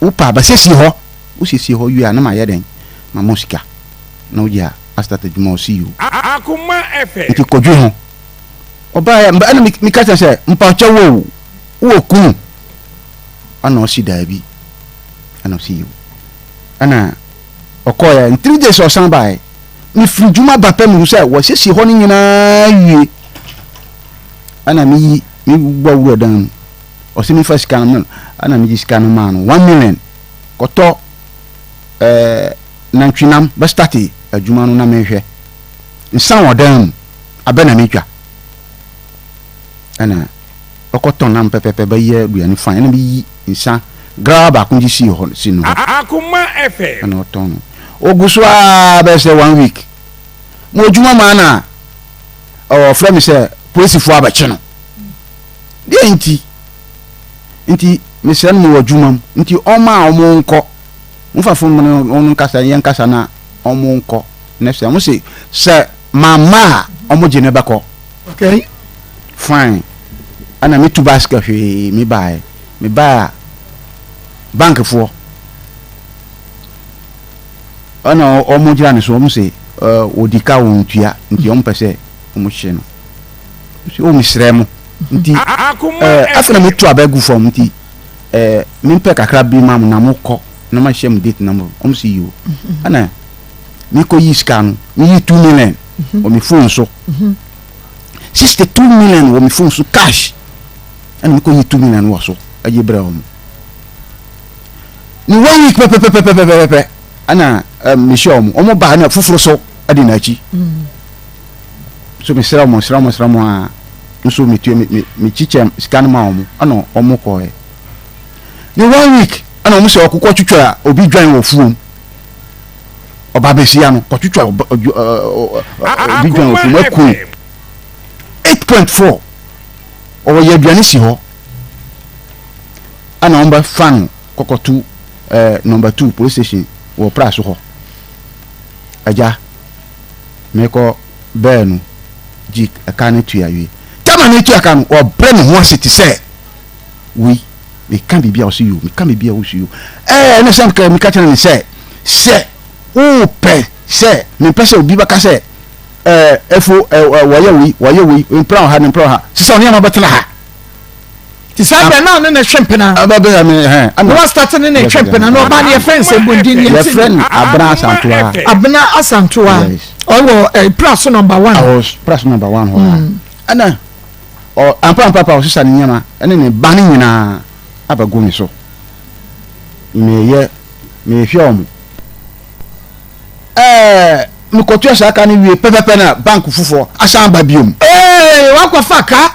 Wopɛ a bɛsiesie hɔ. Wosiesie hɔ wie a na mayɛ dɛn? Mama wo sika na wogye a astart adwuma. Ɔse yoo. Akoma FM. Nti kɔdwe ho. Ɔbaeɛ ɛna meka kyerɛ no sɛ mpakyɛw o, wowɔ kunu? Ɛna ɔse daabi. Ɛna ɔse yoo. Ɛna ɔkɔeɛ in 3 days ɔsan baeɛ. Mefiri dwuma ba pɛ mehu sɛ wɔasiesie hɔ no nyinaa wie. Ɛna meyi mebɔ wura dan mu. Ɔse memfa sika no ma ɛna megye sika no maa no 1 million kɔtɔ nantwinam bɛstarte adwuma no na mehwɛ nsa wɔ dan mu abɛ na metwa ɛna ɔkɔtɔn nam pɛpɛpɛ bɛyɛ aduane fine ɛna meyi nsa grawa baako gye sii hɔ si no hɔ. Akoma FM. Ɛna ɔtɔn no ogu so aa bɛyɛ sɛ one week mo adwuma maa na ɔfrɛ me sɛ polisifoɔ abɛkye no. Deɛ nti mesrɛ no mewɔ adwuma mu nti ɔma a ɔmo nkɔ mofa fon mu no ɔno nkasa yɛn nkasa na ɔmo nkɔ ne sɛ ɔmo se sɛ mamma a ɔmo gye ne bɛkɔ. Fine, ɛna metu basket hwee me baeɛ me baeɛ a bankfoɔ ɛna ɔmo gyina ne so ɔmo se wɔdi ka wɔn ntua nti ɔmo pɛ sɛ ɔmo hye no o mesrɛ mo nti afei na metu aba gu fam nti mempɛ kakra bi ma mo na mokɔ na mahyɛ mo date na mo ɔmo si yi o. Ɛna mekɔ yi sika no meyi 2 million wɔ me phone so, 62 million wɔ me phone so cash. Ɛna mekɔ yi 2 million wɔ so ɛgye brɛ wɔn ne one week pɛpɛpɛpɛpɛpɛ. Ɛna mehyɛ wɔn baa na foforɔ so ɛde n'akyi so mesrɛ wɔn srɛ wɔn srɛ wɔn a nso metua me me mekyikyɛ sika no ma wɔn. Ɛna wɔn kɔɛ ne one week ɛna wɔn sɛ ɔkokɔ twitwa obi dwan wɔ fuom ɔba besia no kɔtwitwa ɔba ɔdwo ɛ ɛ obi dwan wɔ fuom akun 8.4 ɔwɔ yɛ aduane si hɔ. Ɛna wɔn bɛ fa no kɔkɔto Number 2 police station wɔ pra so hɔ. Agya mekɔ bɛɛ no gyi ɛka no tua wie tama no tua ka no ɔbrɛ ne ho ase te sɛ wei meka biribi a ɔsi yo meka biribi a ɔsi yo. Ɛɛ ɛna sɛ meka kyerɛ ne sɛ wopɛ sɛ mempɛ sɛ obi bɛka sɛ ɛfo ɛɛ wɔyɛ wei wɔyɛ wei mpira wɔ ha ne mpira wɔ ha sisan nneɛma bɛtena ha. Ti saa bɛn na ɔne ne twe mpena? Ɛbɛ bɛ mi hɛn. Na wa start ne ne twe mpena na ɔbaa ne yɛfrɛ nsɛmbɔndin ne yɛn ti. Yɛfrɛ no Abena Asantoa. Abena Asantoa. Yes. Ɔwɔ Praso Number 1. Ɔwɔ Praso Number 1 hɔ a. Ɛna ɔ ampa ampa pa ɔsesa ne nneɛma ɛne ne ba ne nyinaa abɛgo me so. Meyɛ mehwɛ wɔn. Mekɔtua saa ka no wie pɛpɛpɛ na bank foforɔ asan ba biom. Ee, wakɔfa ka.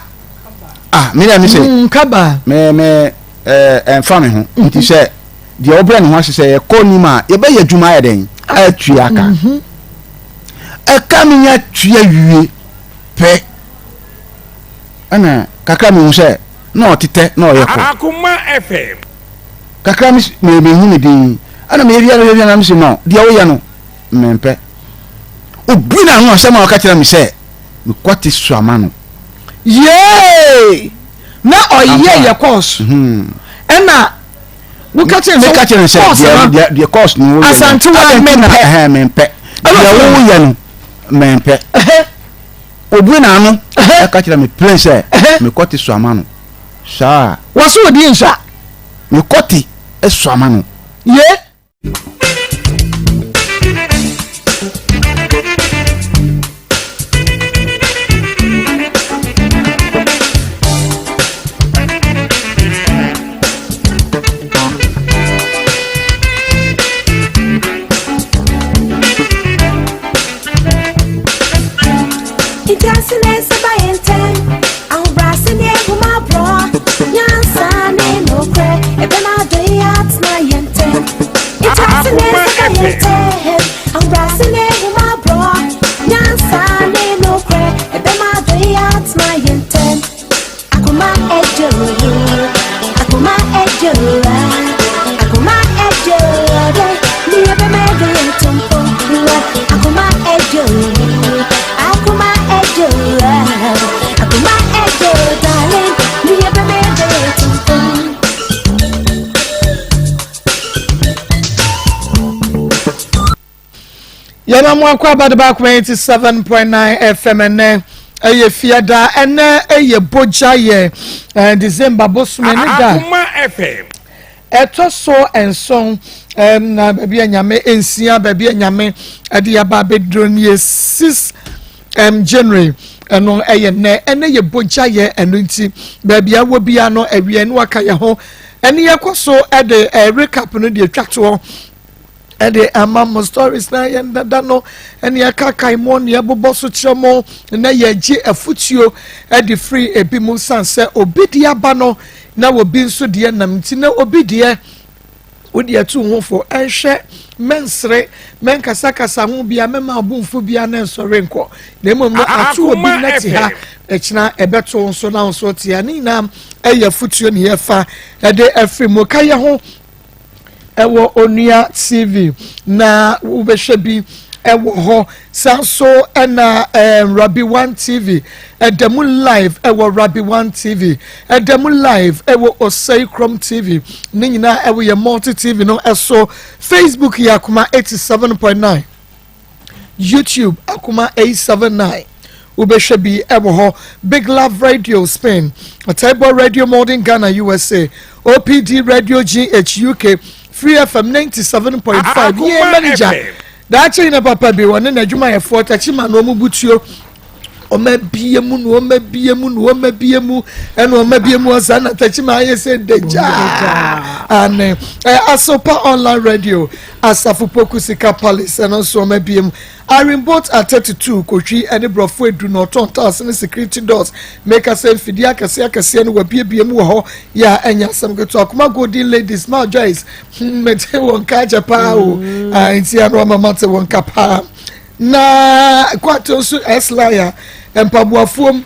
Ah, me deɛ me sɛ. Kaba. Me ɛnfa me ho nti sɛ deɛ ɔbrɛ ne ho ase sɛ yɛkɔ nim a yɛbɛyɛ adwuma ayɛ dɛn atua ka ɛka me nya tua wie pɛ ɛna kakra mehu sɛ na ɔtetɛ na ɔyɛ kɔ. Akoma FM. Kakra me mehu ne din ɛna meyɛ wia wia wia na me sɛ no deɛ woyɛ no mempɛ obi na ano asɛm a ɔka kyerɛ me sɛ mekwate suama no. Yee! Na ɔyɛ yɛ course. Ɛna woka kyerɛ sɛ meka kyerɛ sɛ deɛ deɛ course no woyɛ no Asantewa mempɛ. Ɛhɛn, mempɛ deɛ woyɛ no mempɛ. Obue n'ano ɛka kyerɛ me plain sɛ mekɔte suama no saa. Wɔso odi nsa. Mekɔte suama no. Ye. Ntiase na ɛsɛ ba yɛn ntɛm ahobrɛase ne ahummɔborɔ nyansa ne nokorɛ ɛbɛma adɔe atena yɛn ntɛm. Yɛma mo akɔ aba de baako 87.9 FM ɛnɛ ɛyɛ fiada ɛnɛ ɛyɛ bogya yɛ ɛɛ December bosome ne da Akoma FM. ɛtɔ so nson ɛɛm na baabi a nyame nsia baabi a nyame ɛde aba abɛduro no yɛ 6 January ɛno ɛyɛ nnɛ ɛnɛ yɛ bogya yɛ ɛno nti baabi a wɔ bia no awia no aka yɛ ho ɛne yɛkɔ so ɛde ɛɛ recap no deɛ atwa toɔ ɛde ama mo stories na yɛn dada no ɛne yɛkakae mo ne yɛbobɔ so kyerɛ mo na yɛgye afutuo ɛde firi ebi mu san sɛ obi deɛ aba no na obi nso deɛ nam nti na obi deɛ wode atu ho fo ɛnhwɛ mɛnsere mɛnkasakasa ho bia mɛma abomfo bia ne nsɔre nkɔ na mmom no ato obi Akoma na te ha FM. ɛkyina ɛbɛto nso na nso te ha ne nyinaa ɛyɛ afutuo ne yɛfa ɛde afiri mu ka yɛ ho ɛwɔ Onua TV na wobɛhwɛ bi ɛwɔ hɔ saa nso ɛna Rabi One TV ɛda mu live ɛwɔ Rabi One TV ɛda mu live ɛwɔ Osei Krom TV ne nyinaa ɛwɔ yɛ Multi TV no ɛso. Facebook yɛ Akoma 87.9, YouTube Akoma 879 wobɛhwɛ bi ɛwɔ hɔ. Big Love Radio Spain, Ɔtaibɔ Radio Modern Ghana USA, OPD Radio GH UK, Free FM 97.5 yie. Akoma Manager FM. daakye yi na papa bi wɔne n'adwumayɛfoɔ takyima na wɔn butuo ɔma bie mu na ɔma bie mu na ɔma bie mu ɛna ɔma bie mu ɔsa na takyima ayɛ sɛ dagyaa ane ɛ Asopa Online Radio, Asafo Poku Sika Palace ɛno nso ɔma bie mu. Arimbot at 32 Kotwi ɛne Borɔfo Edu na ɔtɔn tiles ne security doors meka sɛ mfidie akɛseɛ akɛseɛ no wabiebie mu wɔ hɔ yɛ a ɛnyɛ asɛm ketewa. Akoma Golden Ladies Ma Joyce, mete wɔn ka akyɛ paa o. Ah, nti ano ama mate wɔn ka paa na kwato nso s-laya mpaboafoɔ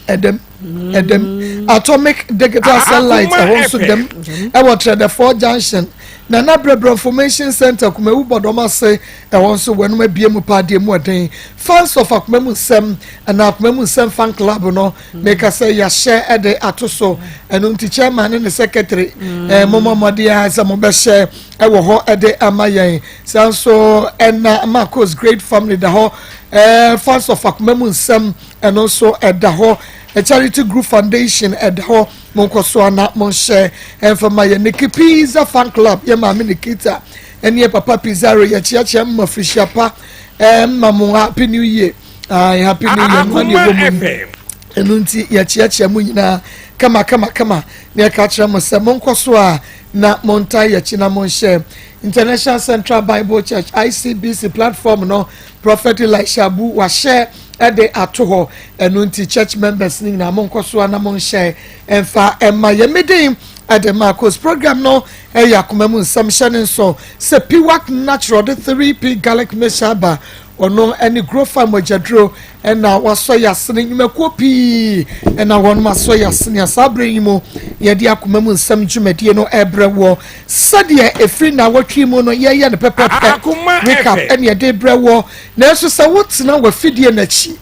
ɛdɛm ɛdɛm Atomic Digital Satellite ɛhɔ nso dɛm ɛwɔ Trɛdɛfoɔ Junction, Nana Brɛbrɛ Information Center, Kumawu Bɔdɔm ase ɛhɔ nso wɔnum abie mu paa deɛ mu ɔden. Fans of Akoma Mu Nsɛm ɛna Akoma Mu Nsɛm fan club no meka sɛ yɛahyɛ ɛde ato so ɛno nti chairman ne ne secretary mɔmɔ mmɔden a sɛ mobɛhyɛ ɛwɔ hɔ ɛde ama yɛn. Saa nso ɛna Marcos Great Family da hɔ fans of Akoma Mu Nsɛm ɛno nso ɛda hɔ. Charity Group Foundation ɛda hɔ monkɔ so ana monhyɛ ɛmfama yɛ. Niki Pizza fan club yɛ maame Nikita ɛne yɛ papa Pizarro yɛkyeakyea mma firihyia pa ɛma mo happy new year. Ah, happy new year no ane Akoma ɛwɔ mu FM. ɛno nti yɛkyeakyea mu nyinaa kama kama kama na yɛka kyerɛ mo sɛ monkɔ so a na monta yɛkyi na monhyɛ. International Central Bible Church ICBC platform no Prophet Elisha Abu wahyɛ ɛde ato hɔ ɛno nti church members no nyinaa monkɔ so a na monhyɛ ɛmfa ɛma yɛ. Medin ɛde Marcos program no ɛyɛ Akoma Mu Nsɛm. Hyɛ ne nso sɛ Piwak Natural de 3P garlic mixture aba ɔno ɛne Grow Farm agyaduro ɛna wasɔ yɛ asene nnwumakuo pii ɛna wɔn asɔ yɛ asene a saa abere yi mu yɛde Akoma Mu Nsɛm dwumadie no ɛbrɛ wɔ sɛdeɛ efiri na awɔtwe mu no yɛyɛ no pɛpɛpɛ. Akoma Recap FM. ɛne yɛde brɛ wɔ nanso sɛ wotena wɔ afidie n'akyi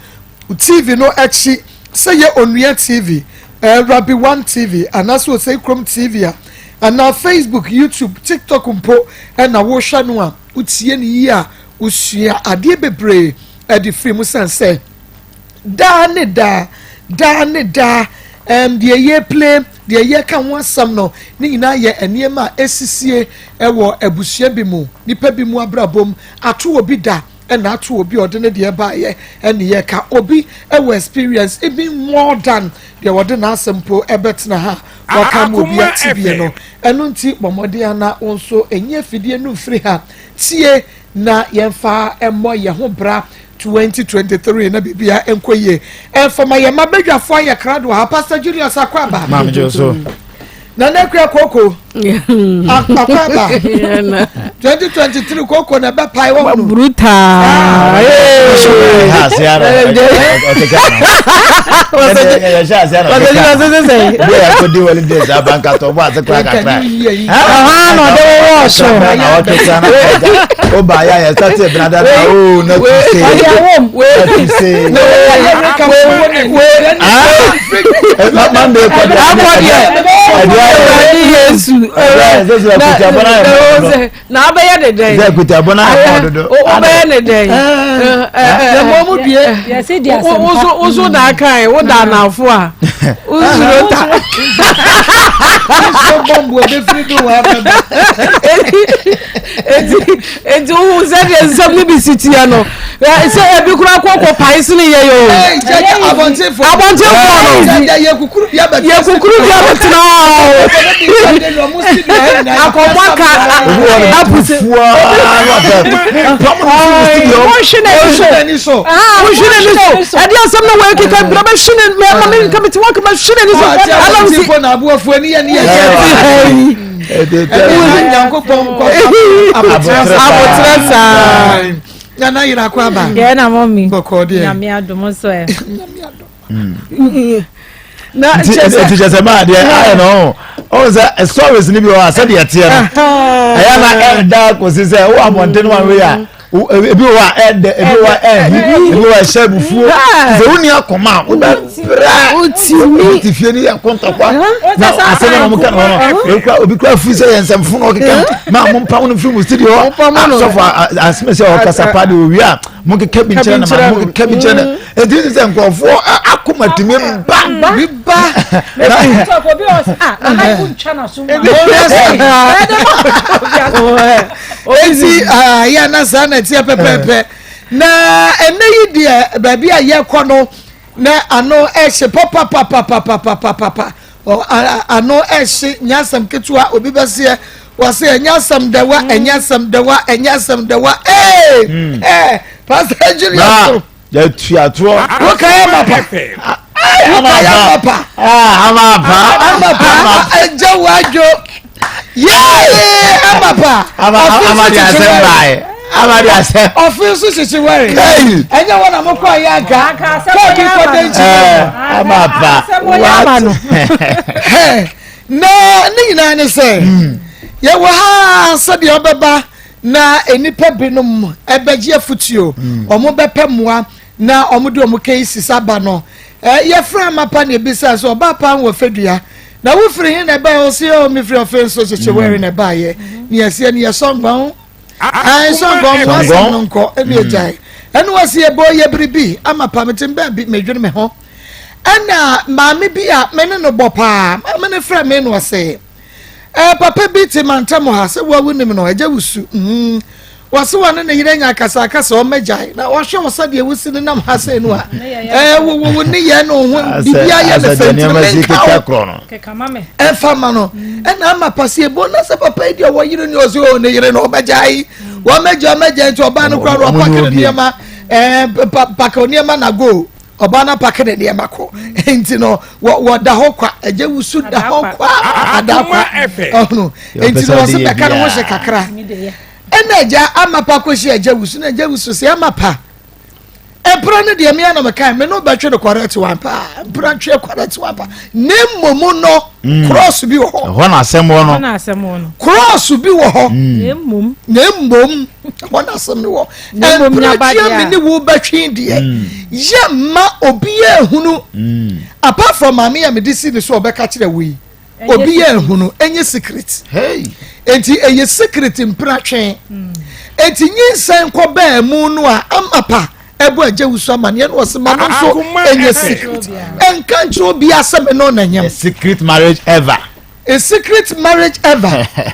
TV no akyi sɛ yɛ Onua TV, Rabi One TV anaasɛ Osei Kurom TV a anaa Facebook, YouTube, TikTok mpo ɛna wohwɛ no a wotie no yie a wosua adeɛ bebree ɛde firi mu san sɛ daa ne daa daa ne daa deɛ yɛ play deɛ yɛka ho asɛm no ne nyinaa yɛ nneɛma a esisie ɛwɔ abusua bi mu nipa bi mu abrabom ato obi da ɛna ato obi a ɔde ne deɛ baayɛ ɛne yɛka obi ɛwɔ experience even more than deɛ wɔde n'asɛm po ɛbɛtena ha waka ma obi Akoma ate bie no. FM. Ɛno nti bɔ mmɔden ana wo nso ɛnyɛ afidie no mfiri ha tie na yɛmfa ɛmmɔ yɛn ho bra 2023 na biribia nkɔ yie ɛmfama yɛn ma badwafoɔ ayɛ krado ha. Pastor Julius Akwaba. Maame gye so. Nana Akua Koko Akwaba 2023 koko na ɛbɛpae wɔ no. Brutal. Ha ase ara ɔkeka yɛhyɛ ase ara ɔkeka bi a yɛkɔdi holidays abankatɔ bɔ ase kora kakra. Ɛhɔ na ɔde wɔwɔ so. Na ɔkeka na ɔkeka ɔba yɛ a yɛsate ebinada na o na tu se Ɔde awom. na tu se Monday kɔ. Akɔ deɛ. Awurade Yesu. Na abɛyɛ ne dɛn? Sɛ kutabɔ na ayɛ mɔ dodo. Wobɛyɛ ne dɛn? Yɛ mɔ mu due. Woso na aka yi, woda anafo a, wosuro ta. Wosuro bɔmbu ebefiri do wɔ abɛba. Eti eti wohu sɛdeɛ nsɛm no bi si teɛ no, sɛ ebi kura kɔkɔ pae sene yɛ yɛ o. Abɔntenfoɔ abɔntenfoɔ no. Yɛ kukuru bi abɛtena. Yɛ kukuru bi abɛtena o. Akɔmɔ ka apusi. Wɔnhwe n'ani so. Wɔnhwe n'ani so. Ɛdi asɛm na wɔyɛ keka bira bɛ hwe n'ani mɛ mɛ nka mi ti wɔn kama hwe n'ani so. Abɔntenfoɔ na aboafoɔ ni yɛ ni yɛ yɛ. Ɛdi Nyankopɔn kɔ abotrɛ saa. Nana yere akɔ aba. Yɛ na mɔ mi. Bɔkɔ deɛ. Nyame adom nso ɛ. Nyame adom. Na nti kyɛ sɛ nti kyɛ sɛ maa deɛ ayɛ no ɔn sɛ stories ni bi wɔ hɔ a sɛdeɛ ɛteɛ no ɛyɛ na ɛda kɔsi sɛ wo abɔnten wa wei a ebi wɔ hɔ a ɛdɛ ebi wɔ hɔ a ɛhi ebi wɔ hɔ a ɛhyɛ abufuo sɛ wonni akoma a wobɛbrɛ wotumi ti fie ni yɛ kɔntɔkwa na asɛm na wɔn ka no hɔ no obi kura firi sɛ yɛn nsɛm funu ɔkeka maa mo mpa mo no firi mo studio hɔ asɔfo asɛm sɛ ɔkasa pa de owie a mo keka bi nkyerɛ na ma mo keka bi nkyerɛ na eti sɛ nkurɔfoɔ akoma tumi ba bi ba eti yɛ na saa na ɛteɛ pɛpɛɛpɛ na ɛnɛ yi deɛ baabi a yɛkɔ no na ano ɛhye papapapapapapapa ano ɛhye nyɛ asɛm ketewa obi bɛseɛ wɔse ɛnyɛ asɛm dɛwa ɛnyɛ asɛm dɛwa ɛnyɛ asɛm dɛwa ee ɛɛ Pastor Julius yɛtua toɔ. Wokae amapa. Wokae amapa. Amapa. Amapa. Ɛgya wadwo. Yee amapa. Ama de asɛm bae. Ama de asɛm. Ɔfe nso hyehye wɛre. Ɛnyɛ wɔn na mo kɔ ayɛ anka. Kɔɔbi kɔ dɛ nkyi. Amapa. What? Na ne nyinaa ne sɛ yɛwɔ ha sɛdeɛ ɔbɛba. Na nnipa binom bɛgye afutuo, wɔn bɛpɛ mmoa na wɔn de wɔn cases aba no. Yɛfrɛ amapa na ebisa sɛ ɔbaa paa wɔ fɛdua na wofiri he na ɛbaeɛ? Ɔse o mefiri ɔfe nso kyekye wɛre na ɛbaeɛ. Ne yɛseɛ ne yɛsɔ ngɔn ae sɔ ngɔn mo asɛm no nkɔ ɛne agyae. Ɛne wɔse yɛbɔ yɛ biribi amapa mete baabi medwene me ho. Ɛna maame bi a me ne no bɔ paa maame no frɛ me na ɔse Eh, papa bi te mantam ha sɛ woa wonim no, agya wusu. Mm. Wɔse wɔne ne yere anya akasakasa ɔmɛgyae na ɔhwɛ wo sɛdeɛ wosi ne nam ha sɛ no a eh, wo wo wo ne yɛ no ho biribiara yɛ ne fɛ nti menka wo ɛmfa ma no ɛna ama pase ebo na sɛ papa yi deɛ ɔwɔ yere ne ɔsɛ o ne yere no ɔbɛgyae wɔmɛgyae ɔmɛgyae nti ɔbaa no koraa no ɔpake ne nneɛma ɛɛ pake nneɛma na go Ɔbaa no apake ne nneɛma kɔ nti no wɔda hɔ kwa agya wusu da hɔ kwa ada kwa ɔhono nti no wɔsi bɛka ne ho hyɛ kakra ɛna agya ama pa kɔhyia agya wusu na agya wusu sɛ ama pa mpra no deɛ mmea na meka me no bɛtwe no correct one paa mpra twe correct one paa ne mmomu no mm. cross bi wɔ hɔ ɛhɔ na asɛm wɔ no cross bi wɔ hɔ mm. na mmom ɛhɔ na asɛm no wɔ mprɛtua me ne wo bɛtwe deɛ mm. yɛ mma obiara ehunu mm. apart from maame a mede si ne so ɔbɛka kyerɛ wo yi obiara ehunu enye secret eti ɛyɛ secret mpratwe mm. eti nyinsɛn kɔ bɛɛ mu no a amapa ɛbɔ agya wusu amaneɛ no ɔsɛ ma no nso ɛnyɛ secret ɛnka nkyerɛ obiara sɛ me no na nyɛm. secret marriage ever. A secret marriage ever.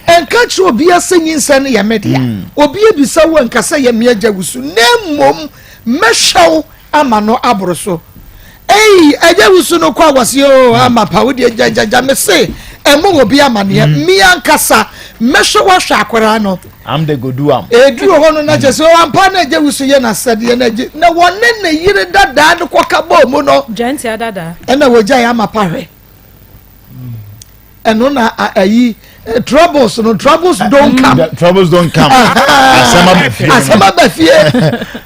Ɛnka kyerɛ obiara sɛ nyinsɛn no yɛ me dea. Hmm. Obi ebisa wo nka sɛ yɛ me agya wusu. Na mmom mɛhwɛ wo ama no aboro so. Ei, agya wusu no kɔ a wɔse o oh, ama pa wo deɛ gyagyagya me se ɛmo wɔ bi amaneɛ. Hmm. Me ankasa mɛhwɛ woahwɛ akwaraa no. Am de go do am. Eduru hɔ no na kyerɛ sɛ oh, ampa na agya wusu yɛ n'asɛdeɛ na agye na wɔne ne yere dadaa no kɔka bɔɔ mu no. Gyantia dadaa. Ɛna wɔgyae ama pa hwɛ. ɛno na ayi eh, troubles no troubles don't come. troubles don't come asɛm aba fie asɛm aba fie.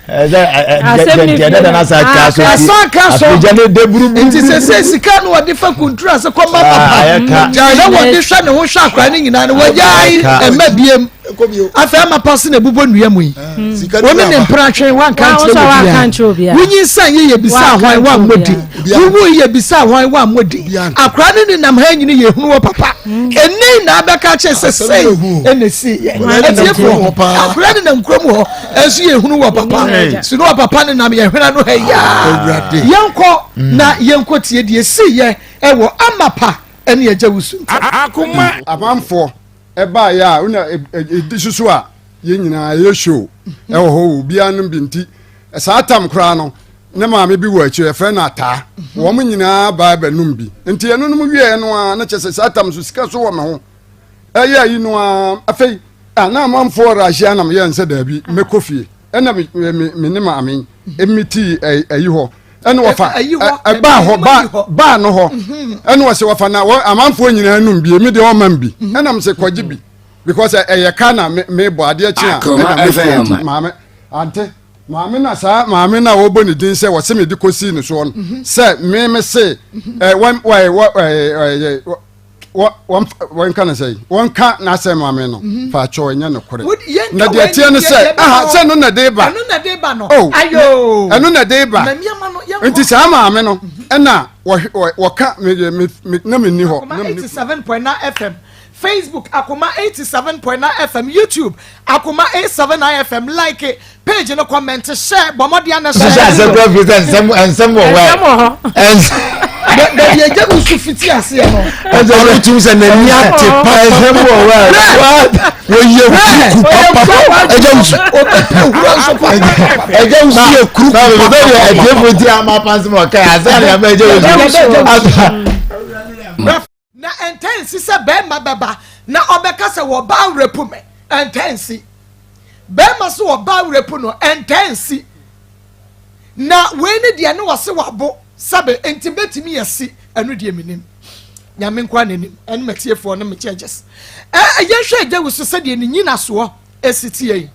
asɛm ni fie dada na sa ka so asa ka so afidja ne de buruburu nti sɛ sɛ sika no wɔde fa kunturu ase kɔ ma papa na wɔde hwɛ ne ho hwɛ akora ne nyinaa no wɔgyae ɛmɛ biem. Afei ama pa se na ebubɔ nnua mu yi. Wo ne ne mpena twe wanka nkyerɛ obiara. Wonyinsɛn yi yɛ bisa hwan wammɔ din. Wowu yi yɛ bisa hwan wammɔ din. Akora ne nenam ha nyini yɛ hunu wɔ papa. Ɛnɛ na abɛka kyerɛ sɛ sei ɛna esi yɛ. Atiefoɔ akora ne nam kurom hɔ ɛnso yɛ hunu wɔ papa. Sunu wɔ papa ne nam yɛ hwena no ha yaa. Yɛnkɔ na yɛnkɔ tie deɛ esi yɛ ɛwɔ amapa ɛne agya wusu ntam. Akoma. Amanfoɔ ɛbaeɛ a wona ɛdi soso a yɛn nyinaa yɛ show ɛwɔ hɔ obiara nom bi nti saa tam koraa no ne maame bi wɔ akyire yɛfrɛ no ataa wɔn nyinaa baa bɛnom bi nti ɛno nom wieɛ no a na kyɛ sɛ saa tam so sika so wɔ me ho ɛyɛ ayi no a afei a na amanfoɔ rahyia na meyɛ nsɛ daabi mɛkɔ fie ɛna me me me ne maame emitii ayi hɔ ɛna wɔfa ɛbaa hɔ baa baa no hɔ ɛna wɔsɛ wɔfa na wɔ amanfoɔ nyinaa num bi emi deɛ ɔma bi ɛna mo sɛ kɔgye bi because ɛyɛ ka na me me bɔ adeɛ kye a ɛna me fie nti maame ante maame na saa maame na wɔbɔ ne din sɛ wɔsɛ me de kɔsii ne soɔ no sɛ me me se ɛ wɔn wɔ wɔ ɛ ɛ wɔnka no sɛ wɔnka n'asɛm ma me no mhm. fa kyɛw ɛnyɛ nokorɛ na deɛ teɛ no sɛ aha sɛ no na de ba oh, ɛno na de ba nti saa maame no mhm. ɛna wɔka na menni hɔ na menni 87.9 fm facebook akoma 87.9 fm youtube akoma 879 fm like page no comment share bɔ mmɔden ana share. Ṣiṣẹ́ àṣẹ kúrẹ́ fi sẹ́ nsẹ́m nsẹ́m wọ̀ wẹ́. Nsɛm wɔ hɔ. Bẹ̀ẹ̀ni ẹ̀jẹ̀ mi sùn fiti aseɛ no. Ɔno tum sɛ n'ani ate papa. Nsɛm wɔ wɛ. Wɔyɛ kuruku papa. Ɛgya wusu. Owura nso papa. Ɛgya wusu yɛ kuruku papa. Bẹ́ẹ̀ni ẹ̀jẹ̀ fún ti a máa pa nsẹ́m ọ̀kẹ́ àṣẹ àlẹ́ àmọ́ ẹ̀jẹ̀ wusu. Na ɛntaa nsi sɛ barima bɛba na ɔbɛka sɛ wɔbaa repu me. Ɛntaa nsi. Barima sɛ wɔbaa repu no, ɛntaa nsi. Na wei ne deɛ ne wɔse wabo sɛbe nti bɛtumi asi, ɛno deɛ menim. Nyame nkoa na nim, ɛne matiefoɔ ne me judges. Ɛ yɛnhwɛ agya wusu sɛdeɛ ne nyinasoɔ esi teɛ yi.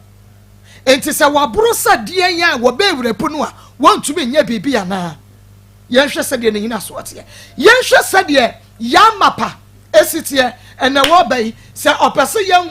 Nti sɛ waboro sɛ deɛn a wɔbɛɛ repu no a, wɔntumi nyɛ biribi anaa? Yɛnhwɛ sɛdeɛ ne nyinasoɔ teɛ. Yɛnhwɛ sɛdeɛ yɛn amapa si teɛ. Ɛnɛ wɔba yi, sɛ ɔpɛ sɛ yɛn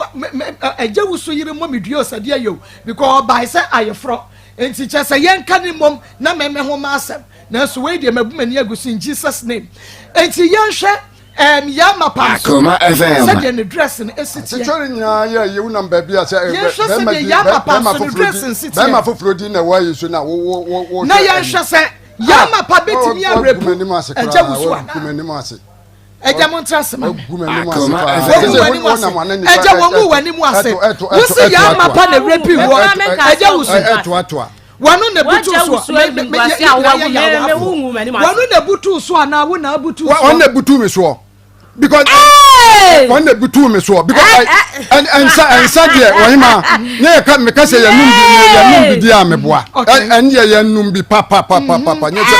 agya wusu yere mmɔ me dua o, sɛ deɛ yɛ o, because ɔbae sɛ ayeforɔ. Nti kyerɛ sɛ yɛnka ne mmom na mɛmɛ ho m'asɛm. Nanso wei deɛ mabu m'ani agu so in Jesus name. Nti yɛnhwɛ um, yɛn amapa nso sɛdeɛ ne dress no si teɛ. Asekyerɛ nyinaa yɛ ayi wonam baabi a sɛ yɛnhwɛ sɛdeɛ yɛn amapa nso ne dress nsi teɛ. Bɛrima foforɔ din na ɛwɔ ayi so na wo wo wo wo. Na yɛnhwɛ sɛ Yama pa betumi awerɛpu agya wusu anaa? Agya mo ntra ase ma me. Wɔngu w'anim ase. Agya wɔngu w'anim ase. Wosi yama pa na werɛpi wɔ agya wusu. Wɔno na butu so. Wɔno na butu so anaa wo na abutu so? Wɔn na butu mi soɔ. because wɔn na butu mi soɔ because ɛnsa ɛnsa deɛ wɔn ma ne yɛ ka meka sɛ yɛnum bi yɛnum bi di a meboa ɛn deɛ yɛnum bi papapapapa nyɛ sɛ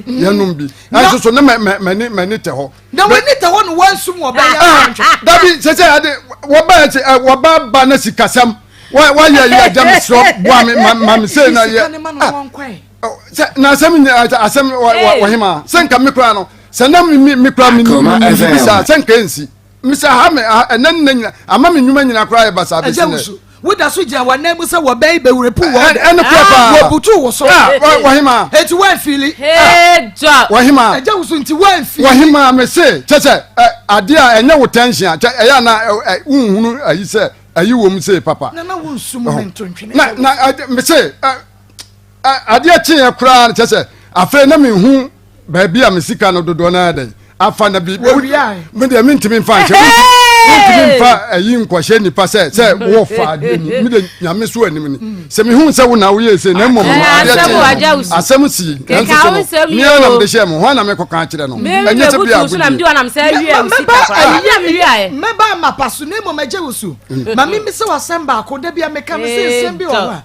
yɛnum bi ɛnso so ne mɛ mɛ mɛni mɛni tɛ hɔ. Na w'ani tɛ hɔ no wɔnsum wɔ bɛyɛ ahwɛ. Dabi sɛ sɛ ɛde wɔba ɛsɛ ɛ wɔba ba na sikasɛm wɔyɛ yɛ ɛgya mi srɔ boa mi ma ma mi se na yɛ sɛ na asɛm nyɛ asɛm wɔhema sɛ nka mi kura no. Sɛ na me me kura me nim bibi saa sɛ nka nsi misa ha me ɛnɛ nna nyina ama me nnwuma nyina koraa yɛ basaa bɛsi nɛ. Woda so gyina w'anan mu sɛ wɔbɛn bɛwurapu wɔ dɛ. Ɛno kura paa. Wɔbutu wo so. Wɔhema. Eti wɔnfili. Wɔhema. Ɛgya wo so nti wɔnfili. Wɔhema me se kyɛ sɛ adeɛ a ɛnyɛ wo tension a kyɛ ɛyɛ ana wonhunu ayi sɛ ayi wɔ mu sei papa. Nana wo nsu mu ne ntontwene. Na na me se adeɛ kyeeɛ koraa kyɛ sɛ afei na mehu baabi a me sika no dodoɔ no ara dɛn afa na bi me deɛ mentumi mfa nhyɛ wontumi mfa ayi nkɔhyɛ nipa sɛ sɛ wɔfa adeɛ ni me de nyame so anim ni sɛ mehu sɛ wo na woyɛ sɛ na mmom no adeɛ kye asɛm si nanso so no mea na mede hyɛ mo hɔ na mekɔka akyerɛ no ɛnyɛ sɛ bia agodie mɛba mapa so na mmom agye wo so ma memmisa w'asɛm baako da bia meka me sɛ nsɛm bi wɔ hɔ a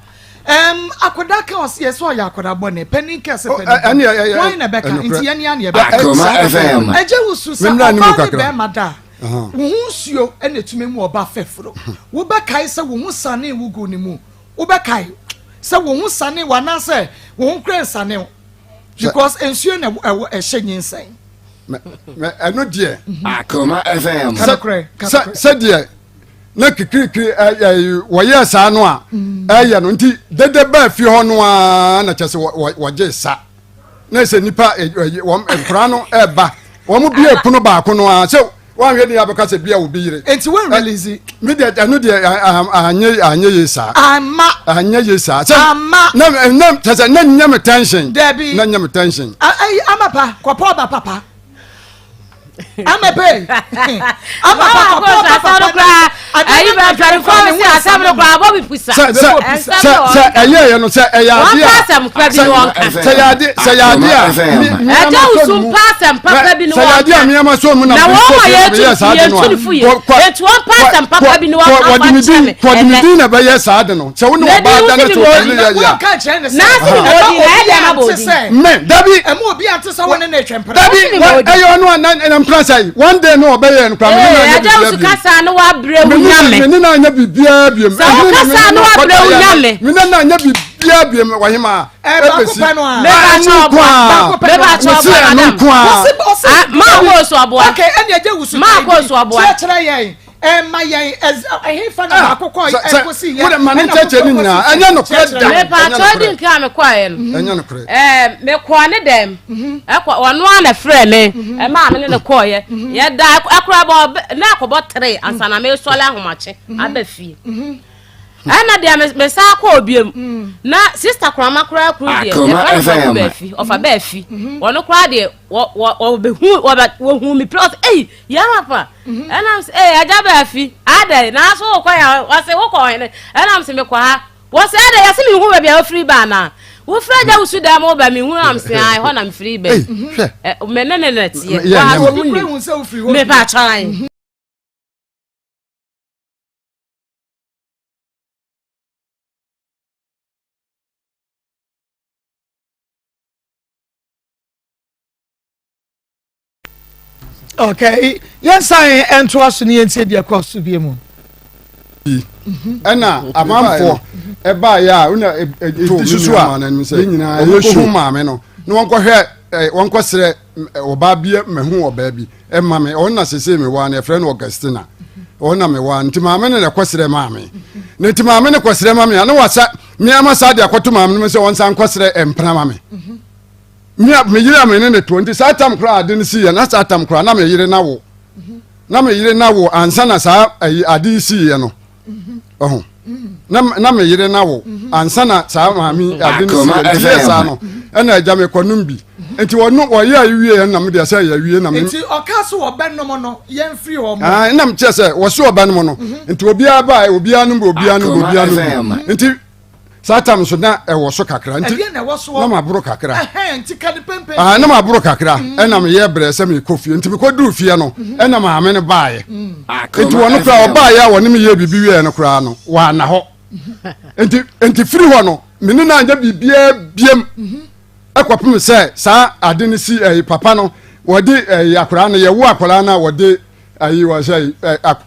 Um, akwadaa ka ɔsɛ yɛ sɛ ɔyɛ akwadaa bɔne panin ka sɛ panin bɔne wɔn na ɛbɛka nti yɛn ni ano yɛbɛka ɛgye wusu sɛ ɔbaa ne bɛrima da a wo ho nsuo ɛna etumi mu ɔba fɛfuro wobɛkae sɛ wo ho sane wo gu ne mu wobɛkae sɛ wo ho sane wo anaasɛ wo ho kura nsane wo because nsuo na ɛwɔ ɛhyɛ nyinsɛn. Ɛno deɛ. Akoma FM. Sɛ sɛ deɛ. Na kikirikiri ɛɛ wɔyɛɛ saa no a ɛyɛ no nti dede baa fie hɔ no ara na kyɛ sɛ wɔgye sa na sɛ nipa wɔn nkora no ɛba wɔn bie pono baako no ara sɛ wɔanhwɛ ni abɛka sɛ bia obi yere. Nti wɔn release. Mi deɛ ɛno deɛ anyɛ anyɛ yie saa. Ama. Anyɛ yie saa. Sɛ ama. Na na kyɛ sɛ na nyɛ mi tension. Dɛbi. Na nyɛ mi tension. Ayi ama pa kɔpɔ ɔba papa. ama pe ama pa kɔpɔ ɔba papa. Ayi bɛ mpanyinfoɔ no sɛ asɛm no koraa bɔ bi pusa. Sɛ sɛ sɛ sɛ ɛyɛ yɛ no sɛ ɛyɛ ade a sɛ sɛ yɛ ade sɛ yɛ ade a mi ɛgya wusu mpa asɛm papa bi ni sɛ yɛ ade a mi ama so mu na mi kɔ fi na mi yɛ saa de no a kɔ etu wɔn mpa asɛm papa bi ni wɔn kɔ wɔde mi din kɔde mi din na bɛyɛ saa de no sɛ wo ne ɔbaa da ne to ɔde ne yɛ yɛ a. N'ase ni mo di na ɛdɛ ma bɔ di. Mɛ dabi. Ɛmu obi ante sɛ wɔne ne twɛn pɛrɛ. Dabi ɛyɛ ɔno a na mpira sɛ one day no ɔbɛyɛ no kura mi ne na nyɛ biribiara bio. Ɛgya wusu kasa no wa brɛ wu nyame. Me ne na nyɛ biribiara bio. Sɛ wo kasa no wa brɛ wu nyame. Me ne na nyɛ biribiara bio wɔhema. Baako pɛ no a. Meba kyɛ ɔboa. Meba kyɛ ɔboa madam. Maa kɔ so ɔboa. Okay ɛni ɛgya wusu. Maa kɔ so ɔboa. Kyerɛkyerɛ yɛn ɛma yɛn ɛhefa na baako kɔ ɛkɔsi yɛ. Wode ma ne nkyɛkyɛ ne nyinaa ɛnyɛ nokorɛ da. Mepa kyɛ di nka me kɔɛ no. Ɛnyɛ nokorɛ. Ɛɛ mekɔɔ ne dɛm. Ɛkɔ ɔno ara na frɛ me. Ɛmaa me ne ne kɔɔyɛ. Yɛda ɛkora bɔ na akɔbɔ tere ansa na mesɔre ahomakye aba fie. Ɛna deɛ me san kɔɔ biom. Na sista korama koraa kuru deɛ yɛfrɛ no kwaku baafi ɔfa baafi. Ɔno koraa deɛ wɔ wɔ wɔbɛhu wɔbɛ wɔhu me pere ɔsɛ eyi yɛn papa. Ɛnam sɛ ee agya baafi adɛ naaso wokɔ yɛ ɔsɛ wokɔ ɔhene ɛnam sɛ mekɔ ha. Wɔsɛ adɛ yɛsɛ mehu baabi a wofiri ba anaa? Wofiri agya wusu dan mu ba mehu am sɛ ae hɔ na mefiri ba yi. Me ne ne na teɛ. Wɔha so mu nim. Mepa kyɛn. Okay, yɛnsan ntoa so ne yɛntie deɛ ɛkɔ so bie mu. ɛna amanfoɔ ɛbaeɛ a wona ɛdi susu a yɛn nyinaa yɛkɔhu maame no na wɔnkɔhwɛ wɔnkɔsrɛ ɔbaa bi mahu ɔbaa bi ɛma me ɔno na sese me waa no yɛfrɛ no Augustina ɔno na me waa nti maame no na ɛkɔsrɛ maame na nti maame no kɔsrɛ ma me a na wasa me ama saa de akɔto maame no sɛ wɔnsan kɔsrɛ mpena ma me Me a me yere a me ne ne toɔ nti saa tam koraa ade no si yɛ na saa tam koraa na me yere na wo na me yere na wo ansa na saa ayi ade yi si yɛ no ɔho na na me yere na wo ansa na saa maame ade no si yɛ nti yɛ saa no ɛna agya me kɔ nom bi nti wɔno wɔyɛ ayi wie yɛ na me deɛ sɛ yɛ wie na me nti ɔka so ɔbɛnom no yɛn firi hɔ mo ah ɛna me kyerɛ sɛ wɔso ɔbɛnom no nti obiara ba obiara nom bi obiara nom bi obiara nom bi nti saa tam so na ɛwɔ so kakra nti na ma boro kakra ah, na ma boro kakra mm. ɛna meyɛ brɛ sɛ mekɔ fie nti mekɔ duru fie no mm-hmm. ɛna maame no baeɛ mm. nti wɔn koraa ɔbaeɛ a wɔne me yɛ biribi wieɛ no koraa no wɔana hɔ mm-hmm. nti nti firi hɔ no me ne no anyɛ biribiara biem mm-hmm. ɛkɔpem sɛ saa ade no si ɛyi papa no wɔde ɛyi akwaraa no yɛwo akwaraa no a wɔde ayi wɔ sɛ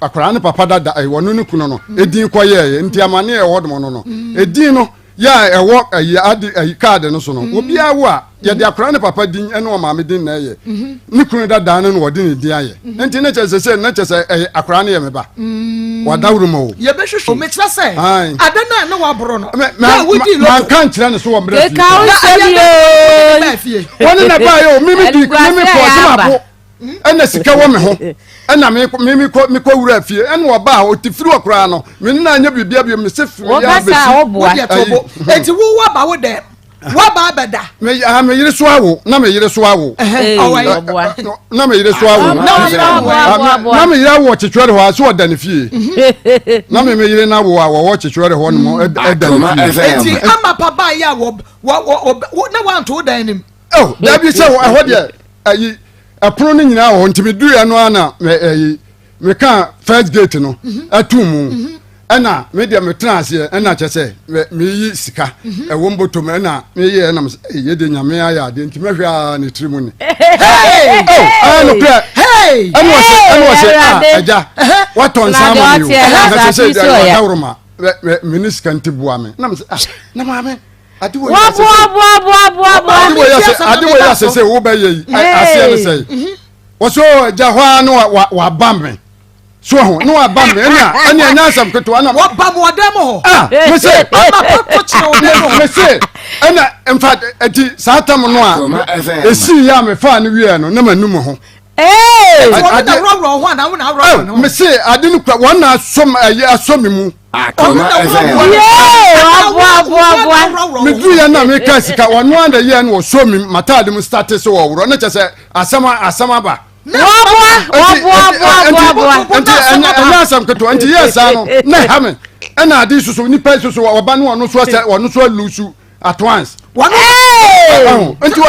akwaraa no papa dada ayi wɔn ne kunu no mm. edin kɔ yɛɛ nti amane ɛwɔ dɔm no no mm. edin no yɛ a ɛwɔ ayi ade ayi kaadi no so no mm. obiara wo a yɛde akwaraa ne papa din ɛne ɔmaame din na ɛyɛ mm-hmm. ne kunu dada no na wɔde ne din ayɛ mm-hmm. nti ne kyɛ sɛ sɛ ne kyɛ sɛ ɛyɛ akwaraa no yɛ me ba mm. wadawuro ma o. yɛbɛhwehwɛ o mekyerɛ sɛ ada no a ne waboro no na wodi lɔtɔ manka nkyerɛ ne so wɔ mmerɛ fie wɔne na baayɛ o mimi di mimi kɔ ɔsɛ ma bo ɛna sika wɔ me ho ɛna me me me kɔ me kɔ wura fie ɛna ɔbaa hɔ ɔte firi hɔ koraa no me ne na anyɛ biribi abio me se firi yɛ abɛsi wodeɛ to bo eti wo waba wo dɛm waba abɛda me ah me yere so awo na me yere so awo na me yere so awo na me yere awo kyekyere hɔ a so ɔda ne fie na me me yere na wo a wɔwɔ kyekyere hɔ no mo ɛda ne fie eti ama papa yɛ a wɔ wɔ wɔ na wanto wo dan nim oh dabi sɛ ɛhɔ deɛ ayi ɛpono no nyinaa wɔ hɔ nti meduruiɛ no ara na ɛyi meka first gate no mhm. ɛto mu mhm. ɛna me deɛ metena aseɛ ɛna kyɛ sɛ meyi sika mhm. ɛwɔ mbɔtɔm ɛna meyɛ ɛna mesɛ ɛyɛ de nyame ayɛ adeɛ nti mɛhwɛ a ne tiri mu ni ɛɛ nokorɛ ɛna ɔsɛ ɛna ɔsɛ a agya watɔ nsa ama mi o na sɛ sɛ wadaworo ma me ne sika nti boa me na mesɛ ah na maame ade wɔ yɛ asese wo bɛ yɛ yi aseɛ ne sɛ wɔsɛ agya hɔ a na waba me. So ho na waba me ɛna ɛne ɛnyɛ asɛm ketewa na. Wɔba mu ɔdan mu hɔ. Ah me se. Ama pɔtɔ kyerɛ ɔdan mu hɔ. Me se ɛna nfa ɛti saa tam no a esi yɛ a me fa no wie no na ma nu me ho. Ee. Wɔn na awurawura ho ana wɔn na awurawura ho. Me se ade no kura wɔn na asɔ ɛyɛ asɔ me mu. Me duru yɛ na me ka sika wɔn ano yɛ no wɔsɔ mi mataade mu start sɛ wɔworɔ ne kyɛ sɛ asɛm asɛm aba. Nti ɛnyɛ asɛm ketewa nti yɛ saa no na ɛha me ɛna ade soso nipa soso ɔba no ɔno so asɛ ɔno so alusu at once. Nti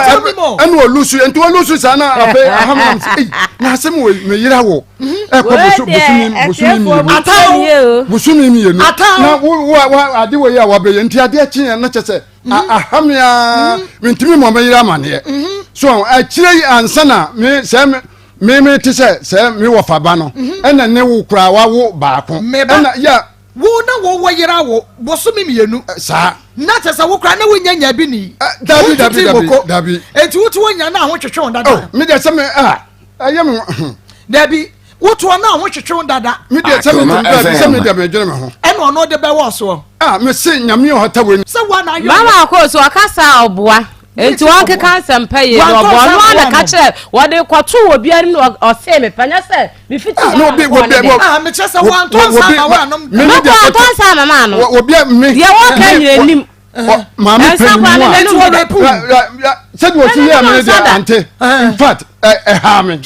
ɛna olusu nti olusu saa na afei ahamam sɛ eyi na asɛm wɔ me yera wɔ ɛkɔ bosomi bosomi mmienu bosomi mmienu na wo wo ade wɔ yi a wabɛyɛ nti adeɛ kye yɛn na kyɛ sɛ. Mhm. aha me ara mhm. mentumi mmɔ me yere amanneɛ mhm. so akyire yi ansa na me sɛ me me te sɛ sɛ me wɔ fa ba no ɛna ne wo koraa wawo baako ɛna yɛ wo na wo wɔ yere awo bosome mmienu saa na kyɛ sɛ wo koraa na wonya nya bi ni dabi dabi dabi dabi enti wote wonya na ho twetwe wo dada oh, me deɛ sɛ me a ɛyɛ me hmm. dabi wotoɔ na ho twetwe wo dada me deɛ sɛ me deɛ sɛ me deɛ medwene me ho ɛna ɔno de bɛwɔ soɔ a me se nyame ɔhata wei sɛ wa na ayɔ mama akɔ so ɔkasa ɔboa nti wɔnkeka nsɛmpa yie na ɔboa ɔno ara na ka kyerɛ wɔde kɔto wɔ bi anim na ɔsee me pɛ nyɛ sɛ mefiti ah, na obi obi ah mekyerɛ sɛ wɔantɔ nsa ama wɔanom mekɔ antɔ nsa ama ma ano deɛ wɔka nyina anim maame panyin mu a sɛdeɛ ɔsi yɛ mi deɛ ante in fact ɛha mi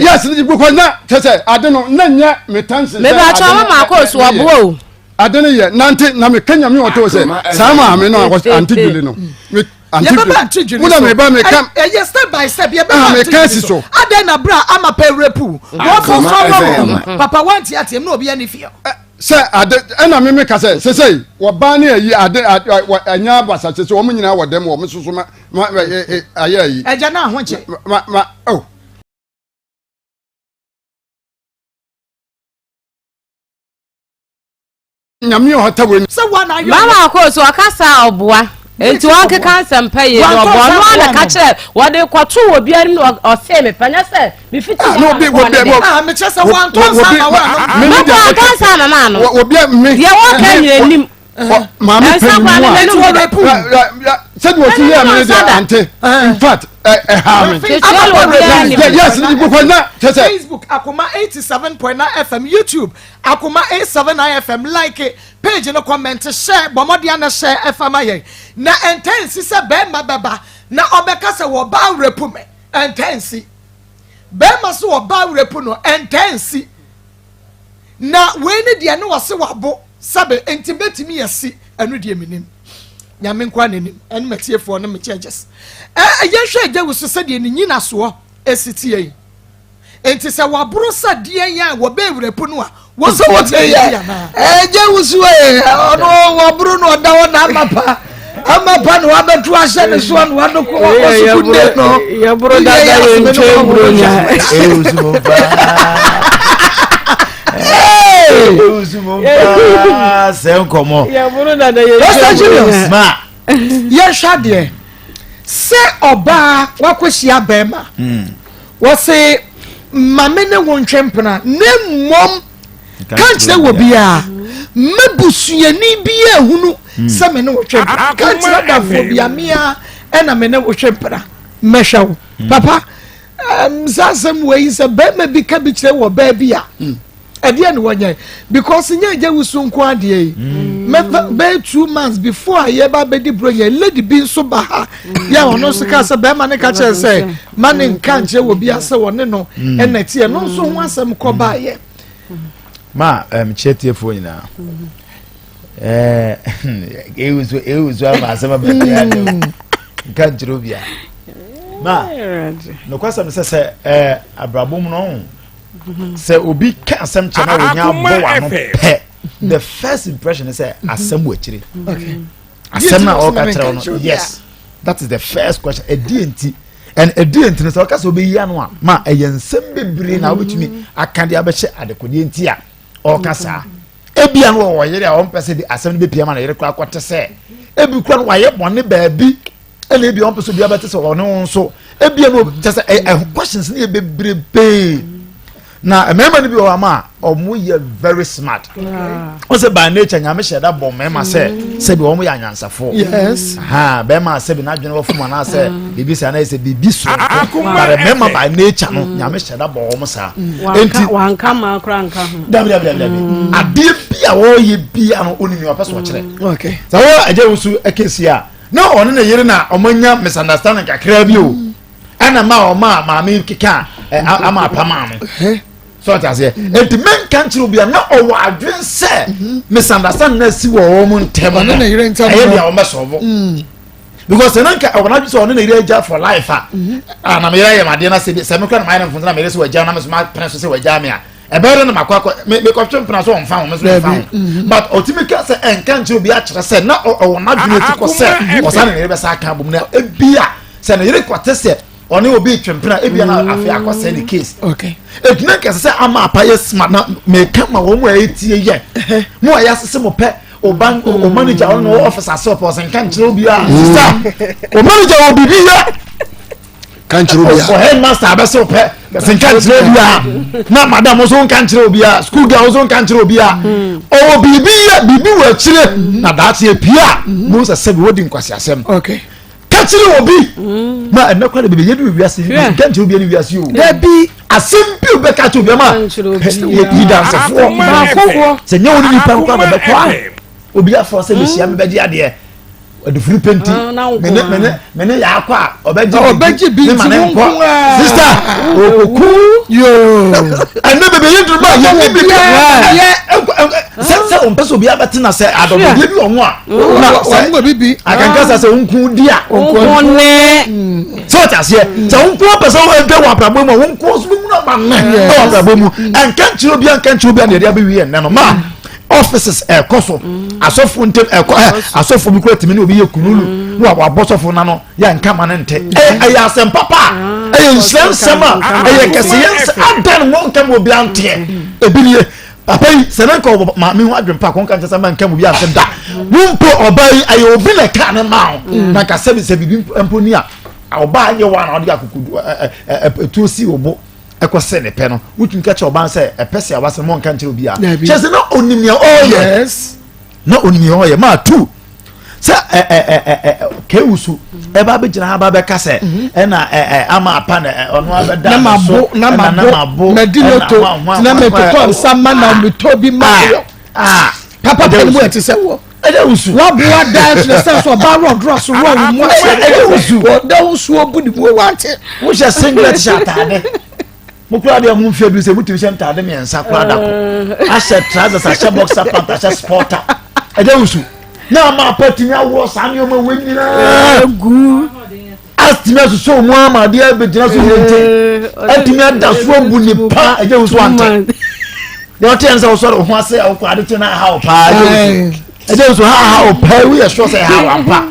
yes because na kyɛ sɛ ade no na nyɛ me tension sɛ ade no ade no yɛ nante na meka nyame ɔtɔ sɛ saa maame no a ante dwuli no yɛbɛba ante dwuli so meba meka ɛyɛ step by step yɛbɛba ante dwuli so adɛn na berɛ a ama pɛ rapu wɔfo fɔ papa wanti ateam na obi ani fie Sɛ ade ɛna me meka sɛ sesei wɔbaa ne ayi ade ɛnyɛ abasa sɛ sɛ wɔn nyinaa wɔ dɛm wɔn soso ma ma ayɛ ayi. Ɛgya na ahokyɛ. Ma ma oh. Nyame ɔhata wei. Sɛ wɔn ayɔ. Mama akɔ so ɔkasa ɔboa. Enti wɔnkeka nsɛmpa yie na ɔbɔ ɔno ara na ka kyerɛ wɔde kɔto wɔ bi anim na ɔsee me pɛ nyɛ sɛ mefiti ah, na obi obi ah mekyerɛ sɛ wɔantɔ nsa ama wɔanom mekɔ antɔ nsa ama ma ano deɛ wɔka nyina nim maame panyin mu a sɛdeɛ ɔsi yɛ mi deɛ ante in fact ɛha mi yes because na kyɛ sɛ. Facebook akoma 87.9 FM YouTube akoma 879 FM like it. Page no comment hyɛ bɔ mmɔden ana hyɛ ɛfa ma yɛn na ɛntɛ nsi sɛ bɛɛma bɛba na ɔbɛka sɛ wɔbaa rapu me ɛntɛ nsi bɛɛma so wɔbaa rapu no ɛntɛ nsi na wei ne deɛ ne wɔse wabo sɛbe nti bɛtumi asi ɛno deɛ menim nyame nkoa n'anim ɛne matiefoɔ ne me judges ɛ yɛnhwɛ agya wusu sɛdeɛ ne nyinasoɔ ɛsi tie yi Enti sɛ wɔaboro sɛ deɛn a wɔbɛn wurapu no a, wɔsɛ wɔte yɛ ɛgye wusu ɛ ɔno wɔboro no ɔda hɔ na ama pa ama pa na wabɛto ahyɛ ne soɔ na wado kɔ wakɔ suku ne no yɛboro dada yɛ ntwɛn buronya ewusu mo paa ewusu mo paa sɛ nkɔmɔ yɛboro dada yɛ ntwɛn buronya ma yɛhwɛ adeɛ sɛ ɔbaa wakɔhyia bɛrima hmm. Wɔse ma me ne wo ntwe mpena na mmom ka nkyerɛ wɔ biara ma busuani biara hunu hmm. sɛ me ne wo twe mpena ka nkyerɛ dafoɔ bia mea ɛna me ne wo twe mpena mɛhwɛ wo hmm. papa saa asɛm wɔ yi sɛ bɛrima bi ka bi kyerɛ wɔ baa bi a hmm. Ɛdeɛ na wɔnyɛ because nyɛ agya wusu nko adeɛ yi mm. mɛfa bɛyɛ 2 months before a yɛba abɛdi buro yɛ lady bi nso ba ha mm. yɛ ɔno nso ka sɛ bɛrima ne ka kyerɛ sɛ ma ne nka nkyerɛ wɔ bi asɛ wɔne no mm. ɛna ɛteɛ no nso ho asɛm kɔ baayɛ. ma ɛm kyerɛ tiefoɔ nyinaa ɛɛ ewu so ewu so ama asɛm abɛn yɛ nka nkyerɛ obi a ma nokwasɛm sɛ sɛ ɛɛ abrabɔ mu no ɔho. sɛ obi ka asɛm kyɛ na wɔnya abɔ w'ano pɛ the first impression is sɛ asɛm wɔ akyire asɛm na ɔka kyerɛ wo no yes that is the first question ɛdi nti and ɛdi nti no sɛ ɔka sɛ ɔbɛyi ano a ma ɛyɛ nsɛm bebree na wobɛtumi aka de abɛhyɛ adekodeɛ nti a ɔka saa ebia no wɔwɔ yere a ɔmpɛ sɛ bi asɛm no bɛpia ma no yere koraa kɔte sɛ ebi kora no wayɛ bɔne baabi ɛna ebi ɔmpɛ sɛ obi abɛte sɛ ɔne wo nso ebia no kyɛ sɛ ɛ questions no yɛ bebrebee. Na mmarima no bi wɔ hɔ ama a wɔn yɛ very smart. Wɔn sɛ by nature Nyame hyɛ da bɔ mmarima sɛ sɛbi wɔn yɛ anyansafoɔ. Yes. Ha bɛrima sɛbi n'adwene wɔ fam anaasɛ biribi sɛ anaasɛ biribi soronko. But mmarima by nature no Nyame hyɛ da bɔ wɔn saa. Enti wanka maa kora nka ho. Dabi dabi dabi dabi. Adeɛ bi a wɔyɛ bia no onim nea ɔpɛ so ɔkyerɛ. Okay. Sɛ wɔ agya wusu kesi a na ɔne ne yere na wɔn anya misunderstanding kakra bi o. Ɛna ma ɔma maame keka ama apam ano. So ɔte aseɛ. Enti menka nkyerɛ obi a na ɔwɔ adwene sɛ misunderstanding na si wɔ wɔn ntɛm no. Ɔne ne yere ntɛm no. Ɛyɛ deɛ wɔn bɛ sɔlvo. Because sɛ nanka ɛwɔ n'adwene sɛ ɔne ne yere agya for life a, ah na me yere ayɛ m'adeɛ na sɛ sɛ me kora na mayɛ no mfomso na me yere sɛ wagya na me so mapene so sɛ wagya me a, ɛbɛyɛ dɛ na makɔ akɔ me mekɔtwe mpena so ɔmfa ho me so mfa ho. But ɔtumi ka sɛ ɛnka nkyerɛ obi akyerɛ sɛ na ɔwɔ n'adwene ti kɔ sɛ ɔsan ne ne yere bɛsa aka abom na ebia sɛ ne yere kɔte sɛ ɔne obi retwe mpena ebia na afei akɔsɛe ne case. Egyina nkɛse sɛ ama apa yɛ smart na meka ma wɔn a ɛtie yɛ mo a yɛasese mo pɛ o bank o manager ɔno na office ase ɔpɛ ɔsɛ nka nkyerɛ obi a sista o manager wɔ biribi yɛ ka nkyerɛ obi a o headmaster abɛsɛ ɔpɛ sɛ nka nkyerɛ obi a na madam nso nka nkyerɛ obi a school girl nso nka nkyerɛ obi a ɔwɔ biribi yɛ biribi wɔ akyire na daakye epia mo sɛ sɛbi wɔdi nkwasi asɛm ka kyerɛ obi mm. ma ɛnɛ kora de bebe yɛdu wiase nka nkyerɛ obi ne wiase o dabi asɛm bi wobɛka kyerɛ obi ama yɛdi dansefoɔ sɛ nyɛ wo ne nipa no kora na bɛkɔ a obi afɔ sɛ mehyia me bɛgye adeɛ adufuru penti ah, mene mene mene yɛ akɔ a ɔbɛgye bi nti wo nko a sista okoku ɛnɛ bebe yɛ duru ba yɛ ni bi sɛ sɛ ɔmpɛ sɛ obi abɛtena sɛ adɔdɔdeɛ bi wɔ ho a na sɛ akanka sɛ sɛ nko di a nko ne sɛ ɔte aseɛ sɛ nko pɛ sɛ ɛdwa wɔ abrabɔ mu a nko nso bɛhunu ama nnɛ wɔ abrabɔ mu ɛnka nkyerɛ obi anka nkyerɛ obi a na yɛde abɛwie ɛnnɛ no ma offices ɛkɔ so asɔfo ntɛm ɛkɔ ɛ asɔfo bi kura tìmi ne obi yɛ kunulu na wabɔ sɔfo nano yɛ nka ma ne nte ɛyɛ asɛm papa ɛyɛ nhyira nsɛm a ɛyɛ kɛseyɛ nsɛm adan mo nka ma obi anteɛ ebi nie. Papa yi, sɛ na nka ɔwɔ maame ho adwene pa, kɔnka nkyɛ sɛ ma nka mu bi ante da. Wo mpo ɔbaa yi, ɛyɛ obi na ɛka ne maa wo. Mm. Na nka sɛbi sɛ biribi mpo ni a, ɔbaa nyɛ wa na ɔde akokodu ɛtuo si wo bo ɛkɔ sɛ ne pɛ no. Wotumi ka kyerɛ ɔbaa sɛ ɛpɛ sɛ awasɛ mo nka nkyerɛ obi a. Kyerɛ sɛ na onim nea ɔreyɛ. Na onim nea ɔreyɛ. Maa tu. sɛ ɛ ɛ ɛ ɛ kewu so ɛba abɛgyina ha ba bɛka sɛ ɛna ɛ ɛ ama apa na ɔno abɛda na ma bo na ma bo na ma bo mɛdi loto na mɛ totɔ nsa ma na mi tɔ bi ma yɔ papa pɛni mu ɛti sɛ wɔ ɛdɛ wusu waboa dan so sɛ so ɔba rɔ drɔ so rɔ wo mu ase ɛdɛ wusu ɔda wusu obu ne mu wante wohyɛ singlet hyɛ ataade mo kura deɛ mo nfie du sɛ mo tumi hyɛ ntaade mmiɛnsa kura da ko ahyɛ trousers ahyɛ boxer pant ahyɛ sporter ɛdɛ wusu na ama apa tumi aworɔ saa nneɛma wɔ nyinaa gu atumi asosɔ mu ama adeɛ abɛgyina so yɛ nti atumi ada so abu nipa ɛdɛ wusu ante deɛ ɔte yɛn sɛ wosɔre wo ho ase a wokɔ ade kye na aha wo paa ɛdɛ wusu ha aha wo paa woyɛ sure sɛ ɛha wo ampa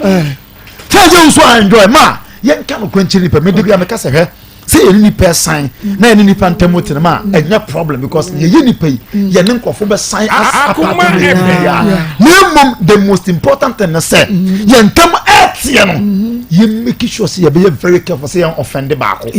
sɛ ɛdɛ wusu a enjoy ma yɛnka no kwankyiri nipa mede bi a meka sɛ hwɛ sɛ yɛne nipa ɛsan na yɛne nipa ntam tena mu a ɛnyɛ problem because yɛyɛ nipa yi yɛne nkurɔfo bɛsan apaato ne bia na mmom the most important thing ne sɛ yɛn ntam ɛteɛ no yɛ make sure sɛ yɛbɛyɛ very careful sɛ yɛn offend baako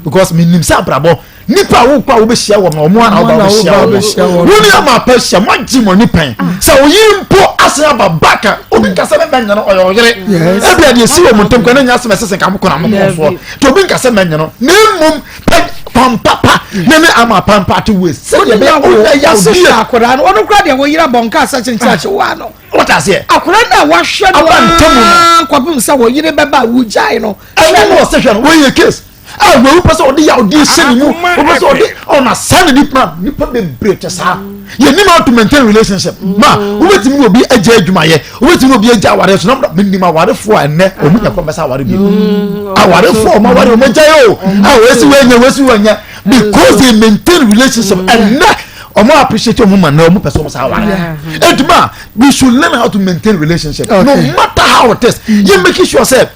because menim sɛ abrabɔ nipa a wokɔ a wobɛhyia wɔn no ɔmo ana woba wobɛhyia wɔn wo ne ama apa hyia moagye mo ani pɛn sɛ oyi mpo asen aba back a obi nka sɛ mɛmɛ nyɛ no ɔyɛ ɔyere ebi a deɛ esi wɔ mo ntam kwan ne nyɛ asɛm ɛsɛ sɛ nka mo kɔ na mo kɔ soɔ nti obi nka sɛ mɛnyɛ no na mmom pɛ kwan papa ne ne ama apa mpaate ways sɛdeɛ ɛbɛyɛ ɔyɛ yɛ obi a akwadaa no ɔno kora deɛ wɔyera bɔ nka asɛ kyenkyen akye waa no wɔte aseɛ akwadaa no a wahwɛ no aa kɔpem sɛ wɔyere bɛba a wogyae no ɛno na ɔsɛ hwɛ no wɔyɛ case a wei wopɛ sɛ ɔde yawdeɛ hyɛ ne mu wopɛ sɛ ɔde ɔna saa ne nipa nipa bebree te saa yɛnim how to maintain relationship ma wobɛtumi ne obi agya adwumayɛ wobɛtumi ne obi agya awareɛ so na menim awarefoɔ a ɛnnɛ ɔmu nya kɔm bɛsɛ aware bi awarefoɔ ɔma aware ɔma gyae o a wɔasi wɔanya wɔasi wɔanya because they maintain relationship ɛnnɛ ɔmo appreciate ɔmo ma na ɔmo pɛ sɛ ɔmo sa aware eduma we should learn how to maintain relationship no matter how it is yɛ make sure sɛ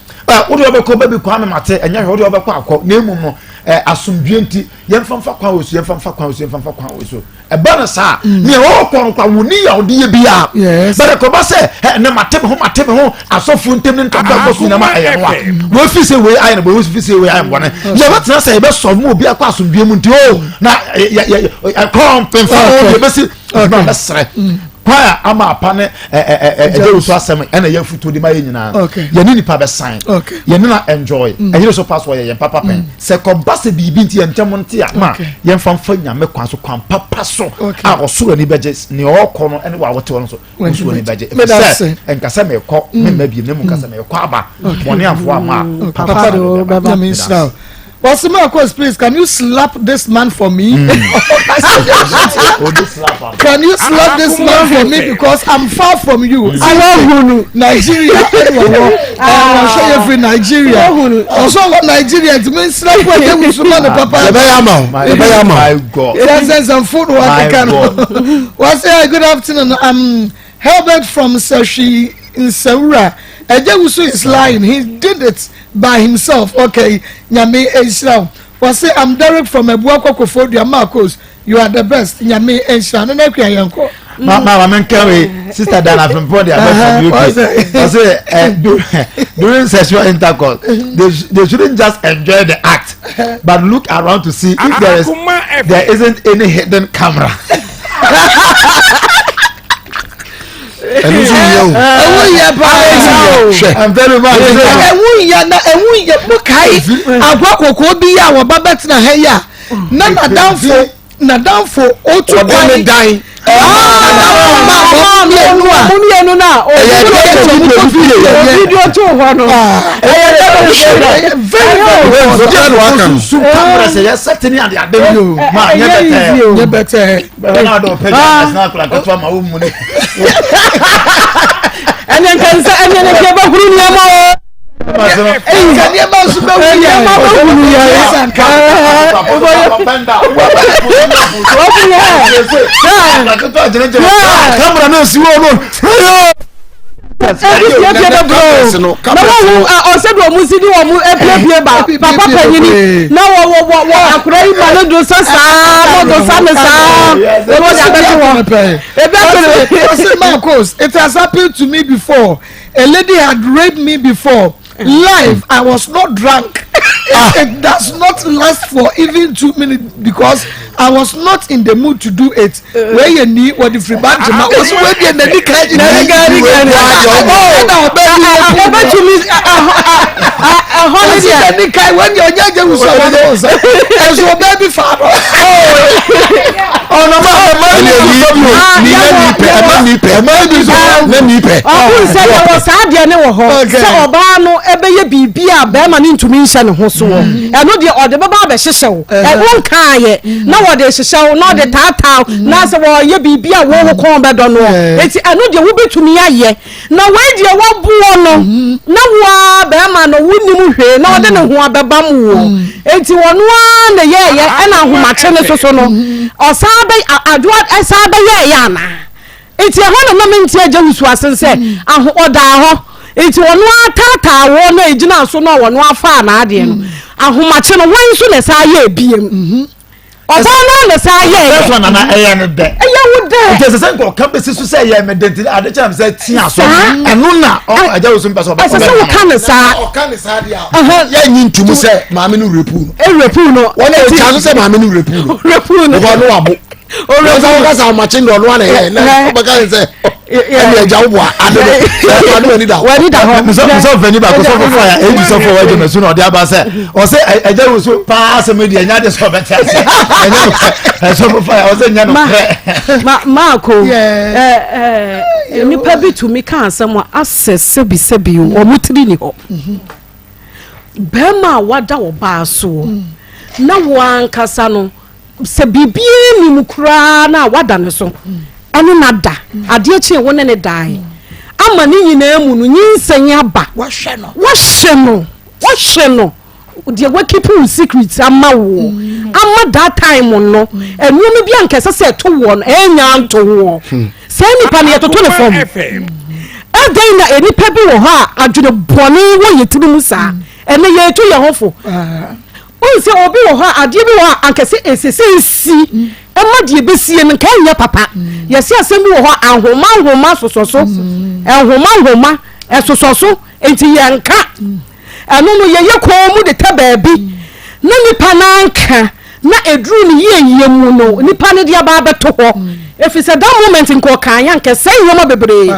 wode ɔbɛkɔ baabi kwame mate ɛnyɛ hwɛ wode ɔbɛkɔ akɔ na mmom no ɛ asomdue nti yɛmfa mfa kwan wɔ so yɛmfa mfa kwan wɔ so yɛmfa mfa kwan wɔ so ɛba no saa mm. nea ɔkɔ no kora wɔni yawdeɛ biara bɛrɛ kɔba sɛ ɛnɛ mate me ho mate me ho asɔfoɔ ntam ne ntɔkwa kɔ so nyinaa ma ɛyɛ no a wɔafi sɛ wei ayɛ no bɔ wɔfi sɛ wei ayɛ no bɔne yɛbɛtena sɛ yɛbɛsɔre mu obi akɔ asomdue mu nti o na ɛkɔ mpemfa ho yɛbɛsi bɛsrɛ kwan a ama apa ne ɛgye wusu asɛm ɛna yɛ afutuo de ma yɛ nyinaa yɛne nipa bɛsan yɛne na enjoy mm. ɛyere so pa so ɔyɛ yɛn papa pɛn mm. sɛ kɔba sɛ biribi nti yɛn ntɛm nte a ma yɛnfa nfa nyame kwan so kwan papa so a ɔsoro ani bɛgye nea ɔkɔ no ɛne wa wɔte hɔ no so ɔsoro ani bɛgye efisɛ nkasa mɛkɔ ne mma biem ne mu nkasa mɛkɔ aba bɔne afo ama papa de ɔbɛba. Wɔsi Marcus please can you slap this man for me? Mm. can you slap this man for me because I'm far from you. Mm. Ahunu Nigeria ɛwɔ hɔ ɔhwɛ yɛ firi Nigeria ɔsɔ wɔ Nigeria nti mi nsira fún ɛyɛ wusu ma ne papa. Yɛ bɛ yà ma o yɛ bɛ yà ma o. Sɛnsɛnsɛn fún wa keka no. Wɔsi good afternoon I'm Herbert from Sɛhwi Nsawura. Ɛjɛ wusu is lying he did it. by himself okay nyame nhyira wo wɔse I'm Derek from Abuakwa Koforidua Marcos you are the best nyame nhyira no na akua yɛn kɔ. ma ma ma menka wei sister dana frimpong de abɛ from uk ɔse eh, during sexual intercourse they, they shouldn't just enjoy the act but look around to see if there is there isn't any hidden camera. ɛno nso yɛ o ɛwo yɛ paa hwɛ ɛwo yɛ na ɛwo yɛ mo kae agua kɔkɔɔ bi yɛ a wɔba bɛtena ha yi a na nadamfo nadamfo otu kwan ɔde ne dan ɔmo mmienu na ɛyɛ dɛ video to hɔ no ɛyɛ dɛ very very very ɔdi no su kamara sɛ yɛ sɛte ne ade ade ma nyɛ bɛtɛ nyɛ bɛtɛ. Bɛhwɛ na ɔde ɔpɛ gya ɛsena akora nketewa ma wo mu ne. Ɛnɛ nka nsa ɛnɛ ne nka ɛbɛhuru nneɛma o. Nka nneɛma nso bɛhu yɛ. Nneɛma bɛhuru yɛ. Kamara náà si wọ́n nù. Ebi bɛ bro na wɔn hu ɔsɛ de wɔn si de wɔn epiepie ba papa panyini na wɔ wɔ wɔ wɔ akora yi ma ne do sa saa mo do sa ne saa na wɔde abɛto hɔ ebi ato ne. Ɔsɛ Marcos it has happened to me before a lady had raped me before live I was not drunk ah. it does not last for even 2 minutes because I was not in the mood to do it. Wei yɛ ni wɔde firi ba ntoma wɔsi wei deɛ n'ani kan gyina n'ani kan n'ani kan ɛna ɔbɛ bi yɛ bi ɔbɛtumi ɛhɔ ne deɛ n'ani kan wɔn deɛ ɔnyɛ agye wusu a wɔn nsa ɛso ɔbɛ bi fa no. Ɔnama ɛma ni pɛ ni ni pɛ ɛma ni pɛ ɛma ni pɛ ɛma ni pɛ. Ɔkun sɛ yɛwɔ saa deɛ ne wɔ hɔ sɛ ɔbaa no ɛbɛyɛ biribi a bɛrima no ntumi nhyɛ ne ho soɔ ɛno deɛ ɔde bɛba abɛhyehyɛ wo ɛwo nkaayɛ na wɔde hyehyɛ wo na ɔde taataa wo na sɛ wɔyɛ biribi a wo wo kɔn bɛdɔ noɔ eti ɛno deɛ wobɛtumi ayɛ na wei deɛ waboɔ no na wo ara bɛrima no wonim hwee na ɔde ne ho abɛbam woɔ eti ɔno ara na yɛɛyɛ ɛna ahomakye no soso no ɔsan bɛ adwoa ɛsan bɛyɛɛyɛ anaa Nti ɛhɔ na na mente agya wusu ase sɛ aho ɔdaa hɔ nti ɔno ara taataa wɔ na egyina so na ɔno afaa n'adeɛ no ahomakye no wɔn nso na ɛsan yɛ ebiem ɔbaa no na ɛsan yɛ ɛyɛ fɛn nana ɛyɛ no dɛ ɛyɛ wo dɛ nti ɛsɛ sɛ nka ɔka bɛsi so sɛ ɛyɛ me dɛ nti ade kyɛn sɛ tia so ɛno na agya wusu mpɛ sɛ ɔbɛkɔ ɛsɛ sɛ woka ne saa ɔka ne saa deɛ a yɛnyi ntum sɛ maame no repu no ɛrepu no wɔn a ɔtwa so sɛ maame no repu no repu no because no wabo ɔno sɛ woka sɛ ahomakye deɛ ɔno ana ɛyɛ na wobɛka ne sɛ ɛne agya wo boa ade no ade w'ani da hɔ w'ani da hɔ mesɛ ɔfani baako sɔfo fo a ɛdi sɔfo wɔ adwuma so na ɔde aba sɛ ɔsɛ agya wo so paa sɛ medi ɛnyɛ ade sɛ ɔbɛte ase ɛnyɛ nokorɛ sɔfo fo a ɔsɛ nyɛ nokorɛ maako nnipa bi tumi ka asɛm a asɛ sɛbisɛbi wɔn tiri ni hɔ bɛrima a wada ɔbaa soɔ na wo ankasa no Sɛ biribiara nni mu koraa no a woada ne so ne no ada, adeɛ kye wo ne ne dae ama ne nyinaa mu no nyinsɛn aba, Wahwɛ no. Wahwɛ no, wahwɛ no, deɛ wakipi wo secret ama woɔ ama that time no, nneɛma bi a nka ɛsɛ sɛ ɛto woɔ no ɛnya nto woɔ. Saa nipa no yɛtoto ne fam. Ɛdɛn na nnipa bi wɔ hɔ a adwene bɔne wɔ yɛ tiri mu saa? Ɛnɛ yɛretu yɛn ho fo. Wohu sɛ obi wɔ hɔ a adeɛ bi wɔ hɔ a anka sɛ ɛsɛ sɛ ɛsi ɛma deɛ ɛbɛsie no nka ɛnyɛ papa. Yɛsɛ asɛm bi wɔ hɔ a nhoma nhoma sosɔ so, nhoma nhoma ɛsosɔ so nti yɛnka. Ɛno no yɛyɛ kɔn mu de tɛ baabi na nipa no anka na ɛduru ne yieyie mu no nipa no de aba abɛto hɔ. Ɛfiri sɛ that moment nka ɔkaeɛ anka ɛsɛe nneɛma bebree.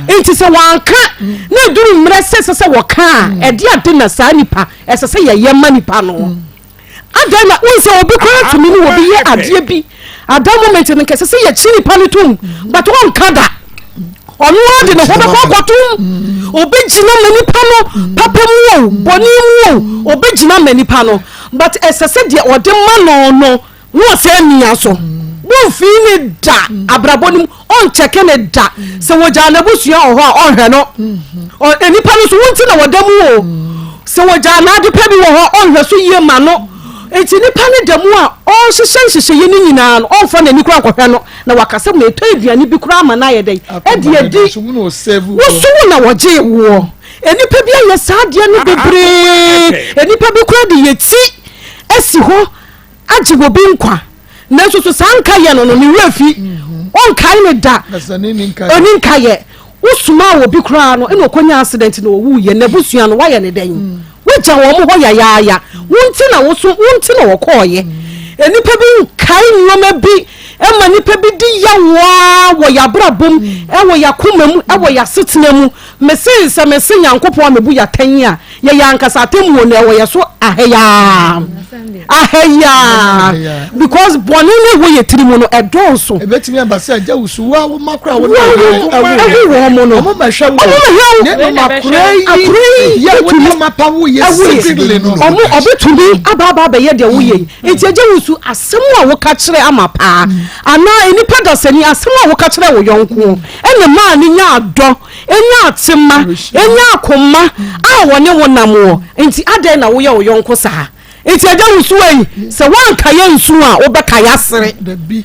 Nti sɛ wanka na ɛduru mmerɛ sɛ ɛsɛ sɛ wɔka a ɛde ade na saa nipa ɛsɛ sɛ yɛyɛ ma nipa no. Adɛn na wohu sɛ obi koraa tumi ne obi yɛ adeɛ bi at that moment no nka ɛsɛ sɛ yɛkyi nipa no tom but ɔnka da ɔno ara de ne ho bɛkɔ akɔtom obɛgyina ma nipa no papa mu o bɔne mu o obɛgyina ma nipa no but ɛsɛ sɛ deɛ ɔde ma no no Na ɔsɛe mia so. Womfii ne da abrabɔ no mu, ɔnkyɛke ne da. Sɛ wɔgyaa n'abusua wɔ hɔ a, ɔnhwɛ no. Nnipa no nso, wo nti na wɔda mu o. Sɛ wɔgyaa n'ade pa bi wɔ hɔ a, ɔnhwɛ so yie ma no. Enti nipa no da mu a, ɔrehyehyɛ nhyehyɛeɛ no nyinaa no, ɔmfa n'ani koraa nkɔhwɛ no, na waka sɛ metɔ aduane bi koraa ama no ayɛ dɛn? Adi adi. Wo so wo na wɔgyee woɔ. Nnipa bi ayɛ saa adeɛ no bebree. Nnipa bi koraa de yɛ ti asi hɔ agye obi nkwa, nanso so saa nkayɛ no no ne werɛ fi? Ɔnkae no da. Ɔni nkayɛ. Wosomaa obi koraa no ɛna ɔkɔnya accident na ɔwuiɛ, n'abusua no woayɛ ne dɛn? Woagya wɔn hɔ yayaaya. Wo nti na woso, wo nti na wɔkɔɔeɛ. Nnipa bi nkae nneɛma bi ɛma nnipa bi di yaw ara wɔ yɛn abrabɔ mu, ɛwɔ yɛn akoma mu, ɛwɔ yɛn asetena mu. Mese sɛ mese Nyankopɔn a mebu yɛn atɛn yi a, Yɛyɛ ankasa atemmuo no ɛwɔ yɛ so ahɛyaa ahɛyaa because bɔne no ɛwɔ yɛ tiri mu no ɛdɔɔso. Ebetumi aba sɛ agya wusu wo a wo ma kora wo na ɛwo wɔn mo no ɔmo ma hwɛ wo ɔmo ma hwɛ wo ne ɔmo akora yi yɛ wo ne ma pa wo yɛ secretly no ɔmo ɔbɛtumi aba aba abɛyɛ deɛ woyɛ yi nti agya wusu asɛm a woka kyerɛ ama paa anaa nnipa dasani asɛm a woka kyerɛ wo yɔnko ɛna maa ne nya adɔ Nya tema, nya akoma a wɔne wo nam wɔ. Nti adɛn na woyɛ wo yɔnko saa? Nti agya wusu ei, sɛ woanka yɛ nsu a wobɛka yɛ asere. Dabi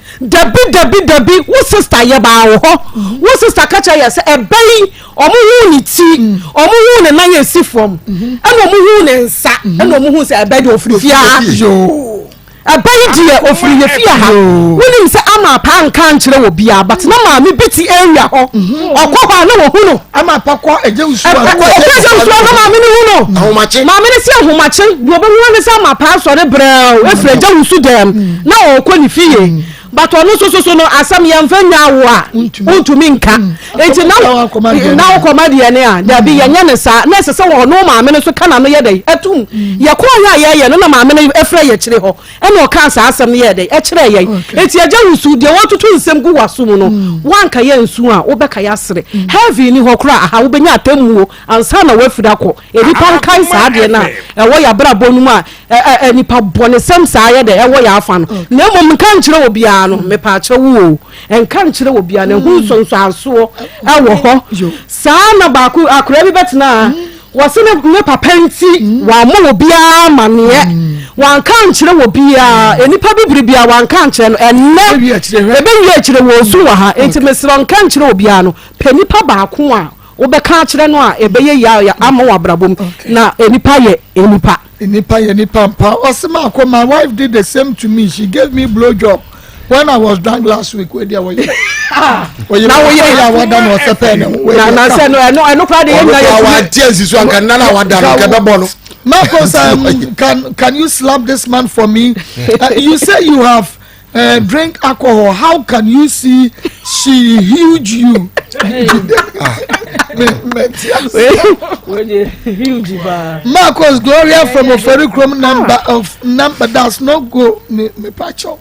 dabi dabi, wo sister yɛbaa wo hɔ. Wo sister ka kyerɛ yɛ sɛ ɛbɛ yi ɔmo huu ne ti, ɔmo huu ne nan esi fam, ɛna ɔmo huu ne nsa, ɛna ɔmo huu sɛ ɛbɛ deɛ ofiri fie ha. Ɛba yi deɛ ɔfiri yɛ fie ha. Wonim sɛ ama apa anka ankyerɛ wɔ biara but na maame bi te area hɔ. Mhm. Ɔkɔ hɔ a na wɔhu no. Ama apa kɔ agya nsuo a. Ɔkɔ agya nsuo a na maame no hu no. Ahomakye. Maame no si ahomakye deɛ ɔbɛhu ne sɛ ama apa asɔre brɛw efiri agya wusu dɛm mm. na ɔkɔ ne fie. Mm. But ɔno nso so so no asɛm yɛmfa nya wo a wontumi nka. Mm. Enti na na wokɔma deɛ ne a dabi mm. yɛnyɛ ne saa na ɛsɛ sɛ ɔno maame no nso ka n'ano yɛ dɛ ɛtum mm. yɛkɔɔ yɛ a yɛyɛ no na maame no ɛfrɛ yɛ kyerɛ hɔ ɛna ɔkaa saa asɛm no yɛ dɛ ɛkyerɛ yɛn eti agya wusu deɛ wɔtoto nsɛm gu w'aso mu no mm. wanka yɛ nsu a wobɛka yɛ asere heavy ni hɔ koraa aha wobɛnya atemmuo ansa na wafiri akɔ nipa nkae saa deɛ no a ɛwɔ yɛ abrabɔ no mu a nipa bɔnesɛm saa yɛ dɛ ɛwɔ yɛ afa no na mmom nka nkyerɛ obiara no mepaakyɛ wo o Nka nkyerɛ obiara na ɛho nsonsoansoɔ wɔ hɔ. Saa na baako akwadaa bi bɛtena ha wɔse ne ne papa nti wammɔ obiara amaneɛ wanka nkyerɛ obiara nnipa bi bere biara wanka nkyerɛ no ɛnnɛ ɛbɛwie akyire wɔ osu wɔ ha nti mesrɛ nka nkyerɛ obiara no pɛ nipa baako a wobɛka akyerɛ no a ɛbɛyɛ yie ama wɔ abrabɔ mu na nipa yɛ nipa. Nipa yɛ nipa mpa. Ɔse maako my wife did the same to me she gave me blow job when I was drunk last week. Wei deɛ wɔyɛ. Wɔyɛ na wɔyɛ yɛ a wada na ɔsɛ pɛɛ ne ho. Na na sɛ no ɛno ɛno koraa de yɛ nyina yɛ. Ɔno wante ansi so anka nna na wada no nka ɛbɛbɔ no. Marcos, um, can can you slap this man for me? Uh, you say you have uh, drink alcohol how can you see she huge you. Marcos Gloria from Oferikrom number of number does not go me me pacho.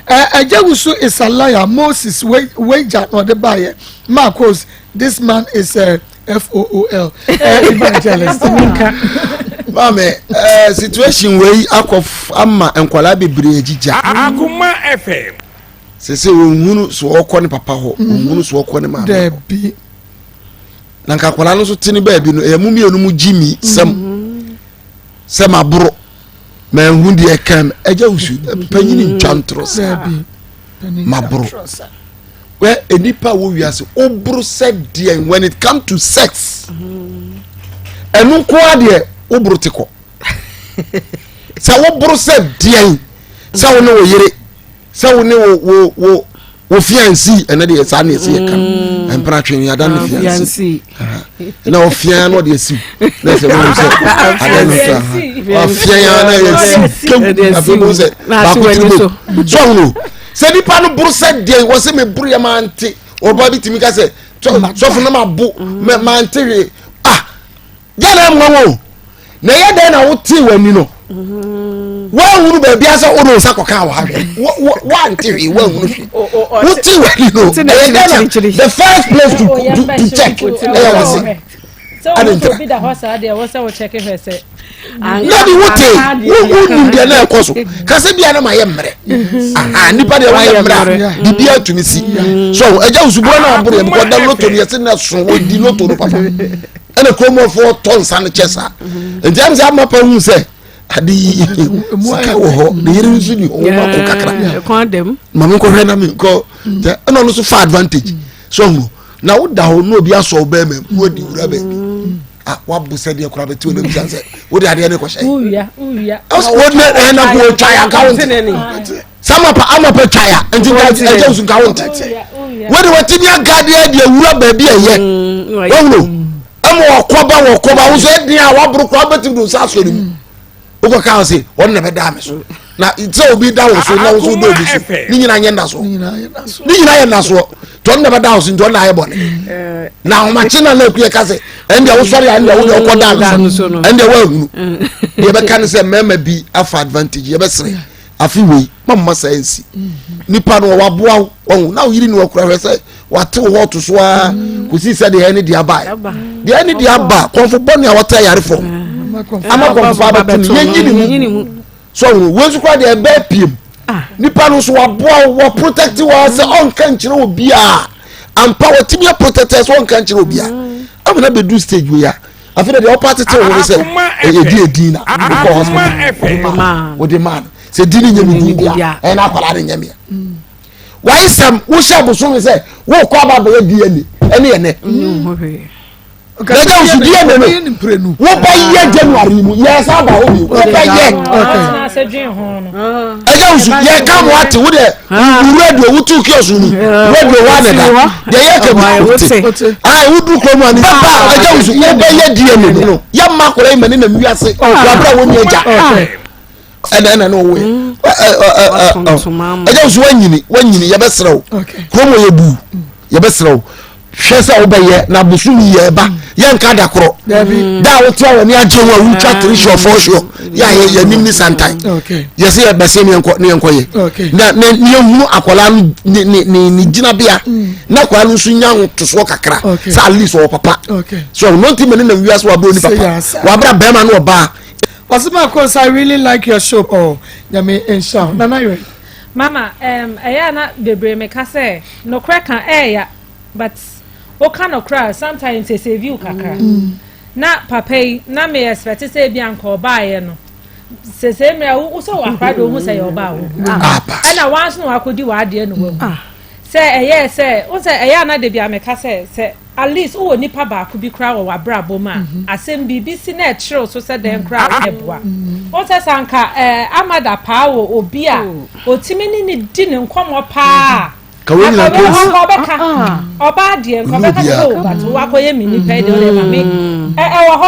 Ejewusu is a liar. Moses wager na ɔde baayɛ. Marcos this man is a F-O-O-L evangelist. Maame, eh, situation wei akɔ ama nkwadaa bebree agyigya. Akoma FM. Sese wɔnhunu so ɔkɔ ne papa hɔ, mhm. wɔnhunu so ɔkɔ ne maame hɔ. Dɛbi. Na nka akwadaa no nso te ne baabi no, ɛyɛ mu mmienu mu gyi mi sɛm mhm. sɛ maboro manhu deɛ kan ɛgya wusu panyin ntwa ntorɔ saa maboro. Wɛ nipa wɔ wiase woboro sɛ deɛn when it come to sex ɛno nko ara deɛ woboro te kɔ. Sɛ woboro sɛ deɛn sɛ wo ne wo yere sɛ wo ne wo wo wo wo fiancé ɛnɛ deɛ saa ne ɛsɛ yɛ ka mm. mpena twe yɛada ne ah, fiancé na ɔfia na ɔde asiw na ɛsɛ mo sɛ ada no so ɔfia ya na ɛyɛ siw kew afei mo sɛ baako tiri mo so ɔhono sɛ nipa no boro sɛ deɛ wɔ sɛ me boro yɛ maa nte ɔba bi tumi ka sɛ sɔfo na ma bo mɛ maa nte hwee ah. Deɛ na ɛmmoa wo na ɛyɛ dɛn na wotee w'ani no woahunu baabi a sɛ wode wo nsa kɔka wɔ ha hwɛ woante hwee woahunu hwee wotee w'ani no ɛyɛ dɛn na the first place to, to, to check ɛyɛ wɔ se ade ntra na de wote wonim deɛ na ɛkɔ so kasɛ bia na mayɛ mmerɛ aha nipa deɛ wayɛ mmerɛ a biribi atumi si so ɛgya wosubura no aboro yɛ because da loto no yɛse na so wɔdi loto no papa ɛna kuromɔfoɔ tɔ nsa no kyɛ saa nti ɛm sɛ ama pa hu sɛ ade yi sika wɔ hɔ ne yere nso ni hɔ wɔn akɔ kakra ma me nkɔhwɛ na me nkɔ ɛna ɔno nso fa advantage so ɔhunu na woda hɔ na obi asɔ ɔbɛn mɛ mu adi wura baabi ah wabo sɛ deɛ kora bɛte wɔn bisa sɛ wode adeɛ ne kɔhyɛ wɔde ɛna ko otwa ya nka wo nte samapa amapa twa ya nti nka ɛgya nsu nka wo nte wode watumi agadeɛ deɛ wura baabi ɛyɛ wɔhunu ɛma wɔkɔba wɔkɔba wo so ɛdeɛ a waboro kora wobɛtumi de nsa asɔ ne mu wokɔ kaa sɛ ɔno na bɛdaa me so na sɛ obi da wo so na wo so wodɔ obi so ne nyina nyɛ nnasoɔ ne nyina yɛ nnasoɔ nti ɔno na bɛda wo so nti ɔno na ayɛ bɔne eh. na ahomakye na na akuyɛ ka sɛ ɛndeɛ wosɔre a ɛndeɛ wode ɔkɔ da no so ɛndeɛ woahunu deɛ bɛka ne sɛ mmarima bi afa advantage yɛbɛsere afe wei mamma saa nsi nipa no waboa wo ɔho na woyere ne wakura hwɛ sɛ wate wo hɔ to so ara kɔsi sɛ deɛ ɛne deɛ aba deɛ ɛne deɛ aba kɔnfo bɔne a wɔte ayarefo ama kɔnfo fa abɛto no yɛnyi ne mu so ɔho wei nso koraa deɛ ɛbɛɛ piem ah. nipa no nso waboa wo wɔ protect wa sɛ ɔnka nkyerɛ obiara ampa watumi aprotect sɛ ɔnka nkyerɛ obiara amena bɛdu stage wei a afei deɛ ɔpa tete wo ne sɛ ɛdi edin na wokɔ hospital wode maa no sɛ di ne nyɛ me din deɛ ɛna akwadaa ne nyɛ mea wayɛ sɛm wohyɛ abosome sɛ wokɔ aba bɛyɛ dna ɛne ɛnɛ lẹ́jọ́ oṣù díẹ̀ nínú wọ́n bá yẹ january mu yẹ sábà ó mi wọ́n bá yẹ ẹjẹ oṣù yẹ ká mu ati wọ́n dẹ rédíò wọ́n tún kí ọ̀sùn mu rédíò wà nìda deɛ yɛ kɛ mu wote ayi wodu kurom ani ba ɛgya wusu yɛ bɛ yɛ die mu no yɛ mma akɔla yi ma ne nam wiase wabra wɔn ni agya ɛna ɛna ne ɔwɔ yɛ ɛgya wusu wanyini wanyini yɛ bɛ srɛ o kurom yɛ bu yɛ bɛ srɛ o hwɛ sɛ wobɛyɛ na bosom yi yɛ ba yɛnka da korɔ da a wote a wɔne agye ho a wotwa three sure four sure yɛ a yɛnim ne santan yɛsɛ yɛbɛse ne yɛnkɔ ne yɛnkɔ yɛ na ne yɛhunu akwadaa no ne ne ne ne gyinabea mm. na akwadaa no nso nya ahotosoɔ kakra sɛ at least ɔwɔ papa so ɔno nti ma ne nam wiase wabere oni papa wabere bɛrima ne ɔbaa. Osima Akos, I really like your show. Oh, nyame nhyira wo. Nana yɛ. Mama, um, ɛyɛ a na bebree meka sɛ nokorɛ ka ɛɛya but woka nokorɛ a sometimes ɛsɛ view kakra. Mm. Na papa yi na me expect sɛ ebi anka ɔbaayɛ no sese mmerɛ wo sɛ wakora de wohu sɛ yɛ ɔbaa wo ɛna wanso na wakɔdi w'adeɛ no wahu ah. sɛ ɛyɛ sɛ wo sɛ ɛyɛ ana de bi ameka sɛ sɛ at least wowɔ nipa baako bi koraa wɔ w'abrabɔ mu a mhm. asɛm biribi si na ɛkyerɛw so sɛ dɛn koraa ɛboa mhm. wo sɛ sɛ anka ɛɛ amada paa wɔ obi a oh. otimi ne ne di ne nkɔmɔ paa. Mm -hmm ka wɔn nyinaa kɛ nsi ɔbɛka ɔbaa deɛ nka ɔbɛka sɛ o but wakɔyɛ mi nipa yi deɛ ɔde ma me ɛwɔ hɔ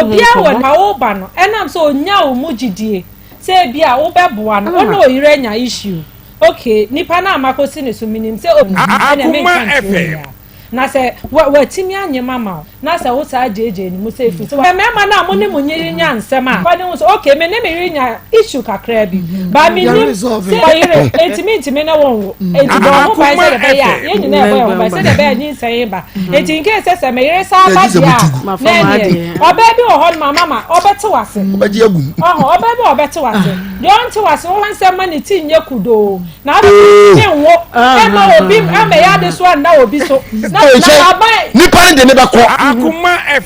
obiara wɔ na ɔba no ɛnam sɛ onya wɔn mu gyidie sɛ ebi a wobɛboa no ɔne oyere anya issue okay nipa no a makɔsi ne so menim sɛ o ɛna menka nkyerɛ obiara na sɛ watumi anyem ama wo na sɛ wo saa gyeegyee ne mu sɛ ɛfiri sɛ mmarima no a mo ne mo nyere nya nsɛm a wɔne ho sɛ okay me ne me yere nya issue kakraa bi mm-hmm. ba menim sɛ ɔyere enti mentumi ne wo nwo mm-hmm. enti bɔ ho ban sɛdeɛ ɛbɛyɛ a yɛn nyinaa ɛbɔ yɛn ho ban sɛdeɛ ɛbɛyɛ nyinsɛn ba mm-hmm. enti nkee sɛ sɛ me yere saa ba deɛ a na ɛneɛ ɔbaa bi wɔ hɔ no ma mama ɔbɛte wase ɔho ɔbaa bi wɔ ɔbɛte wase deɛ ɔnte wase wo nsɛm ma ne ti nyɛ kudoo na afei ne nwo ɛma obi ɛmɛyɛ ade so anna obi so na aban. nipa no de ne bɛkɔ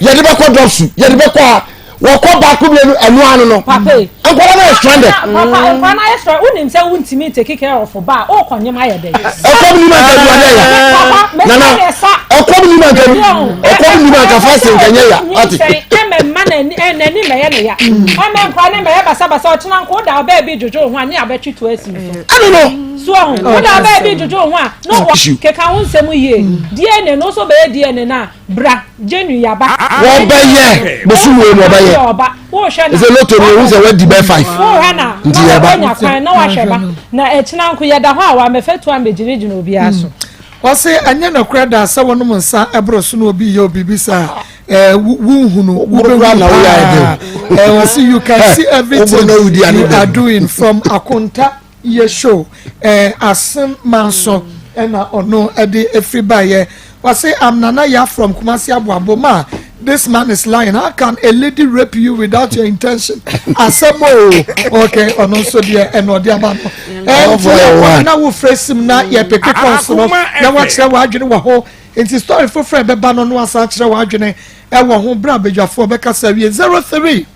yɛde bɛkɔ dɔsu yɛde bɛkɔ a wɔkɔ baako mmienu ɛno ano no nkwadaa no yɛ stranded. papa nkwadaa no ayɛ stranded wonim sɛ wontumi take care of ba a wokɔ nyem ayɛ dɛ. ɛkɔm nim anka bi wanyɛ ya nana ɛkɔm nim anka bi ɛkɔm nim anka fast nkanyɛ ya ate. ɛmɛ mma n'ani mɛgye. mmɛyɛ ne ya. Ɛmɛ nkora ne mmɛyɛ basabasa ɔkyena nko woda ɔbaa bi dwodwo wo ho a ne abɛtwe to asi wo so. Ɛno no. So ɔho woda ɔbaa bi dwodwo wo ho a na wɔ keka wo nsɛm yie. DNA no nso bɛyɛ DNA no a bra January yaba. Wɔbɛyɛ bosom wei mu ɔbɛyɛ. Ɛsɛ loto no ehu sɛ wadi bɛ five. Wohwɛ na Nti yɛba. wanya kwan na wahwɛ ba na ɛkyena nko yɛda hɔ a wamɛfɛ tu amɛgyinagyina obiara so. Ɔse ɛnyɛ nokorɛ da sɛ wonom nsa boro so na obi yɛ wo biribi saa a wonhunu, wobɛhunu paa. Ɔse you can see everything you are doing from Akonta yɛ show Asen Manso ɛna ɔno ɛde ɛfiri baeɛ. Ɔse I'm Nana Ya from Kumasi Aboabo ma this man is lying how can a lady rape you without your intention asɛm o okay ɔno nso deɛ ɛna ɔde aba no ɛnti yɛkɔ na wofrɛ sim na yɛpeke kɔɔso no na wakyerɛ w'adwene wɔ ho nti story foforɔ ɛbɛba no no asan kyerɛ w'adwene ɛwɔ ho berɛ a badwafoɔ bɛkasa wie 03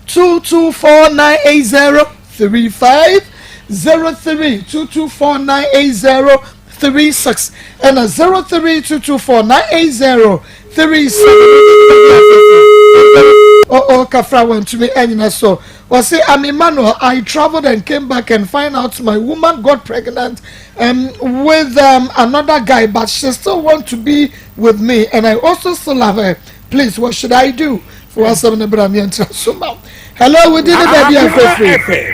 224 980 35 03 224 980 36 ɛna 03 224 980 37. Oh oh, kafra wantumi ɛnyina so. Wɔsi, "I'm Emmanuel. I travelled and came back and find out my woman got pregnant with another guy, but she still want to be with me and I also still love her. Please, what should I do?" For asɛm ne bra ne ɛntra so ma. Hello, within the baabi afɛfɛ.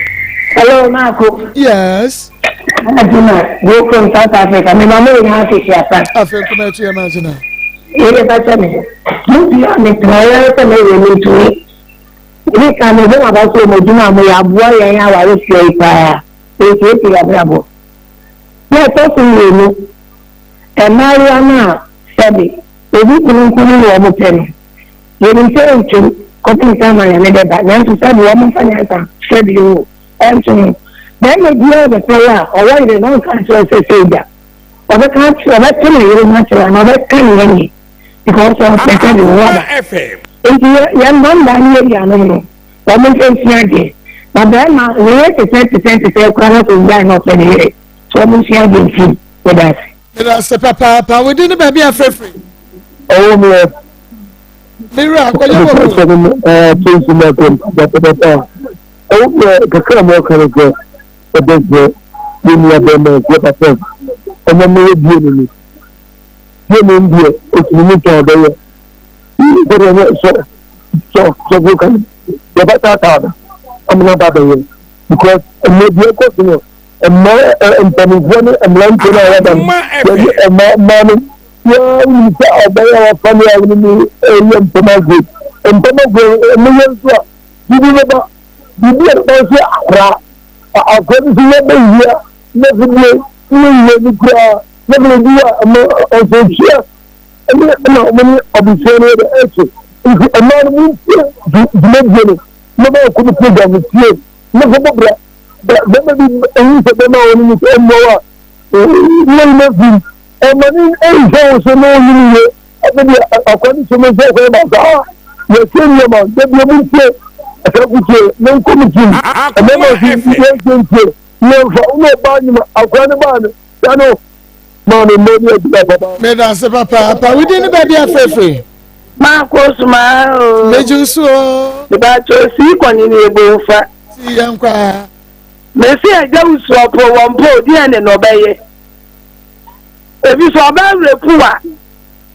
Hello, Marco. Yes. Adina, go from South Africa. Me mama in Africa. Afei kuma akyi yɛ ma Adina. Yeye ba kyɛ me. Mo bi a me tena yɛ sɛ me yɛ me ntumi. Ebi ka me ho aba so mo dwuma mo yɛ aboa yɛn awarefoɔ yi paa. Esiesie yɛ abrabɔ. Na ɛtɔ so mmienu, mmaayewa no a sɛbe obi kunu nko ne wɔn pɛ no, yɛnim sɛ ntwam kɔpem sɛ ama Nyame bɛba, nanso sɛbe wɔn mfa nyansa sɛbe o, ɛnso no, bɛrima biara bɛpɛ wo a ɔwɔ yere na ɔnka nkyerɛ wo sɛ sei da. Ɔbɛka akyerɛ, ɔbɛto ne yere ho akyerɛ anaa ɔbɛka ne yɛnyɛ because ɔpɛ sɛ de wo aba. Nti yɛn mma mmaa ne yɛn nuanom no, wɔn nso nsua adeɛ. Na bɛrima ne yere te sɛ te sɛ te sɛ koraa na sɛ ɔgyae na ɔpɛ ne yere, so wɔn nsua adeɛ mfiri mu. Meda ase. Meda ase papaapa. Wo din ne baabi a frɛfrɛ? Ɔwɔ mu ɛ. Me wura akɔyɛ wɔ mu. Ɛɛ pɛnsi mu akɔm papa. Ɔwɔ mu ɛ kakra mu ɔka ne sɛ ɛbɛ sɛ yɛ nua bɛrima yɛ papa ɔmo mo yɛ bie no ni bie no deɛ otumi mu tɔn ɔbɛyɛ sɛdeɛ ɛnyɛ sɔ sɔ sɔfo kan yɛba taataa no ɔmo na ba bɛyɛ because ɛmɛ deɛ ɛkɔ so no mmaa mpanimfoɔ ne mmeranteɛ no a wɔba no yɛne mmaa mmaa no yɛnim sɛ ɔbɛyɛ wɔfa ne a wɔne ne ɛyɛ mpɔmafoɔ mpɔmafoɔ ɛmo yɛ nso a biribi bɛba biribi a ɛbɛba nso akora akora no nso yɛbɛwia na fidie ne yɛwia no koraa na fidie bi a ɛmo ɔsɔkyia ɛne ɛna ɔmo ne abusua no yɛde ɛkye nti mmaa no mo ntie dwumadie no mo bɛyɛ kɔ no program no tie mo fɔ bɔ bra bɛma bi eyi sɛ bɛma wɔn mu sɛ mmoa a wɔn mu fi ɔma ne nhwɛ wo so na ɔyi ne yie ɛne deɛ akwa ne so sɛ ɔkɔyɛ ba saa yɛsɛ nneɛma dabi ɔmo ntie asafo tie ne nkɔ mu tim ɛmɛma fi yɛntie ntie yɛmfa wo na ɔbaa nyima akwa ne baa no ya no maa me mmɔ ne adwuma papa. Meda ase papaapa. Wo din ne baabi a frɛfrɛ? Maako suma o. Megye so o. Mebakyɛ sii kɔne ne ebo nfa. Si yɛn kɔ a. Mesi agya wusu ɔpo wɔn po deɛ ne na ɔbɛyɛ. Ebi so ɔbaa werɛ a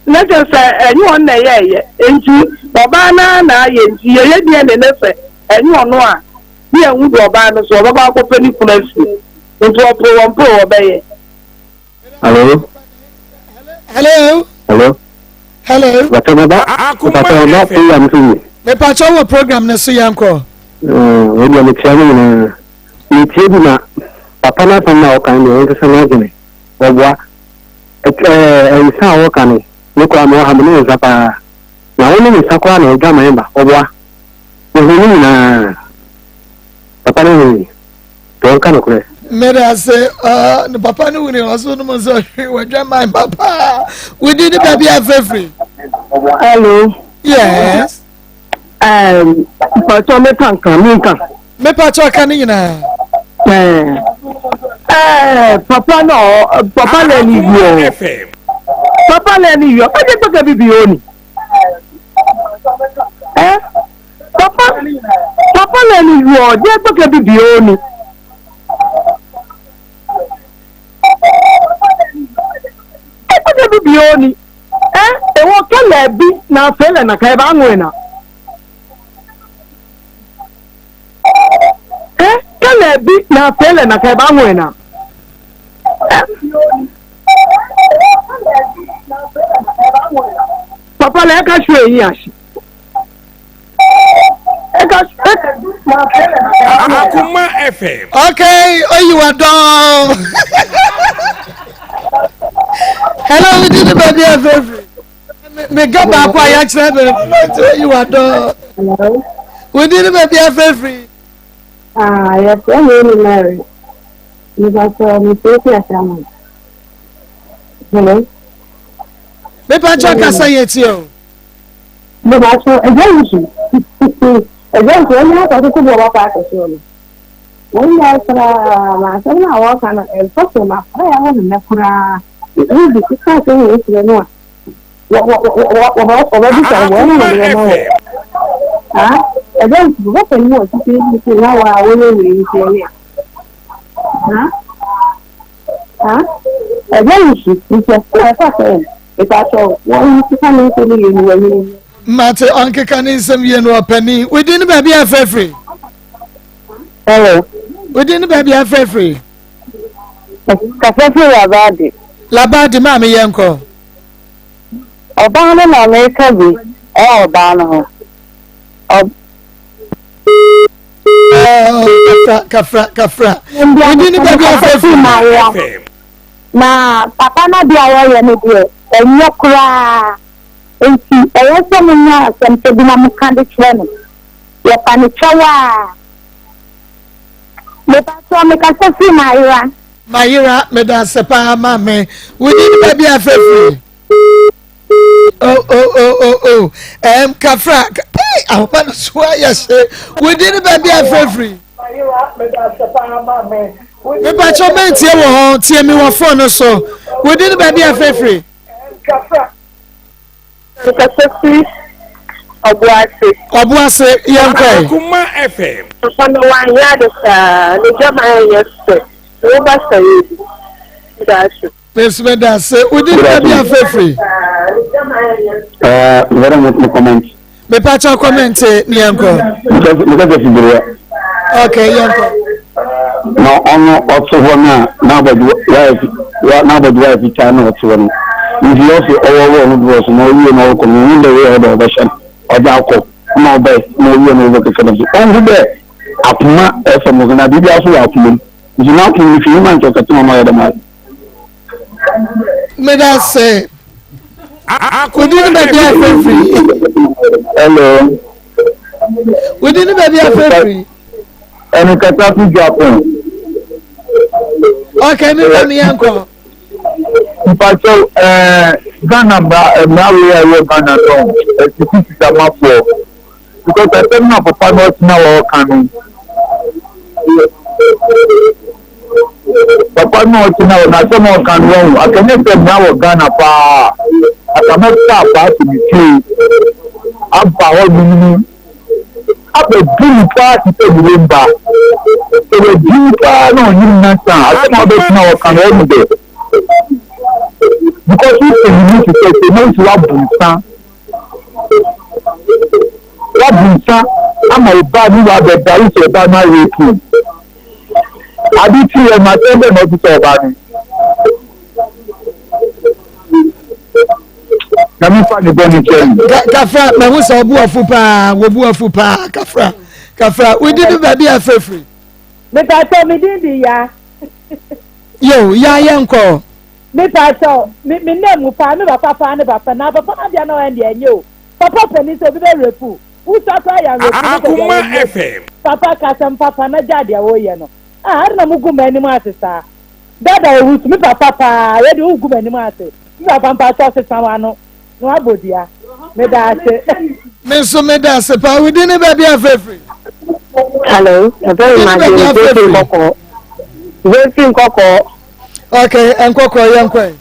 na kyerɛ sɛ ɛnyɛ ɔno na ɛyɛ ɛyɛ nti ɔbaa naa na ayɛ nti yɛyɛ deɛ ne ne sɛ ɛnyɛ ɔno a ne yɛn ho du ɔbaa no so ɔbɛkɔ akɔpɛ ne kunu afie nti ɔpo wɔn po ɔbɛyɛ. Hello. Hello. Hello. Hello. Bàtà bàbá bàtà bàbá program so yìí. Mepàtɔ wɔ program ne so yɛn kɔ. Ɛɛ ebi a mekyia ne nyinaa. Metie bi na papa n'asɛm na ɔka no deɛ ɔnkasa n'adwene. Ɔboa. Ɛɛ nsa a ɔka no me koraa mewɔ ha me ne nsa paa. Na wo ne nsa koraa na ɔdwaman ba ɔboa. Mehu ne nyinaa. Papa no hu deɛ ɔnka nokorɛ. Mede ase ne papa no wuni ɔso no mu sɛ wadwaman papa wodi ne baabi afɛfiri. Hello. Yes. Mpatɔ mepa nka menka. Mepatɔ ka ne nyinaa. Papa no papa na ni yɔ. Papa na ni yɔ. Ɛjɛ gbɛgɛ bibi o ni. Papa papa na ni wɔ jɛ gbɛkɛ bi bi o ni. Gbɛkɛ bi bi o ni. Ɛ ewo kɛlɛ bi na fɛlɛ na ka ɛ b'a ŋɔɛ na. Ɛ kɛlɛ bi na fɛlɛ na ka ɛ b'a ŋɔɛ na. Papa la ɛka su eyi ase. Ɛka su Akuma FM. Okay, oyi wa dɔn. Hello, mi di ni baabi a fɛfɛ. Mi ga baako a yɛakyerɛ mi no, oyi wa dɔn. Wo di ni baabi a fɛfɛ. Ah, yɛfrɛ me Amy Mary. Mepatɔ mefiri fi Asaman. Hello. Mepatɔ kasa yɛ tie o. Mepatɔ ɛgya nsu. Ɛgya nsu ɛnyɛ akɔ koko bɔ ɔba paaki so no. Wɔn nyɛ koraa ma asɛm no a wɔka no ɛmfa so ma koraa yɛ wɔ ne nɛ koraa. Ɛbi keka asɛm wɔ ekyirɛ no a. Wɔbɛbisa wɔn na wɔde bɛma wɔ. Ah, ɛgya nsu bɔbɔ no mu wɔ titi nti na wɔ a wɔyɛ wei nti ɛnyɛ. Ɛgya nsu nti ɛfa sɛ ìpàtɔ wɔn keka ne nsɛm yie no wɔ anim. Mate ɔnkeka ne nsɛm yie no ɔpanin. Wodin ne baabi a afrɛfiri? Hello. Wodin ne baabi a afrɛfiri? Kasa firi Labadi. Labadi maame yɛn kɔ. Ɔbaa no na meka bi ɛwɔ ɔbaa no ho. Kafra kafra kafra. Wodin ne baabi a afrɛfiri? Na papa no adeɛ a wɔyɛ no deɛ ɛnyɛ koraa. Enti ɛyɛ sɛ monya asɛmpa bi na moka de kyerɛ no. Yɛpa no kyɛw a. Mepakyɛw mekasa firi Mayera. Mayera, medase paa maame. Wo din ne baabi a afrɛ firi? Oh, oh, oh, oh, oh. Um, kafra, hey, ahoma no so ayɛ hye. Wo din ne baabi a afrɛ firi? Mepakyɛw mɛntie wɔ hɔ, tie me wɔ phone no so. Wo din ne baabi a afrɛ firi? Nkasa firi Ɔboase. Ɔboase, yɛn kɔ ɛ. Akuma FM. Papa no wanyɛ ade koraa, ne dwaman nyɛ fɛ, ne wo ba sɛe bi. Meda ase. Me nso meda ase. Wo din baabi a fɛfiri? Ɛɛ, mepɛ dɛ mo comment. Mepa kyɛw comment ne yɛn kɔ. Mekasa fi Berea. Okay, yɛn kɔ. Na ɔno ɔte hɔ no a n'abɔdwe wayɛ n'abɔdwe wayɛ fitaa na ɔte hɔ no. Nti ɔse ɔwɔ wɔ no drɔs na ɔwie na ɔkɔ no ɔhu dɛ wei ɔdɛ ɔbɛhyɛ no ɔdze akɔ na ɔbɛe na ɔwie na ɔbɛkeka no so ɔnhu dɛ akoma ɛsɛ mo so na biribiara so wɔ akoma mu nti n'akoma no fi mu na nkyɛ ɔkɛtena ɔno ɔyɛ dɛm ade. Meda ase. Wodi ne baabi afɛfiri. Hello. Wodi ne baabi afɛfiri. Ɛne kasa fi Japan. Okay, mi wura mi yɛn kɔ. Mpakyɛw ɛɛ Ghana mmara mmara wei a ɛwɔ Ghana no ɛsisi sisamafoɔ. Because asɛm no a papa no ɔtena hɔ ɔka no, papa no ɔtena hɔ n'asɛm a ɔka no wahu akɛnyɛ sɛ mmara wɔ Ghana paa aka mɛfa abaa to ne fie aba hɔ nom no abɛbu no paa te sɛ ne mba sɛ wadi no paa na ɔnyem nyansa a asɛm a ɔbɛtena hɔ ɔka no ɛmu dɛ because wosɛ ne mu te sɛ sɛ na wosi wabu nsa Woabu nsa ama wo ba ne woabɛda wo sɛ ɔbaa no arepu wo. Ade kyeeɛ no, asɛm bɛn na ɔte sɛ ɔbaa no? Nyame mfa ne bɔne nkyɛ no. Kafra, mahu sɛ ɔbu afu paa, wɔbu afu paa, kafra, kafra, wodi ne baabi a frɛfiri. Mepatɔ me din de ya. Yo, ya yɛnkɔ. Mepakyɛw, me me nam mu paa, me papa paa ne papa, na papa no adeɛ na ɔyɛ deɛ ɛnyɛ o. Papa panin sɛ obi bɛ rape wo, wosua koraa yɛ anrape no sɛ deɛ wɔnyɛ bi. Papa ka asɛm papa na gyaa deɛ woyɛ no. Ah, ade na mo gu m'anim ase saa. Dada owusu, me papa paa, wei deɛ wogu m'anim ase. Me papa mpakyɛw sesa w'ano na wabɔ dua. Meda ase. Me nso meda ase paa. Wo din ne baabi a frɛfiri? Hello, ɛfɛ mi ma de Zefi Nkɔkɔɔ. Zefi Nkɔkɔɔ. Ok, Nkɔkɔɔ yɛn kɔ yi.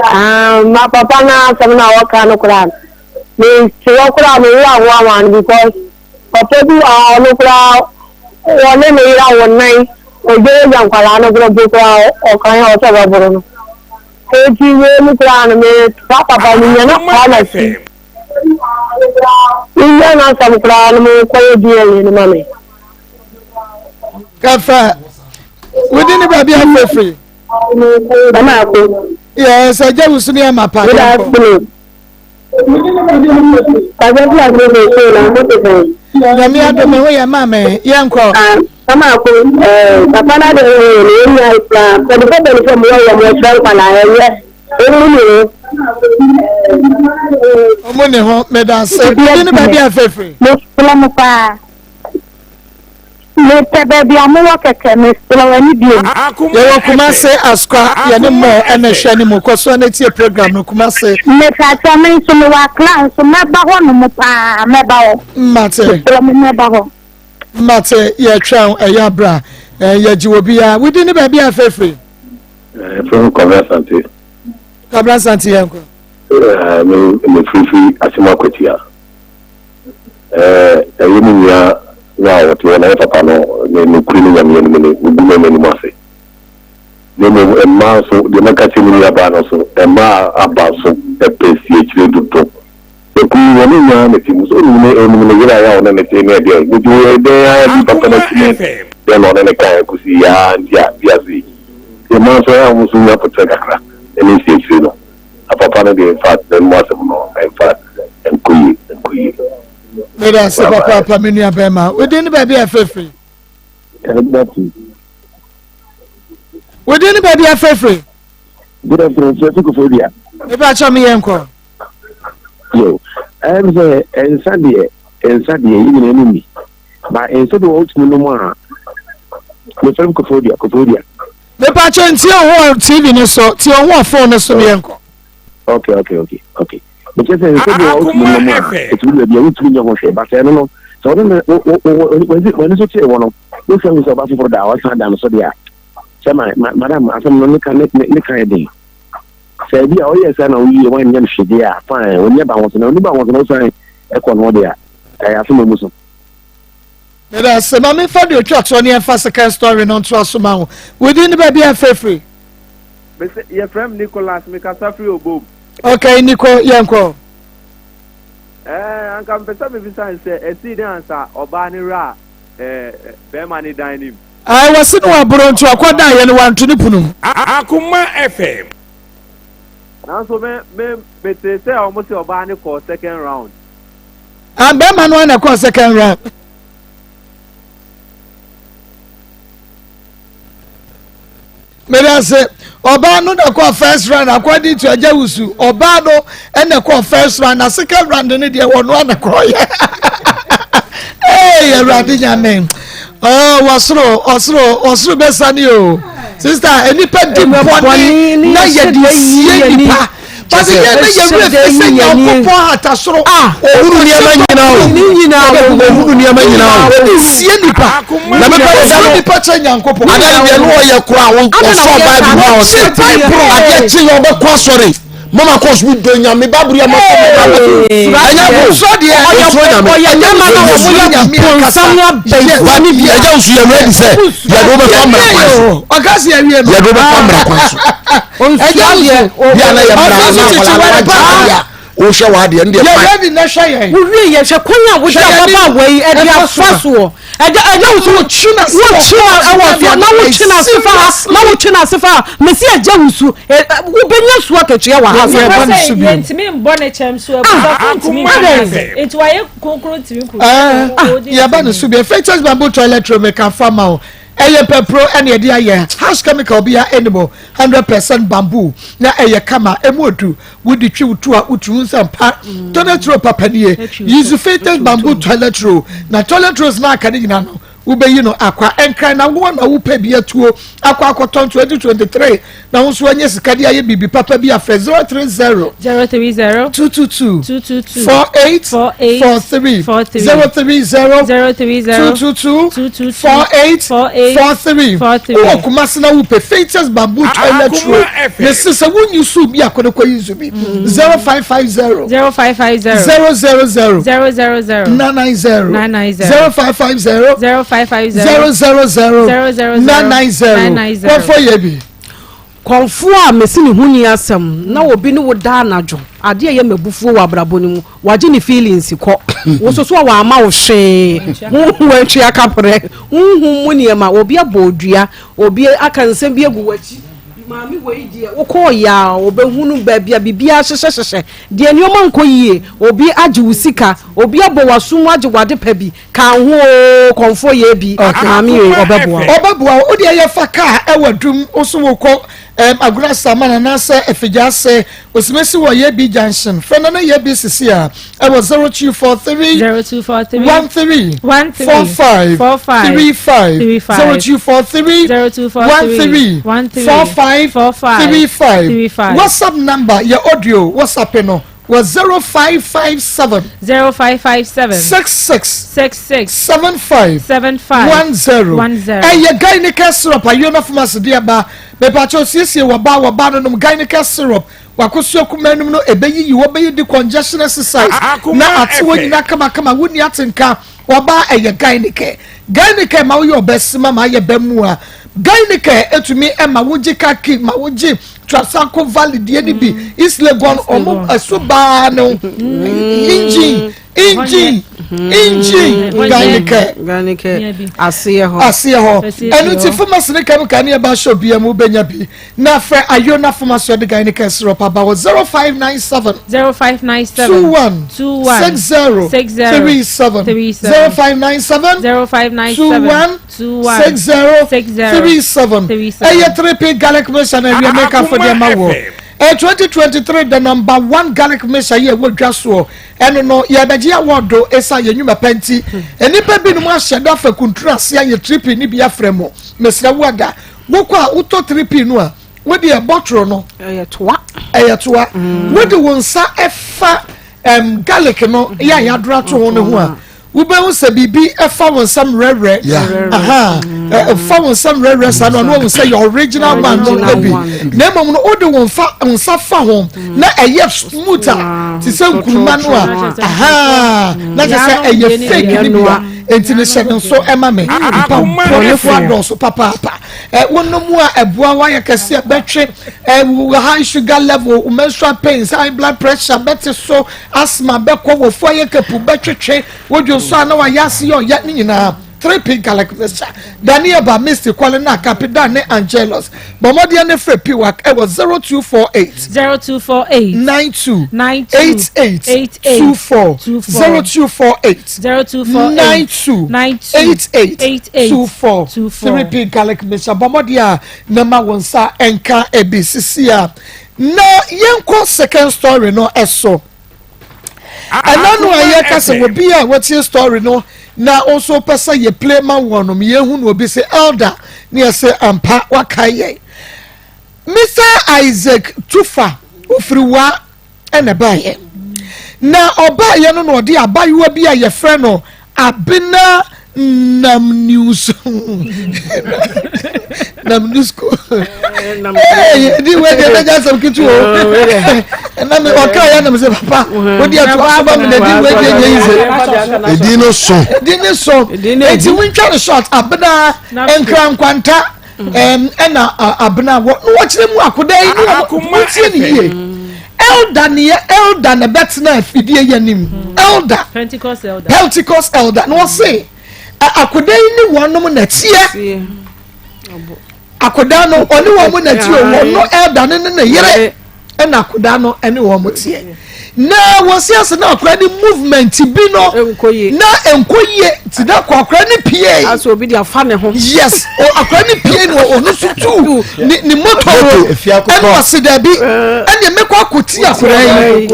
Ah, ma papa na asɛm na wɔka no koraa. Me te hɔ koraa me wura ho ama no because. Papa bi wɔ ha ɔno koraa wɔne ne yere awo nan ɔgyaagya nkwadaa no koraa mpo koraa ɔkan a ɔsɛ ɔbɛboro no. Eti wei mu koraa no me saa papa no nya na paa na si. Nya n'asɛm koraa no mo kɔyɛ DNA no ma me. Kafa wodi ne baabi afɛfiri. Mama ako. Yes, agya wusu ne ama pa. Good afternoon. Nyame adom me ho yɛ ma me yɛnkɔ. Mama ako eh, papa na de ho ne yɛn nyinaa kura pɛnifo pɛnifo mu wɔyɛ mo ɛkyerɛ nkwalaa ɛyɛ ɔmu ne ho. Ɔmu ne ho meda ase. Ebi ne baabi afɛfiri. Mesrɛ mo paa. Mepɛ baabi a mowɔ kɛkɛ, mesrɛ wo ɛne biom. Yɛwɔ Kumase Asukwa, yɛne Mo ɛna ɛhwɛ ne mu. Kɔ so na tie program no Kumase. Mepakyɛ me nso mewɔ Accra nso mɛba hɔ nom paa mɛba hɔ. Mate. Mesrɛ mo mɛba hɔ. Mate yɛtwɛn ɛyɛ abra yɛgye wɔ biara. Wodi ne baabi a fɛfiri. Ɛfiri ho Kwabena Asante. Kwabena Asante yɛn kɔ. Me mefirifiri Akyem Akwatia. Ɛyɛ me nua no a ɔte hɔ na yɛ papa no ne nokorɛ ne Nyame anim ne ɔgu no n'anim ase. Na mmom mmaa nso, deɛ mɛka kyerɛ me nua baa no nso, mmaa aba nso pɛ si akyire dodo. Sɛ kunu yi wɔne nyinaa na ɛte mu, sɛ ɔnim ne ɔnim ne yere a ɛyɛ a ɔne ne te ne ɛdeɛn, nti wɔyɛ dɛn ara di papa no akyi ne dɛn na ɔne ne kaeɛ kɔsi yɛ ara nti a wiase yi. Nti mmaa nso ɛyɛ a wɔn nso nya apoterɛ kakra ne si akyire no. Na papa no deɛ infact n'anom asɛm no infact ɛnkɔ yie ɛnkɔ yie. Meda ase papaapa me nua bɛrima. Wo din ne baabi a ɛfrɛfiri? Wo din ne baabi a ɛfrɛfiri? Good afternoon, sir. Tukufo dua. Ebe akyɛ me yɛn kɔ. Yo, ɛm sɛ nsa deɛ nsa deɛ yi nyinaa no mi. Ba nsa bi wɔ wotumi nom a mefrɛ m kofo dua kofo dua. Mepakyɛ ntie wo ho wɔ TV no so, tie wo ho wɔ phone no so ne yɛnkɔ. Okay, okay, okay, okay. Mekyɛ sɛ nsɛ bi wɔ wotumi nom a, ɛtumi baabi a wontumi nyɛ ho hwee, but ɛno no, sɛ ɔne ne w'ani so tee wɔ no, wohwɛ hu sɛ ɔba foforɔ da a ɔsan da no so deɛ a, sɛ ma madam asɛm no ne ka ne ka yɛ den. Sɛ ebi a ɔyɛ sɛ na woyie woanyɛ no hwee deɛ a, fine, ɔnyɛ ba ho so na ɔni ba ho so na wosan ɛkɔ no ho deɛ a, ɛyɛ asɛm ɔmu so. Meda ase. Ma memfa deɛ ɔtwa toɔ ne yɛmfa second story no ntoa so ma wo. Wo din ne baabi a frɛfiri? Mese yɛfrɛ me Nicholas, mekasa firi Obom. Okay, Nico, yɛnkɔ. Eh, anka mepɛ sɛ mebisa no sɛ ɛsii dɛn ansa ɔbaa no wura eh, bɛrima ne dan no mu. Ae, wɔse no waboro nti ɔkɔdaeɛ no wanto ne pono mu. Akoma FM. Nanso me me metee sɛ wɔn se ɔbaa no kɔɔ second round. Ah, bɛrima no ana kɔɔ second round. Mede ase ɔbaa no na kɔɔ first round according to agya wusu ɔbaa no ɛna kɔɔ first round na second round no deɛ wɔn ana kɔɔ yɛ. Ee awurade nyame oh, wɔsoro ɔsoro ɔsoro bɛsane o sista nnipa di bɔne na yɛde sie nipa. Pasi yɛn na yɛn werɛ fi sɛ Nyankopɔn hata soro. Ohunu nneɛma nyinaa o. Ne nyinaa o. Ohunu nneɛma nyinaa o. Wode sie nipa. Na mepɛ sɛ Osuro nipa kyerɛ Nyankopɔn. Ada ne deɛ no ɔyɛ kora a ɔsɔ Bible mu a ɔsɛ adeɛ kye yɛ ɔbɛkɔ asɔre. Mama kɔs mi dɔ nyame Bible yɛ ma sɔ mi Bible. Ɛnyɛ ko Osuro deɛ osuro nyame. Ɔyɛ nyama na wɔn yɛ bonsam ne abayifoɔ ne bia. Ɛgya nso yɛ ready sɛ yɛde wobɛfa mmara kwan so. Ɔka sɛ yɛwie no. Yɛde wobɛfa mmara kwan so. Ɛgya nso. Bia na yɛ mmara na akwadaa no wagye adeɛ a wohwɛ w'adeɛ no deɛ Yɛ fine. ready na hwɛ yɛn. Wowie yɛ hwɛ kwan a wode Hwɛ yɛn ababaawa yi ɛde ɛfa afa so a. soɔ. Ɛgya ɛgya wo so Wotwe n'ase wɔ wotwe na ɛwɔ soɔ na wotwe n'ase fa ha na wotwe n'ase fa ha mesi ɛgya wo su ɛ ɛ wobɛnya su akatua wɔ ha. Yɛ Ɔka ba ne sɛ so bio. yɛntumi mbɔ ne kyɛm so abusafo ntumi Ah, nka adɛn? n'asɛm nti wayɛ kronkron ntumi nkuru Yɛ ba ne so bio. Features bamboo toilet roll meka fa ma wo. Ɛyɛ mpɛpro ɛna yɛde ayɛ. Harsh chemical bia ɛni mu. 100% bamboo na ɛyɛ kama emu odu. Wode twi wo to a wotu wo nsa mpa. Toilet roll papa nie. Use Features bamboo toilet roll. Na toilet rolls na aka ne nyinaa no. wobɛyi no akwa. Nkran na woɔ na wopɛ bi atuo akɔ akɔtɔn 2023 na wo nso anya sika de ayɛ biribi papa bi afrɛ 030 030 222 222 48 48 43 43 030 030 222 222 48 48 43 43. Wowɔ Kumasi na wopɛ Faintest Bamboo Toilet Roll mese sɛ wonyi so bi akɔde kɔ yi so bi 0550 0550 000 000 990 990 0550 0550 000 000 990 990. Kɔfɔ yɛ bi. Kɔmfoɔ a mese ne ho nni asɛm na obi ne wo da anadwo, adeɛ a ɛyɛ me abufuo wɔ abrabɔ no mu, wagye ne feelings kɔ, wo nso so a wamma wo hwee, honhom antwi akaprɛ, honhom mu nneɛma, obi abɔ wo dua, obi aka nsɛm bi agu w'akyi, maame wei deɛ wokɔɔ yɛ a ɔbɛhunu baabi a biribiara hyehyɛhyehyɛ, deɛ nneɛma nkɔ yie, obi agye wo sika, obi abɔ w'asom agye w'adepa bi, Ka ho oo kɔmfoɔ yɛ bi maame yɛ ɔbɛboa wo. Ɔbɛboa wo wodeɛ yɛ fa kaa ɛwɔ dum wo so wo kɔ ɛm agona saman anaasɛ afigya ase osimesi wɔ yɛ bi junction frɛ nana yɛ bi sisi a ɛwɔ 0243 0243 13 13 45 45 35 35 0243 0243 13 13 45 45 35 35 WhatsApp number yɛ audio WhatsApp no wɔ 0557. 0557. 66. 66. 75. 75. 10. 10. Ɛyɛ Gyneca syrup a Yona Pharmacy de aba. Mepatwa osiesie wɔ ba wɔ ba no nom Gyneca syrup. Wakosua kuma anum no ɛbɛyiyi wɔ bɛyɛ decongestion exercise. Na ate wɔ nyinaa kamakama wonni atenka. Ɔbaa ɛyɛ Gynecare. Gynecare ma woyɛ ɔbasima ma ayɛ bɛmua. Gynecare etumi ɛma wogye kaki ma wogye Trasaco Valley deɛ ni bi mm. East Legon ɔmo ɛso baa no engine engine engine Gynecare. Gynecare aseɛ hɔ. Aseɛ hɔ. Ɛnu ti pharmacy ne kɛmika ne ɛba shop bi ɛmu bɛnya bi. Na frɛ Ayona Pharmacy ɔde Gynecan syrup aba wɔ 0597. 0597. 21. 21. 60. 60. 37. 37. 0597. 0597. 21. 21. 60. 60. 37. 37. Ɛyɛ 3P garlic mixture na awia mɛka fo deɛ ma wɔ. Ɛ 2023 the number one garlic mixture yɛ ɛwɔ dwa soɔ ɛno no yɛbɛgye award do ɛsa yɛ nnwuma pa nti nnipa binom ahyɛ da fa kuntunu ase ayɛ 3P ne bi afrɛ mo mesrɛ wo ada Wokɔ a wotɔ 3P no a, wode ɛbɔ toro no. Ɛyɛ toa. Ɛyɛ toa. Mm. Wode wo nsa ɛfa um, garlic no yɛ a yɛadora to ho no ho a, wobɛhu sɛ biribi ɛfa wo nsam rɛrɛ. Ɛfa wo nsam rɛrɛ saa no, ɔno wahu sɛ yɛ original one no bi. Na mmom no, wode wo nsa fa ho na ɛyɛ smooth a, te sɛ nkuruma no a, na kyerɛ sɛ ɛyɛ fake no bi a. Enti no hyɛ no nso ma me. Nipa bɔnefoɔ adɔɔso papaapa. Ɛ wonom a ɛboa wo ayɛ kɛse ɛbɛtwe ɛ high sugar level, menstrual pains, high blood pressure bɛte so, asthma bɛkɔ, wɔfu ayɛ kapu bɛtwetwe, wodwo nso a na wayɛ ase yɛ ɔya ne nyinaa. 3P Garlic Mixture, Daniel ba Misty Kwale na Kapidan ne Angelus. Bɔ mmɔden ne frɛ Piwak ɛwɔ 0248 0248 92 92 88 88 24 24 0248 0248 92 92 88 88 24 24 3P Garlic Mixture. Bɔ mmɔden a na ma wo nsa nka ebi sisi a na yɛnkɔ second story no ɛso. Ɛna no a yɛka sɛ obi a watie story no na nso pɛ sɛ yɛ play ma wɔn no yɛhu no obi sɛ elder ne yɛ sɛ ampa wakae yɛn. Mr. Isaac Tufa ofiri wa ɛna ɛbaeɛ na ɔbaeɛ no na ɔde abayewa bi a yɛfrɛ no Abena nam news nam news ko ee di wei deɛ ɛbɛgya asɛm ketewa o ɛna mi ɔka yɛ nam sɛ papa o deɛ to aso ba mi na di wei deɛ nyɛ yi sɛ edi no so edi ne so eti mu ntwa ne short Abena nkira nkwanta. ɛna abena wɔ na wɔkyerɛ mu akoda yi ne wɔn tie ne yie elder ne yɛ elder na ɛbɛtena afidie yɛ nim mm. elder pentecost elder pentecost elder na wɔse akoda yi ne wɔnom na teɛ akoda no ɔne wɔn na teɛ wɔn no elder ne ne ne yere. ɛna akwadaa no ɛne wɔn teɛ na wɔsi ase na akwadaa ne movement bi no na nkɔ yie ti na akɔ akwadaa ne pie. aso obi de afa ne ho. yes akwadaa ne pie ɛna ɔno nso tu ne ne moto no ɛna ɔsi dabi ɛna mɛkɔ akɔti akora yi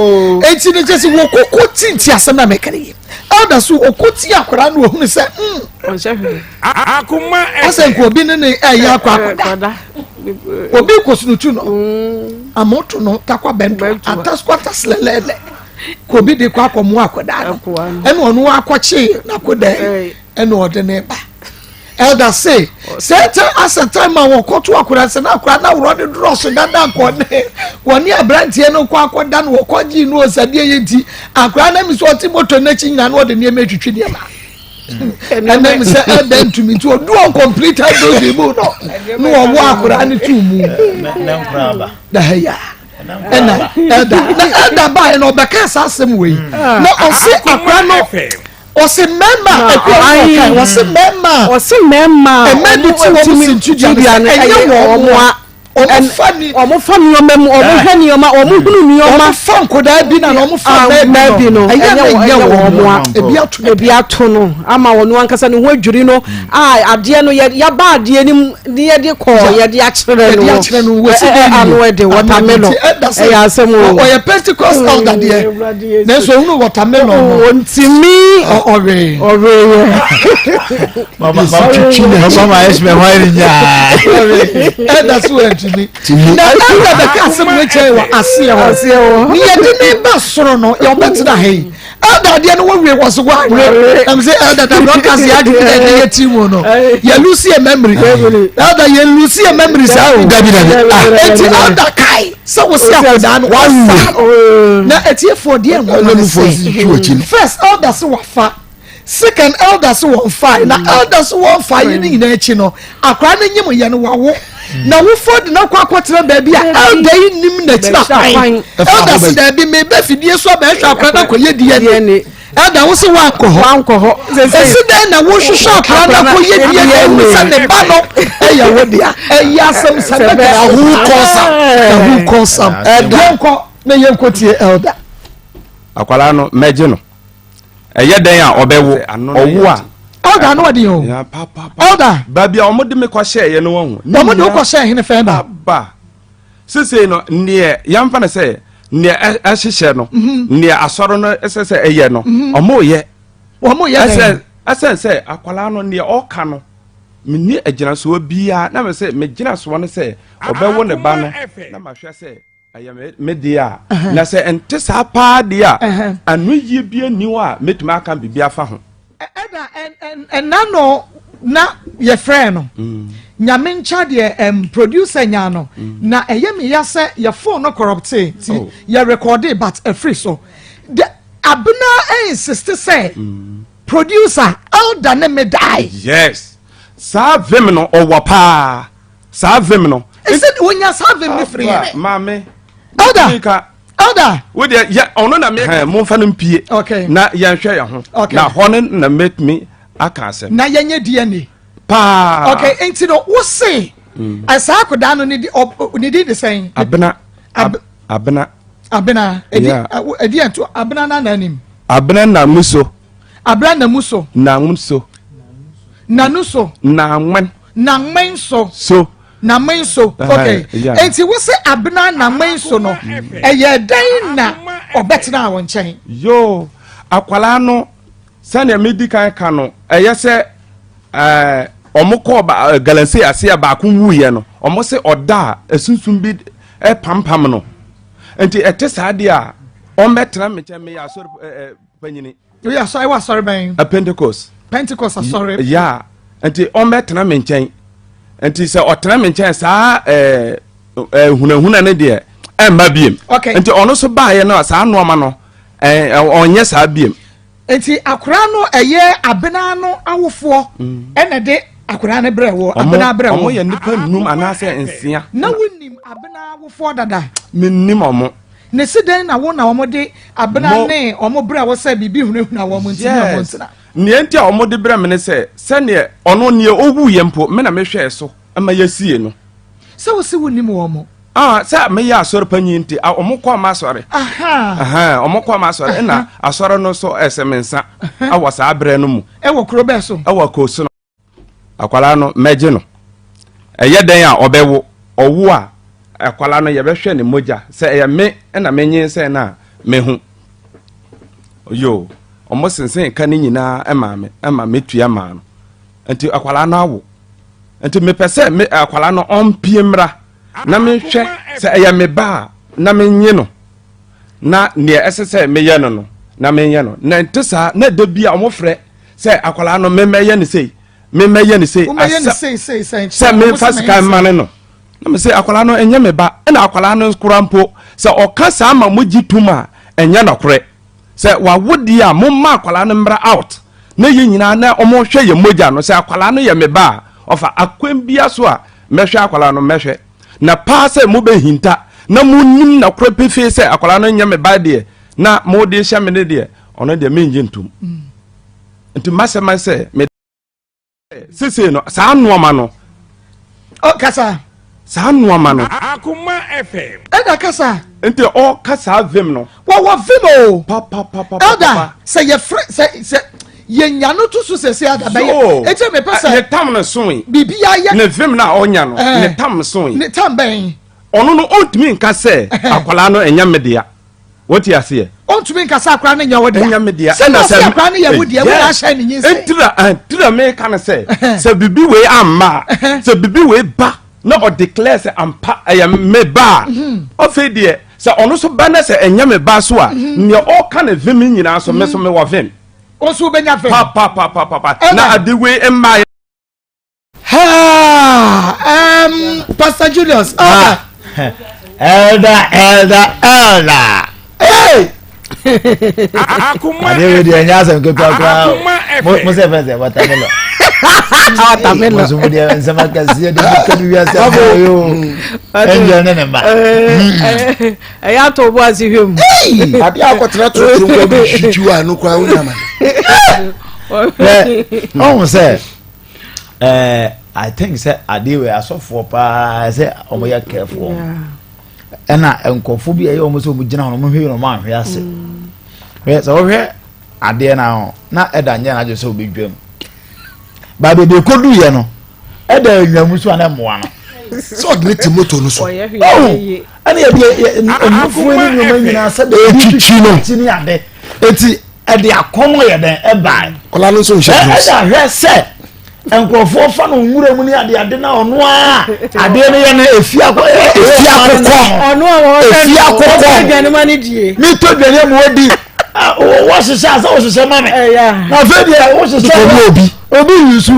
eti ne kyɛ sɛ wɔkɔkɔ ti nti asɛm na mɛka ne yi elder so ɔkɔ ti akora no ohunu sɛ mm asɛ nka obi ne ne ɛyɛ akɔ akɔda obi kɔ sunutu no amoto no takwa bɛnto ataskwata silɛlɛlɛ kò obi de kɔ akɔmo akɔda no ɛna ɔno akɔkye n'akɔda yi ɛna ɔde ne ba elder say sɛ ɛtɛ asɛ time a wɔkɔto akora sɛ na akora na worɔ ne dorɔso dada nkɔ ne wɔne aberanteɛ no kɔ akɔda no wɔkɔgye no ɔsadeɛ yɛ nti akora no mi sɛ ɔte moto n'akyi nyina na ɔde nneɛma atwitwi nneɛma ɛnam sɛ ɛda ntumi nti ɔdu uncompleted building mu no na wɔwɔ akora no tuu mu na ɛyɛ ɛna ɛda na ɛda baeɛ na ɔbɛka saa asɛm wei na ɔse akora no Ɔsi mmarima a ɛkura wɔn kan. Ɔsi mmarima a. Ɔsi mmarima a. Mmaa bi ti wɔn si ntudua no sɛ ɛnyɛ wɔn a. Wɔn fa ni. Wɔn fa nneɛma mu. Wɔn hwɛ nneɛma. Wɔn hunu nneɛma. Wɔn fa nkɔdaa bi na wɔn fa mmaa bi no. Ɛnyɛ ɛnyɛ wɔn a. Ebi ato no. Ebi ato no ama wɔn ankasa ne ho adwiri no a adeɛ no yɛ yaba adeɛ no mu ne yɛde kɔ yɛde akyerɛ no. Yɛde akyerɛ no wɔ si bi ano ɛde watermelon. Ɛyɛ asɛm o. Ɔyɛ Pentecost elder deɛ. Nanso ohunu watermelon no. Ɔntumi. Ɔwee. Ɔwee. Mama mama ɛsɛ hɔ ayɛ nyaa. Ɛda so ɛntumi. Na ɛda bɛka asɛm no kyɛn wɔ aseɛ hɔ. Aseɛ hɔ. Ne yɛde ne ba soro no yɛ ɔbɛtena ha yi. Elder adeɛ no wɔwie wɔ so wɔawe. Ɛm sɛ elder da broadcast yɛ adwene dɛ ɛde yɛ ti mu no. Yɛ lucy yɛ memory. Elder yɛ lucy yɛ memory saa o. Dabi dabi. Eti elder kae. Sɛ wosi akwadaa no wafa no na atiefoɔ deɛ nwoma ne sɛ first elder se wafa second elder se wɔn fa na mm. elder se wɔn fa yɛ ne nyinaa akyi no akwadaa no nyim yɛ no wawo mm. na wofo de no akɔ akɔtena baabi a elder yi nim n'akyiri akwan elder se daabi mebe fidie so abɛhwɛ akwadaa no akɔyɛ DNA. Ɛda wo se woankɔ hɔ. Woankɔ hɔ. Esi dɛn na wohwehwɛ akwadaa no akɔyɛ DNA ehu sɛ ne ba no ɛyɛ wo dea. Ɛyɛ asɛm sɛ bɛkɛ. Ɛho kɔsam. Ɛho kɔsam. Ɛda. Yɛnkɔ na yɛnkɔ tie elder. Akwadaa no mɛgye no. Ɛyɛ dɛn a ɔbɛwo ɔwo a. Elder ano ɔden o. Elder. Baabi a wɔn de me kɔ hyɛɛ yɛ no wɔn ho. Wɔn de wo kɔ hyɛɛ hene fɛn ba. Ba. Sesei no, neɛ yɛmfa no sɛ neɛ ɛhyehyɛ no, mhm. neɛ asɔre no ɛsɛ sɛ ɛyɛ no, mhm. ɔmo yɛ. Ɔmo yɛ dɛn? Ɛsɛ sɛ akwadaa no neɛ ɔka no, menni agyinasoɔ biara na mɛ sɛ megyinasoɔ no sɛ ɔbɛwo ne ba no na mahwɛ sɛ ɛyɛ me deɛ a na sɛ ɛnte saa paa deɛ a ano yie bi ani hɔ a mɛtumi aka biribi afa ho. Ɛda ɛna no na yɛfrɛɛ no mm. nyame nkya deɛ ɛm producer nyaa no mm. na ɛyɛ me ya sɛ yɛ phone no corrupte ti oh. yɛ recorde but ɛfiri so de abena insist sɛ mm. producer elder ne me die. yes saa vim no ɔwɔ paa saa vim no. ɛsɛ wonya saa vim no firi yɛ. maame. Elder. Elder. Wo deɛ yɛ ɔno na meka. Hɛn momfa no mpie. Okay. Na yɛnhwɛ yɛn ho. Okay. Na hɔ no na mɛtumi aka asɛm. Na yɛnyɛ DNA. Paa. Okay, nti no wo se. Mm. Saa akwadaa no ne di ne di de sɛn? Abena. Ab, abena. Abena. Edi yeah. edi ɛnto abena na n'anim. Abena na mu so. Abena na mu so. Na mu so. Nanu so. Na ŋmɛn. Na ŋmɛn so. So. Na me nso okay nti wo se abena na me nso no ɛyɛ dɛn na ɔbɛtena wo nkyɛn. Yoo akwalaa no sɛnea medi kan ka no ɛyɛ sɛ ɛɛ wɔn kɔɔ ba galamsey ase a baako wuiɛ no wɔn se ɔda a esunsum bi ɛpampam no nti ɛte saa deɛ a wɔn bɛtena me nkyɛn meyɛ asɔre ɛɛ panyini. Oyɛ asɔre wɔ asɔre bɛn? A Pentecost. Pentecost asɔre. Ya nti ɔmbɛtena me nkyɛn nti sɛ ɔtena me nkyɛn saa ɛɛ ɛɛ hunahuna ne deɛ ɛmma biem. Okay. Nti ɔno nso baayɛ no saa nneɛma no ɛɛ ɔnyɛ saa biem. Nti akwaraa no ɛyɛ abena no awofoɔ mm. ɛna de akwaraa no brɛ wɔ abena brɛ wɔ. Ɔmo yɛ nipa num anaasɛ nsia. Na wonim abena awofoɔ dada. Menim ɔmo. Na esi dɛn na wo na wɔde abena ne wɔn brɛ wo sɛ biribi hunahuna wɔn nti ne wɔn ntena? Nea enti a wɔde brɛ me ne sɛ, sɛdeɛ ɔno nea ɔwuiɛ mpo, me na mehwɛɛ so ma yɛsiee no. Sɛ wose wonnim wɔn. Ah, sɛ meyɛ asɔre panyin nti, ah, wɔn kɔɔ m'asɔre. Aha. Wɔn kɔɔ m'asɔre, ɛna asɔre no so ɛsɛ me nsa wɔ saa berɛ no mu. Ɛwɔ kuro bɛɛ so? Ɛwɔ Kosono. Akwadaa no, mɛgye no. Ɛyɛ dɛn a ɔbɛwo, ɔwo a, akwadaa no yɛbɛhwɛ ne mogya sɛ ɛyɛ me na menyinsɛn no a mehu. Yoo, wɔn sensɛn ka ne nyinaa maa me ma metua maa no. Nti akwadaa no awo. Nti mepɛ sɛ me akwadaa no ɔmpie mmra na menhwɛ sɛ ɛyɛ me ba a na menye no na nea ɛsɛ sɛ meyɛ no no na menyɛ no. Na nte saa na da bi a wɔfrɛ sɛ akwadaa no memmɛyɛ no sei memmɛyɛ no sei sɛ memfa sika mmane no na me sɛ akwadaa no ɛnyɛ me ba ɛna akwadaa no kora mpo sɛ ɔka saa ma mogye tom a ɛnyɛ nɔkorɛ sɛ wawo deɛ a momma akwadaa no mmra out na yɛ nyinaa na wɔhwɛ yɛ mogya no sɛ akwadaa no yɛ me ba a ɔfa akwan bia so a mɛhwɛ akwadaa no mɛhwɛ na paa sɛ mobɛhinta na monim nɔkorɛ pefee sɛ akwadaa no nyɛ me ba deɛ na mode hyɛ me ne deɛ ɔno deɛ mengye ntom mm. Nti masɛm ayɛ sɛ me sese no saa nnoɔma no. Ɔ kasa. Saa nnoɔma no. Akoma FM. Ɛda kasa. Nti ɔka saa vim no. Wɔwɔ vim o. Papapapa. Elder sɛ yɛfrɛ sɛ sɛ yɛnya no to so sɛsɛ ada bɛyɛ. Eti mepɛ sɛ. Ne tam no soe. Biribi ayɛ. Ne vim na ɔnya no. Ne tam soe. Ne tam bɛn. Ɔno no ɔntumi nka sɛ akwadaa no ɛnyɛ me dea. Wote aseɛ? Ɔntumi nka sɛ akora no nyɛ wo dea. Ɛnyɛ me dea. Sɛ na ɔsɛ akora no yɛ wo dea, wo na ahyɛ ne nyinsɛn. Ntira ntira meka no sɛ, sɛ bibi wei amma a, sɛ bibi wei ba na ɔdeclare sɛ ampa ɛyɛ me ba a, mhm. afei deɛ sɛ ɔno so ba na sɛ ɛnyɛ me ba so a, mhm. nea ɔka ne vim nyinaa so me so mewɔ vim. Wo nso wobɛnya vim. Pa pa pa pa pa. Na ade wei mmaa Ha, um, Pastor Julius, elder. Ah, elder, elder, elder. Hey! Adeɛ wei deɛ ɛnyɛ asɛm ketewa koraa mo sɛ fɛ sɛ watermelon watermelon mo nso mo deɛ nsɛm akɛseɛ deɛ mo ka no wiase afɔ yo ɛnjɛ ne ne mma ɛyɛ atɔ bo ase hwɛ mu adeɛ akɔtena torotoro nkɔ bi twitwi a no koraa wonya ma ɔhu sɛ ɛɛ i think sɛ adeɛ wei asɔfoɔ paa sɛ wɔn yɛ careful ɛna nkurɔfoɔ bi a ɛyɛ wɔn sɛ wɔn gyina hɔ wɔn hwɛ wɔn ahwɛ ase mm. hwɛ sɛ wɔhwɛ adeɛ na ho na ɛda nyɛ n'adwe sɛ obi dwam baabi ebi ekodu yɛ no ɛda enwam so a na mmoa no. sɛ ɔde ne ti moto no so. ɔwɔ ɛna yɛ bi nnufuo ne nneɛma nyinaa sɛ de etwitwi no ti ne ade eti. ɛde akɔnnɔ yɛ dɛn ɛbae. Kɔla no nso nhyɛ gloves. Ɛda hwɛ sɛ nkurɔfoɔ fa no nwura mu ne ade ade na ɔno a adeɛ no yɛ no efi akɔ efi akokɔ ɔno a wɔhwɛ efi akokɔ ɔtɔ aduane ma ne die mi tɔ aduane mu odi wɔhyehyɛ asɛ wɔhyehyɛ ma me na afei deɛ wɔhyehyɛ obi obi yusu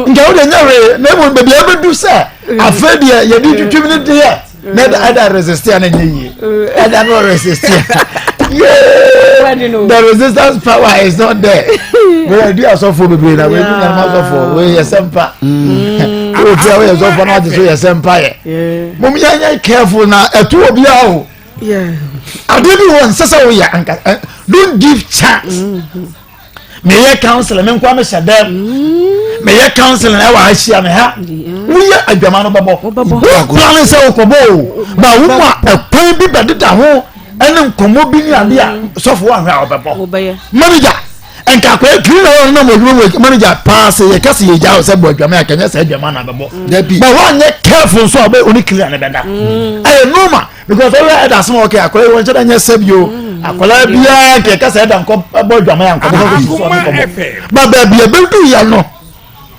nka wo deɛ nyɛ hwee na emu baabi a ɛbɛdu sɛ afei deɛ yɛde twitwim ne deɛ. na ɛda ɛda resist a na nyɛ yie ɛda no resist a yee the resistance power is not there wei adi asɔfo bebree na wei ni nyame asɔfo wei yɛ sɛ mpa wei fi a wei yɛ sɔfo na wate so yɛ sɛ mpa yɛ mo yɛ nyɛ careful na ɛto obi a o adeɛ bi wɔ nsɛ sɛ woyɛ anka don't give chance. Mm -hmm. meyɛ counseling me nkoa mehyɛ dɛm mm. meyɛ counseling ɛwɔ ahyia me ha woyɛ adwama no bɛbɔ woplan sɛ wokɔbɔ o ma wo mu a ɛkwan bi bɛdeda ho ɛne nkɔmmɔ bi ne ade a mm. sɔfo woahwɛ a wɔbɛbɔ manager nka akɔyɛ kiri na wɔn nam adwuma mu manager paa sɛ yɛ kɛse yɛ gya sɛ bɔ adwama yɛ kɛnyɛ sɛ adwama na bɛbɔ ba wɔanyɛ careful nso a wɔbɛ oni kiri na ne bɛda mm. ɛyɛ normal because ɔyɛ ɛda asɛm a ɔkɛ akɔla yi wɔn nkyɛn nyɛ sɛbi o mm. akɔla biara nkɛ kasa ɛda nkɔ bɔ adwama yɛ nkɔ bɔ kɔ so ɔno kɔ bɔ ba baabi ebedu yɛ no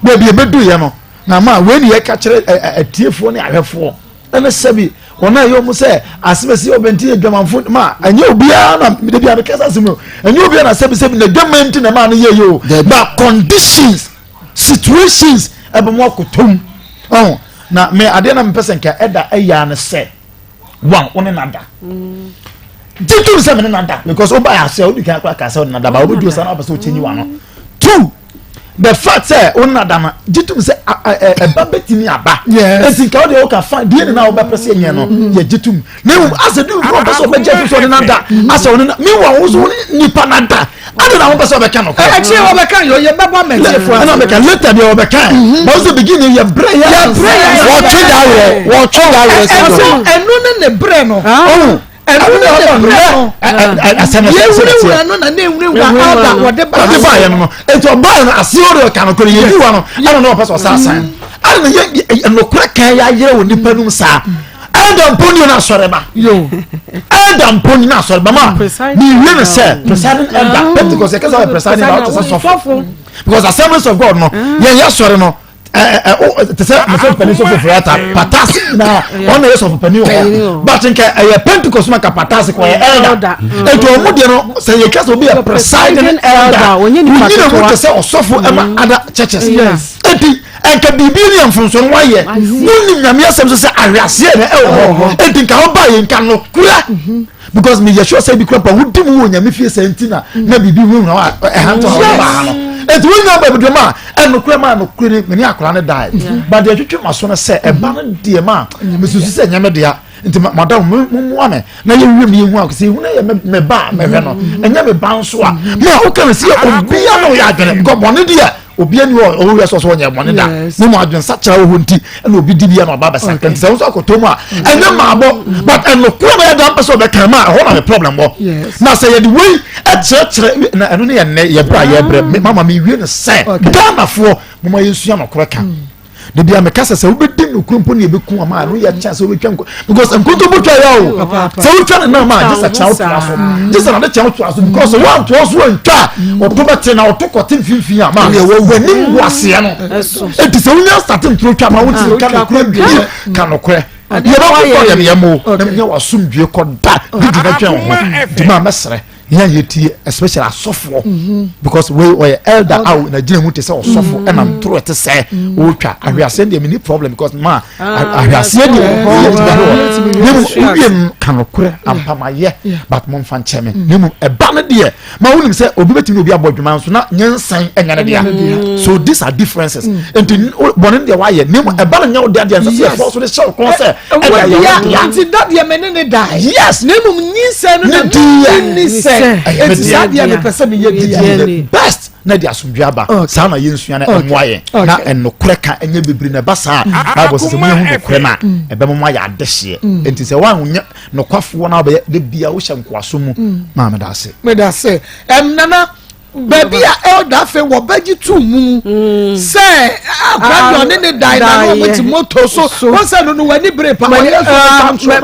baabi ebedu yɛ no na ma wei ni yɛ ka kyerɛ ɛ ɛ atiefoɔ ne ahwɛfoɔ ɛne sɛbi wɔn a ɛyɛ wɔn sɛ asemesi ɔbɛnti yɛ dwamanfo ma ɛnyɛ obiara na debi a mekasa asɛm o ɛnyɛ obiara na sɛbi sɛbi na dwaman ti na ɛma no yɛ yɛ o ba conditions situations ɛbɛn mu akotom ɔn na me adeɛ na mepɛ sɛ nka ɛda ɛyɛ ano sɛ one wo ne nada gye tom sɛ me ne nada because woba yɛ asɛ wodi kan akora ka sɛ wo ne nada ba wobɛduro sa na wopɛ sɛ wokyɛnyi wa no two the fact sɛ wo ne nada no gye tom sɛ ɛba bɛtumi aba enti nka wode woka fa deɛ ne na wobɛpɛ sɛ yɛnyɛ no yɛgye tom na mmom asɛ de wokora wopɛ sɛ wobɛgye to sɛ wo ne nada asɛ wo ne na meanwhile wo so wo ne nipa nada adi na wɔpɛ sɛ ɔbɛka no kora. Akyire wɔbɛka yɛ yɛ bɛbɔ amɛtiefo ase. Ɛna mɛka later deɛ wɔbɛka mm-hmm. But also beginning yɛ brɛ yɛ. Yɛ brɛ yɛ. Wɔtwe da werɛ wɔtwe da werɛ sɛ dɔm. Ɛno ɛno ne ne brɛ no. Ah. Ɛno ne ne brɛ no. Yɛwurawura no na ne ewurawura ada wɔde ba. Wɔde ba yɛ no no etu ɔbaa yɛ no ase ɔde ɔka no koro yɛ di wa no ɛna na ɔpɛ sɛ ɔsa asan. Ade na yɛ nokorɛ kan yɛ ayerɛ wɔ nipa nom saa. Ɛda mpo ni na asɔre ba. Ɛda mpo ni na asɔre ba ma. Mi wie no sɛ presiding elder Pentecost yɛ kasa yɛ presiding elder ɔte sɛ sɔfo because Assemblies of God no yɛn yɛ asɔre no te sɛ mefɛ panin sɔfo fura ta patase nyinaa ɔno yɛ sɔfo panin wɔ hɔ but nka ɛyɛ Pentecost ma ka patase kɔ yɛ elder etu ɔmo deɛ no sɛ yɛ kasa obi yɛ presiding elder onyina mu te sɛ ɔsɔfo ɛma other churches eti nka biribi ne mfomso no wayɛ wonim nyame asɛm so sɛ ahweaseɛ na ɛwɔ hɔ enti nka woba yɛ nka nokora because meyɛ sure sɛ bi kora pa wodi mu wɔ nyame fie sɛ nti na na biribi huhuna hɔ a ɛha nto hɔ ba ha no enti wonya ba bidwam a ɛnokora ma nokora ne mene akora no dae but deɛ twetwe ma so no sɛ ɛba no deɛ ma mesusu sɛ nyɛ me dea nti madam mummoa me na yɛwie mu yɛhu a sɛ yɛhu no yɛ me ba a mɛhwɛ no ɛnyɛ me ba nso a ma woka no sɛ obia na ɔyɛ adwene because bɔne deɛ obia ni hɔ ɔwɔ wiase ɔsɛ ɔnyɛ bɔne da ne mu adwene sakyera wɔ hɔ nti ɛna obi di bia na ɔba bɛsa nti sɛ wo nso akɔtɔ mu a ɛnyɛ maabɔ but ɛnokora bɛyɛ da mpɛ sɛ ɔbɛka ma ɛhɔ na me problem wɔ na sɛ yɛde wei ɛkyerɛkyerɛ na ɛno ne yɛ nnɛ yɛbrɛ a yɛbrɛ mama mewie no sɛ Ghanafoɔ moma yɛnsua nɔkorɛ ka da bia meka sɛ sɛ wobɛdi nokorɛ mpo ne yɛbɛku ama ɛno yɛ kyɛn sɛ wobɛtwa nko because nkontompo twa yɛ o sɛ wotwa ne nam a gye sɛ kyɛn wotoa so gye sɛ nade kyɛn wotoa so because woantoa so antwa a ɔto bɛte na ɔto kɔte mfimfini a ma w'anim gu aseɛ no ɛnti sɛ wonya state ntoro twa ma wotumi ka nokorɛ wie ka nokorɛ yɛbɛkokɔ yɛn yɛn mo na menya w'asomdwie kɔ da didi na twɛn wo ho nti ma mɛsrɛ yɛn yɛ tie especially asɔfoɔ mhm. because wei ɔyɛ elder a n'agyina mu te sɛ ɔsɔfo mhm. ɛna ntoro ɛte sɛ ɔretwa ahweaseɛ deɛ mini problem because ma ah, ahweaseɛ deɛ yɛ ti bɛ hɔ ne mu owie no ka nokorɛ ampamayɛ but mo nfa nkyɛn mi ne mu ɛba no deɛ ma wonim sɛ obi bɛtumi obi abɔ adwuma nso na nyansan ɛnya ne dea so these are differences nti bɔne deɛ wayɛ ne mu ɛba no nyɛ wo dea deɛ nsɛ sɛ yɛfɔ so de hyɛ wo kɔn sɛ ɛda yɛ wo dea. Nti da deɛ me ne ne da. Yes. Na mmom nyinsɛn no na me ni sɛ. Eti saa deɛ mepɛ sɛ meyɛ DNA. Best na de asomdwe aba. Saa na yɛnsua na ɛmmoa yɛn. Na ɛnokorɛ ka ɛnyɛ bebree na ɛba saa. Bible sɛ sɛ moyɛ ho nokorɛ no a ɛbɛma mo ayɛ adehyeɛ. Nti sɛ woanyɛ nokwafoɔ na wobɛyɛ da bia wohyɛ nkoaso mu. Maa meda ase. Meda ase. Ɛm nana baabi a elder afei wɔbɛgye to mu mm. sɛ akora deɛ ɔne ne dan na na wɔn ti moto so wɔn sɛ no no wɔn ani bere pa wɔyɛ so wɔtwa ntorɔ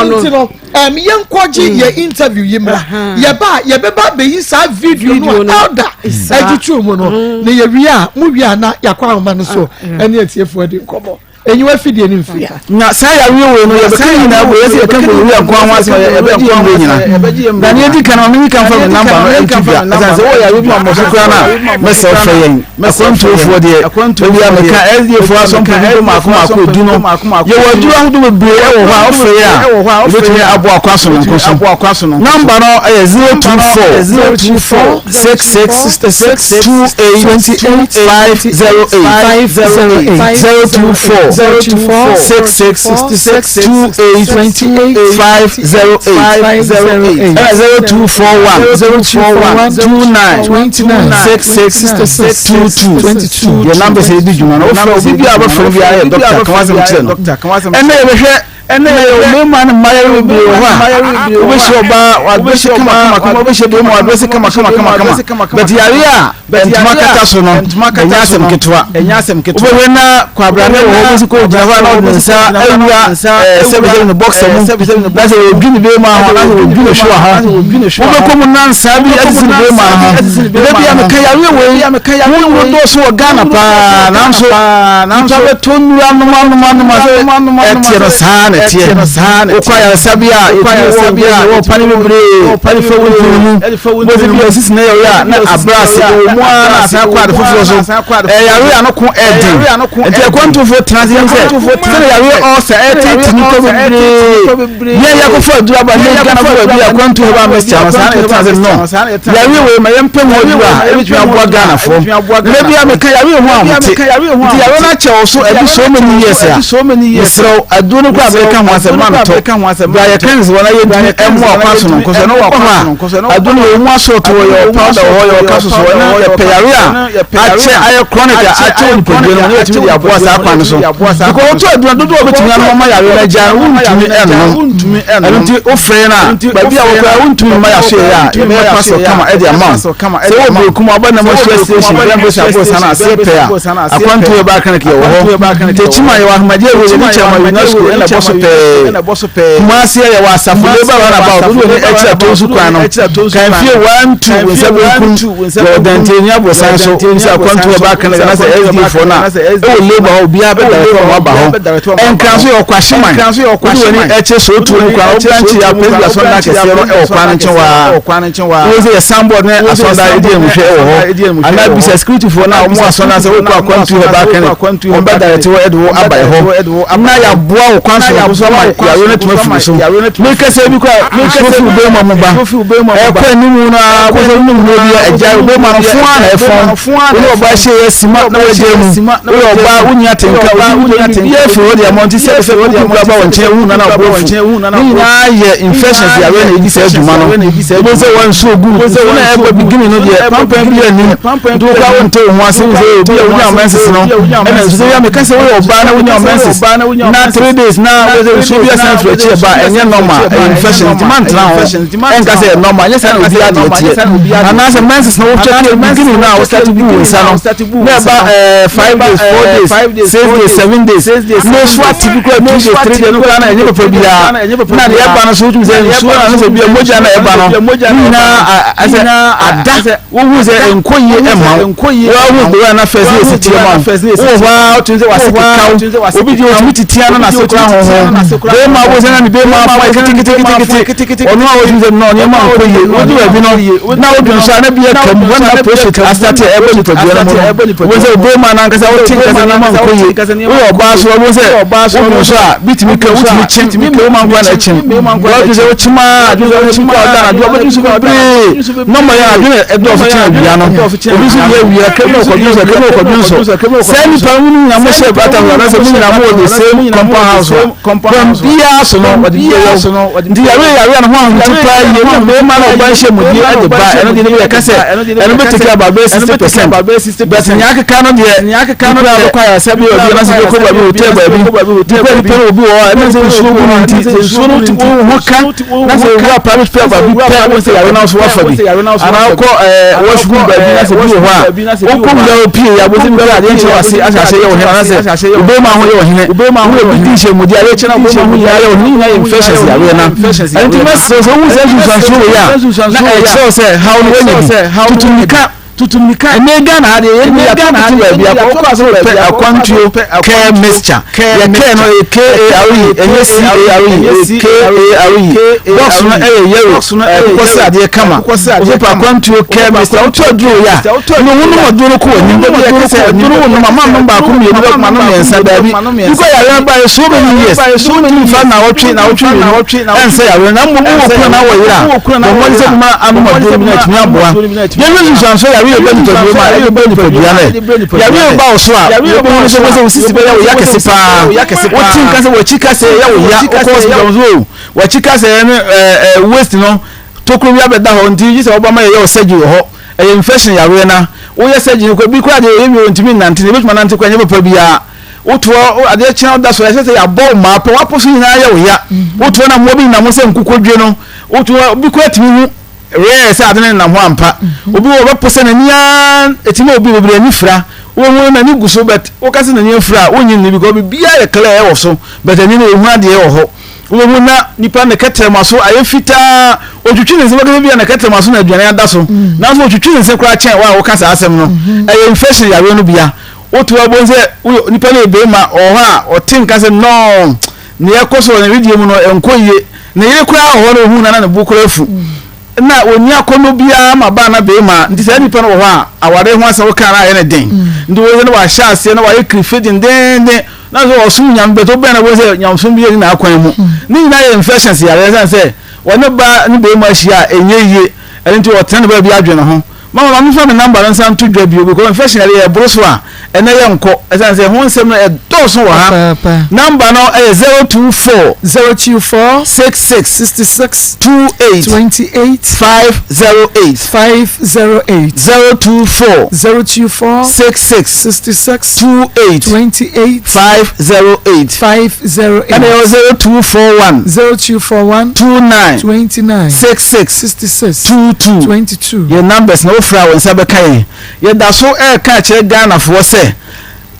no ɛno ti no ɛm yɛn kɔgye mm. yɛ interview yi mra yɛba a yɛbɛba abɛyi saa video no a elder ɛgye to mu no mm. na yɛwie a mo wie a na yɛakɔ ahoma no so ah, ɛne atiefoɔ di nkɔmɔ. Enyiwa fidie no mfiri ha. Na saa yareɛ wei no yɛbɛka ne nyinaa bɔ yɛsɛ yɛka gonorrhea nko ara ho asɛm a yɛbɛgye yɛn mmerɛ nyinaa. Na nea ɛdi kan no ma menyi kan fa me namba no nto dwa ɛsiane sɛ wowɔ yareɛ bi ma mmɔ so koraa no a mɛsɛ wofrɛ yɛn. Akwantuofoɔ deɛ da biara meka SDA foɔ asɔmpɔ dodoɔ mmaako mmaako ɛdu no yɛwɔ aduro ahodoɔ bebree ɛwɔ hɔ a wofrɛ yɛn a yɛbɛtumi aboa akɔ asononko so. Namba no yɛ 024 66 28 508 024 66 28 508 ɛna 0241 29 66 22 yɛ numbers yɛ di dwuma no wofrɛ obi bi a wobɛfrɛ biara yɛ dɔkta ka w'asɛm kyerɛ no ɛnna yɛbɛhwɛ Ɛnna yɛwɔ mmarima ne mmaayewa bebree wɔ hɔ a wobɛhyia ɔbaa wadrɛse kama kama wobɛhyia barima wadrɛse kama kama kama kama but yare a ntoma kata so no ɛnyɛ asɛm ketewa wobɛhwɛ na kwabrane wɔ hɔ wobɛsi kɔ gyina hɔ a na ɔde ne nsa awura sɛbisɛbi ne bɔksa mu na sɛ wɔdwi ne bɛrima ho na sɛ wɔdwi ne hwewa ho wobɛkɔ mu na nsaa bi asisi ne bɛrima ho da bia meka yareɛ wei wo nnuro dɔɔso wɔ Ghana paa nanso nipa bɛtɔ nnuro anom anom anom sɛ ɛteɛ no saa na ɛteɛ wokɔ ayaresabea a yɛtumi wɔ wɔ pane bebree ɛde fa wo ntini mu wobɛsɛ bi a sisi na yɛyɛ a na abrɛ ase ɛwɔ mu ara na asan akɔ ade foforɔ so ɛyare a no ko ɛden nti akwantufoɔ tena ase yɛn sɛ sɛdeɛ yareɛ ɔɔsa ɛtete nipa bebree yɛn yɛakɔfa aduru aba ne Ghanafoɔ baabi a akwantuo ba mɛstia no saa na yɛtena ase no yareɛ wei ma yɛmpɛ ho aduru a ɛbɛtumi aboa Ghanafoɔ na bia meka yareɛ ho ahote nti yareɛ no akyɛ wo so ɛbi so many years a mesrɛ wo aduro no koraa bɛyɛ meka ho asɛm ma ntɔ bra yɛ kɛns wɔ na yɛntumi ɛmmoa ɔkwan sononko so ɛno wɔ hɔ a aduro no yɛ mu asɔɔto wɔ yɛ powder wɔ hɔ yɛ capsules wɔ na yɛpɛ yare a akyɛ ayɛ chronic a akyɛ wɔ nipadua no mu na yɛtumi de aboa saa kwan no so because wotɔ aduro dodoɔ a wobɛtumi anom ama yare no agya no wontumi ɛnnom ɛno nti wofrɛ no a baabi a wokora wontumi mma yɛaso yɛ a yɛbɛyɛ parcel kama ɛde ama wo sɛ wɔ berekum a wobɛnam ahyia station bɛn bɛhyɛ aboɔ sana aseɛ pɛ a akwantu yɛ baa clinic yɛwɔ hɔ tekyima yɛwɔ ahomagye awuo yɛne kyɛma unesco ɛna ɛbɔ so pɛɛ kumase yɛwɔ asafo labour runabout wode w'ani akyiri ato nsu kwan no kanfie 1 2 wo nsa benkum yɛwɔ dantani aborosan so wonim sɛ akwantu yɛ baa clinic anaasɛ sda foɔ no a ɛwɔ labour hɔ obiara bɛdare fam aba hɔ ɛnkran so yɛwɔ kwahyeman wode w'ani akyiri sootuo mu kwan wo branch yɛ presby asɔndan kɛseɛ no ɛwɔ kwan no nkyɛn waa wọ́n sɛ yɛ sanbɔɔd ne asɔnda edi emuhwɛ ɛwɔ hɔ anaa bisa security foɔ na wɔn asɔnda sɛ wokɔ akwantu hɔ baa clinic wɔn bɛ direct hɔ ɛde wo aba ɛhɔ na yaboa wo kwan so nso ama yare no tuma firi so mekasa bi kora nsuo firi bɛrima mu ba ɛkɔ anim no ara kɔsɛ no mu bi agya bɛrima no fo ara na ɛfɔn wone ɔbaa hyɛ yɛ sima na wagya mu woyɛ ɔbaa wonya atenka wodi biribiara firi hɔ de ama nti sɛ sɛ wokɔ kura ba wɔ nkyɛn hu nana ɔbɔ fu ne nyinaa yɛ infections yare na ɛdi saa adwuma no wobɛhu sɛ wɔn nsuo gu nsuo na ɛbɔ beginning no deɛ pampan bi anim nti wokora wonte wo ho ase wo sɛ obi a wonya menses no ɛna nso sɛ meka sɛ woyɛ ɔbaa na wonya menses na 3 days na wosɛ nsuo bi asan firi akyi ɛba ɛnyɛ normal ɛyɛ infection nti mantena ho ɛnka sɛ ɛyɛ normal ɛnyɛ saa na obiara deɛ teɛ anaasɛ menses no wohwɛ kɛ beginning no a wo start bu wo nsa no na ɛba ɛɛ 5 days 4 days 6 days 7 days na nso ate bi kora 2 days 3 days no koraa na ɛnyɛ papa biara na deɛ ɛba no so wotumi sɛ nsuo na ne sɛ bia mogya na ɛba no ne nyinaa ɛsɛ ada wohu sɛ nkɔ yie ɛma wo woahu de wa na fɛs yɛ sitie ma wo wowɔ hɔ a wotumi sɛ wase keka wo obi deɛ otumi titia no n'ase kora hoho bɛrima wo sɛ na ne bɛrima afa keteketekete ɔno a wotumi sɛ no nneɛma nkɔ yie wodi baabi no na wodwen so a na bi aka mu wɔn na prostate asate ɛbɔ nipadua no mu no wo sɛ bɛrima no ankasa wote nkasa nneɛma nkɔ yie woyɛ ɔbaa so wo sɛ wodwen so a bitumi ka wotumi kye bɛrima nkɔ na ɛkyem wɔdwen sɛ wokyem a adwen sɛ wokyem kɔ ɔda na adwen wobɛdwen so bebree Nɔmba yɛ adwene ɛdɔɔso kyɛn awia no. Obi nso deɛ awia kɛm na ɔkɔdwen so kɛm na ɔkɔdwen so. Saa nipa no nyinaa mo hyɛ brata ho anaasɛ mo nyinaa mo wɔ the same compound house a kwan biara so no wɔde bi bɛyɛ wo. Nti yare yare a ne ho ahomete paa yie na mmarima na ɔba nhyɛ mudie ɛde ba ɛno deɛ ne bi yɛka sɛ ɛno bɛ take about bɛyɛ 60% but nea akeka no deɛ nipa a bɛkɔ ayaresa bi baabi anaasɛ bɛkɔ baabi hotel baabi nipa nipa no obi wɔ hɔ a ɛna sɛ nsuo gu no nti sɛ nsuo no wo ho ka na sɛ owura private prayer baabi pɛ wo sɛ yare no so wafa bi anaa wokɔ ɛɛ washroom baabi na sɛ bi wɔ hɔ a wokɔ wura opie yɛ abɔsɛ bi kora adeɛ nkyerɛ wase ahyɛ ahyɛ yɛ ɔhene anaasɛ obɛma ho yɛ ɔhene wowɔ bi di nhyɛ mu di adeɛ kyerɛ obɛma ho nyinaa yɛ ɔhene nyinaa yɛ infections yareɛ na ɛno nti mɛsrɛ sɛ wohu sɛ nsunsuansoɔ wei a na ɛkyerɛ sɛ haw no wanya bi tutu mmirika Tutu mmirika. Ɛnɛ Ghana ha deɛ yɛn yɛ Ghana ha deɛ baabi akɔ wokɔ asɛ pɛ akwantuo care mixture yɛ care no yɛ K A R E ɛnyɛ C A R E yɛ K A R E box no ɛyɛ yellow ɛkokɔ sɛ adeɛ kama wosɛ pɛ akwantuo care mixture wotɔ aduro yɛ a ne ho nom aduro no kɔ w'anim dabi yɛ kɛsɛ aduro wo nom ama nom baako mmienu bɛ kuma nom mmiɛnsa daabi bikɔ yare ba yɛ so many years so ntumi fa na wɔtwe na wɔtwe mmienu ɛnsɛ yare na mmom wɔ kura na wɔ yere a bɔ mmɔden sɛ bɛma anom aduro bi na atumi aboa. Yɛhwɛ nsunsuanso yare a ɛba nipadua mu a ɛde ba nipadua no ɛ. Yare a ɛba wo so a, wobɛhu no sɛ wobɛsɛ wo sisi bɛyɛ wo ya kɛse paa. Wote nka sɛ w'akyi kasɛɛ yɛ wo ya, wokɔ hospital nso o, w'akyi kasɛɛ ne ɛɛ waist no tokuro bi abɛda hɔ nti gye sɛ wɔba ma yɛyɛ wo surgery wɔ hɔ. Ɛyɛ infection yareɛ na woyɛ surgery no kɔ bi koraa deɛ yɛyɛ wie ɔntumi nnante na ebɛtumi anante koraa nyɛ papa biara. Wotoɔ adeɛ kyea woda so ɛsɛ sɛ yɛabɔ wo maa pɛ w'apo so nyinaa yɛ wo ya. Wotoɔ na mmoa bi nenam ho sɛ nkukodwe no wotoɔ bi koraa tumi hu Rare sɛ ade no nenam hɔ ampa. Obi wɔ hɔ ɔbɛpo sɛ n'ani ara ɛtumi ma obi bebree ani fira. Wobɛhu no n'ani gu so but woka sɛ n'ani afira a wonnye nni because biribiara yɛ clear ɛwɔ so but ani no ɛhu adeɛ wɔ hɔ. Wobɛhu na nipa ne kɛtrɛma so ayɛ fitaa otwitwi ne nsa bɛka sɛ bi a ne kɛtrɛma so na aduane ada so nanso otwitwi ne nsa koraa kyɛn wo a woka saa asɛm no. Ɛyɛ infection yareɛ no bia. Woto abom sɛ nipa no yɛ barima ɔwɔ hɔ a ɔte nka sɛ nɔɔ Nea ɛkɔ so wɔ ne wedeɛ mu no, ɛnkɔ yie. Ne yere koraa wɔ hɔ na ɔhu no a, na ne bo koraa afu. Na ɔnni akɔnnɔ biara ma baa na beema. Nti saa nipa no wɔ hɔ a, awareɛ ho asɛm woka no a, ɛyɛ no den. Nti wohu sɛ na wahyɛ aseɛ na wayɛ kirife dendeenden. Na sɛ ɔsom Nyame but wobɛn no a, wobɛhu sɛ nyamesom biara nni n'akwan mu. Ne nyinaa yɛ infections yareɛ ɛsiane sɛ ɔne baa ne beema ahyia a, ɛnyɛ yie. Ɛno nti ɔtena ne baabi adwene ho. Mama ma memfa me number no nsan nto dwa bio because infection yareɛ ɛboro so a, Ɛnɛ yɛnkɔ ɛsiane sɛ ho nsɛm no ɛdɔɔso wɔ ha. Number no ɛyɛ 024 024 66 66 28 28 508 508 024 024 66 66 28 28 508 508 ɛna ɛwɔ 0241 0241 29 29 66 66 22 22. Yɛn numbers na wofrɛ a wo nsa bɛka yɛn. Yɛda so reka akyerɛ Ghanafoɔ sɛ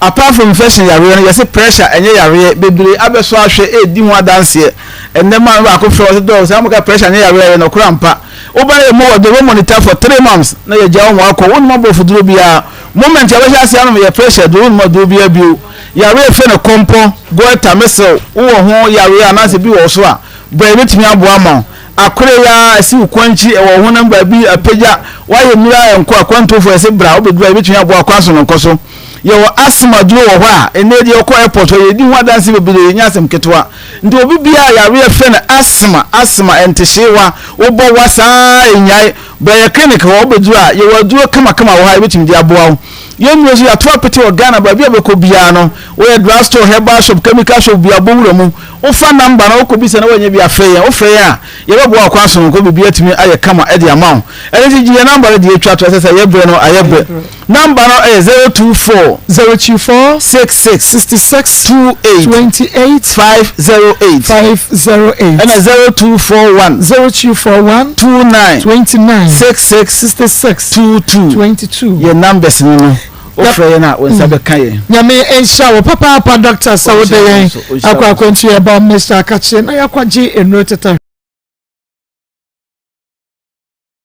apart from infection yareɛ no yɛse pressure ɛnyɛ yareɛ bebree abɛsɔ ahwɛ redi ho adanseɛ. Ɛnnɛ maame baako frɛ ɔse dɔɔ saa moka pressure nyɛ yareɛ ɛyɛ nɔkorɛ ampa. Woba na yɛmu wɔ de wo monitor for 3 months na yɛgya wo ma wakɔ wonnom aborɔfo duro biara. Moment a wobɛhyɛ aseɛ anom yɛ pressure duro wonnom aduro biara bio. Yareɛ yɛfrɛ no kɔmpɔ, goiter, mesrɛ wo wowɔ ho yareɛ anaasɛ bi wɔ wo so a bra yɛbɛtumi aboa ama wo. Akore yi ara asi wo kwan akyi, ɛwɔ wo honam baabi, apagya, woayɛ nnuru a ɛnkɔ, akwantufoɔ yɛse bra, wobɛduru a yɛbɛtumi aboa wo kwan sononko so. Yɛwɔ asthma duro wɔ hɔ a, ɛnnɛ yi deɛ wokɔ airport hɔ yɛdi ho adanse bebree, ɛnyɛ asɛm ketewa. Nti obi biara a yareɛ frɛ no asthma, asthma, ɛntehyeewa, wobɔ wa saa ara ɛnnyae, bra yɛ clinic hɔ, wobɛduru a yɛwɔ aduro kamakama wɔ hɔ a yɛbɛtumi de aboa wo. Yɛn nnuro nso yɛato apete wɔ Ghana, baabi a wobɛkɔ biara no, woyɛ drug store, herbal shop, chemical shop biara, bɔ wura mu. Wofa number no wokɔbisa na woannya bi a, frɛ yɛn. Wofrɛ yɛn a, yɛbɛboa wo kwan sononko, biribi atumi ayɛ kama de ama wo. Ɛno nti gye yɛn number no deɛ ɛtwa to, ɛsɛ sɛ yɛ berɛ no ayɛ berɛ. Number no yɛ 024 024 66 66 28 28 508 508 ɛna 0241 0241 29 29 66 66 22 22. Yɛn numbers no no. Wofrɛ yɛn a, wo nsa bɛka yɛn. Nyame nhyira wo papaapa doctor sɛ wode yɛn akɔ akwantu yɛba Mr. Akakye na yɛakɔgye nnuro teta.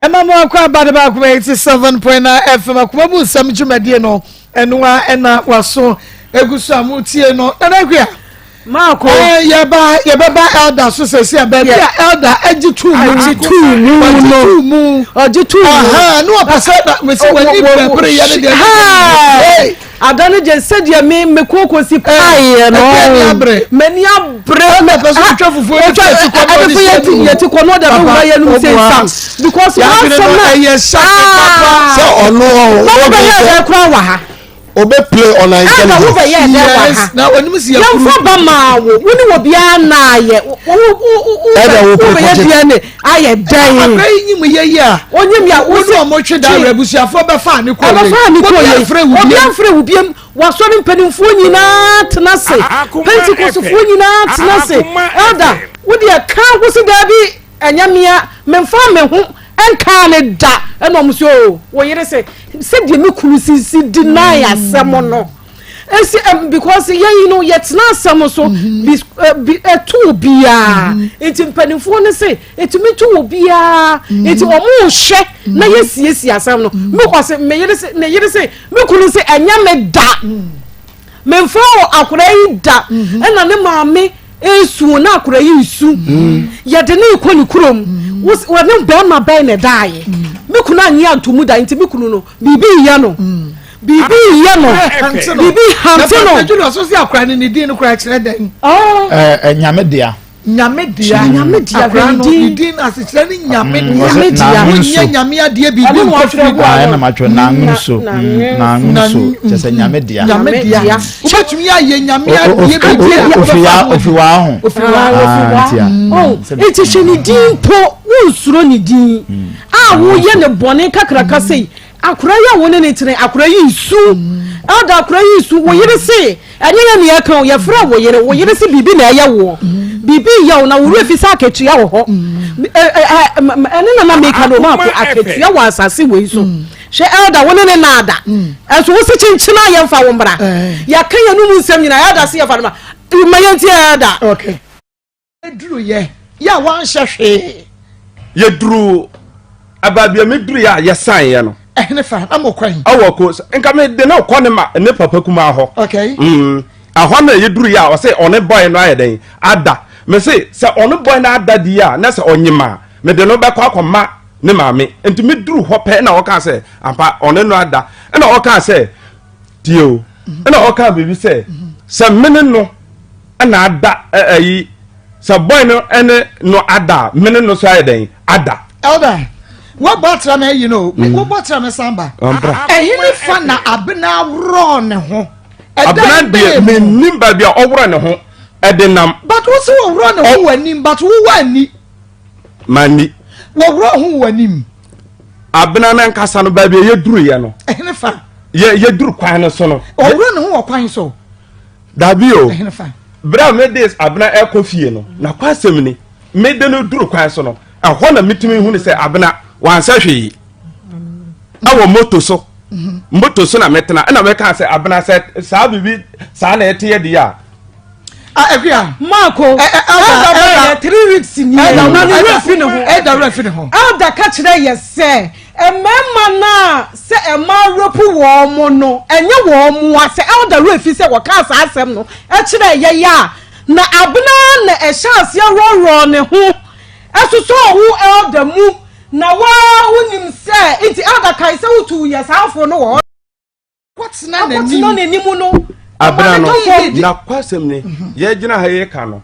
Ɛma mo akɔ aba de baako 87.9 FM akoma mu nsɛm dwumadie no ɛno a ɛna waso egu so a motie no Nana Akua. Maako. Eh, yɛba yɛbɛba elder so sɛsi a baabi a elder agye tuu mu. Agye tuu mu no. Ɔgye tuu mu. Ɔgye tuu mu. Aha, ne ɔpɛ sɛ na mesi w'ani bɛbere yɛ ne deɛ. Ada no gye sɛdeɛ me me kooko si paeɛ no. Ɛni abere. M'ani abere. Ɛna pɛ sɛ ɔtwa fufuo ne fi eti kɔ na ɔde hyɛ mu. Yɛti kɔ na ɔde abɛwura yɛ no sɛ nsam. Because wɔn asɛm na. Ɛyɛ hyɛ papa. Sɛ ɔno ɔwɔ. Wɔn bɛyɛ ɛdɛ kura wɔ ha. Obe play on our intelligence. Ɛna wo bɛ yɛ dɛ wɔ ha. Na onim si yɛ kuru. Yɛn fɔ ba maa wo. Wo ni wɔ biara naa yɛ. Wo wo wo wo Ɛna wo bɛ yɛ DNA ayɛ dɛn. Akora yi nyim yɛ yi a. Onyim yɛ. Wo ni ɔmo twe da awura abusuafoɔ bɛ fa ne kɔ yɛ. Ɔbɛ fa ne kɔ yɛ. Obi anfrɛ wo biem. Wasɔre mpanimfoɔ nyinaa tena se. Pentikɔsfoɔ nyinaa tena se. Elder wo deɛ ka wo se daabi ɛnyɛ mea menfa me ho nkaa ne da ɛna ɔmo sɛ oo wo yere sɛ sɛdeɛ me kunu sisi deny asɛm no esi ɛm because yɛn no yɛtena asɛm so bi bi ɛto obiara nti mpanimfoɔ no se etumi to obiara nti ɔmo hwɛ na yɛsiesie asɛm no me ɔse me yere se ne yere se me kunu se ɛnyɛ me da. Memfrɛ wo akwadaa yi da mhm. ɛna ne maame nsuo na akwadaa yi nsu mhm. yɛde ne kɔ ne kurom mhm. wɔne bɛrima bɛn na ɛdaayɛ me kunu anyi anto mu da nti me kunu no biribi yɛ no biribi yɛ no biribi hante no. na papa julius ɔsi akwadaa no ne din no koraa kyerɛ dɛn. Ɛɛ nyame dea. Nyame dea. Nyame dea akora no ne din asekyerɛ ne nyame mm, dea. Nyame dea. Wonyɛ nyame adeɛ biribi nkɔ firi mu. Ah, ɛna matwerɛ nanwom so nanwom so kyɛ sɛ nyame dea. Nyame dea. Wobɛtumi ayɛ nyame adeɛ biribi a wobɛfa ofi waa ho. Ofi waa ofi waa. Oh, nti hwɛ ne din mpo wonsuro ne din a woyɛ ne bɔne kakraka sei akora yi a wo ne ne tene akora yi nsu elder akora yi nsu wo yere se Ɛnyɛ yɛn na yɛka o, yɛfrɛ wo yere, wo yere se biribi na ɛyɛ woɔ, biribi reyɛ wo na wo werɛ fi sɛ akatua wɔ hɔ. Ɛne na na meka no, maako akatua wɔ asase wei so. Hwɛ elder, wo ne ne naada, ɛnso wo se kyenkyen a yɛmfa wo mmra. Yɛaka yɛn mu nsɛm nyinaa, elder se yɛfa no ma, ma yɛntie elder. Okay. Duruyɛ yɛ a wanhyɛ hwee. Yɛduru baabi a meduru yɛ a yɛsan yɛ no. Ɛhene fa na mo kwan. Ɛwɔ ko nka me de ne kɔ ne ma ne papa kumaa hɔ. Okay. Mm. Ɛhɔ na yɛduru yɛ a ɔsɛ ɔne bɔyɛ no ayɛ dɛn ada. Me se sɛ ɔne bɔyɛ no ada di a na sɛ ɔnyem a me de no bɛkɔ akɔma ne maame. Nti meduru hɔ pɛ na ɔka sɛ ampa ɔne no ada. Ɛna ɔka sɛ tie o. Ɛna ɔka biribi sɛ sɛ mene no ɛna ada ɛyi sɛ boy no ɛne no ada a mene no so ayɛ dɛn ada. Elder, Wɔbɔ atra me ayi no, wɔbɔ atra me san ba. Ɛhene fa na abena worɔ ne ho. Abena deɛ menim baabi a ɔworɔ ne ho ɛde nam. But wo sɛ wɔworɔ ne ho wɔ anim but wowɔ ani. Manni. Wɔworɔ ho wɔ anim. Abena no ankasa no baabi a yɛduruyɛ no. Ɛhene fa. Yɛ yɛduru kwan no so no. Ɔworɔ ne ho wɔ kwan so. Dabi o. Ɛhene fa. Berɛ a mede abena ɛkɔ fie no, na kwasɛm ni, mede no duru kwan so no, ɛhɔ na metumi hunu sɛ abena wansɛ hwee ɛwɔ moto so moto so na metena ɛna mɛka sɛ abena sɛ saa biribi saa na ɛte yɛ deɛ a. Akuya. Marco, elder bɛyɛ three weeks ni na ne werɛ fi ne ho. Elder werɛ fi ne ho. Elder ka kyerɛ yɛ sɛ mmarima no a sɛ mmaa rape wɔn mo no ɛnyɛ wɔn mo a sɛ elder werɛ fi sɛ wɔkaa saa asɛm no kyerɛ yɛ yɛ a na abena na ɛhyɛ aseɛ rɔrɔɔ ne ho Ɛsosɔɔ wo elder mu na wo ara wonim sɛ nti elder kae sɛ wotuu yɛ saa afo no wɔ hɔ. Akɔtena Akɔtena n'anim no. Abena no, n'akwasɛm ni, yɛgyina ha yi reka no,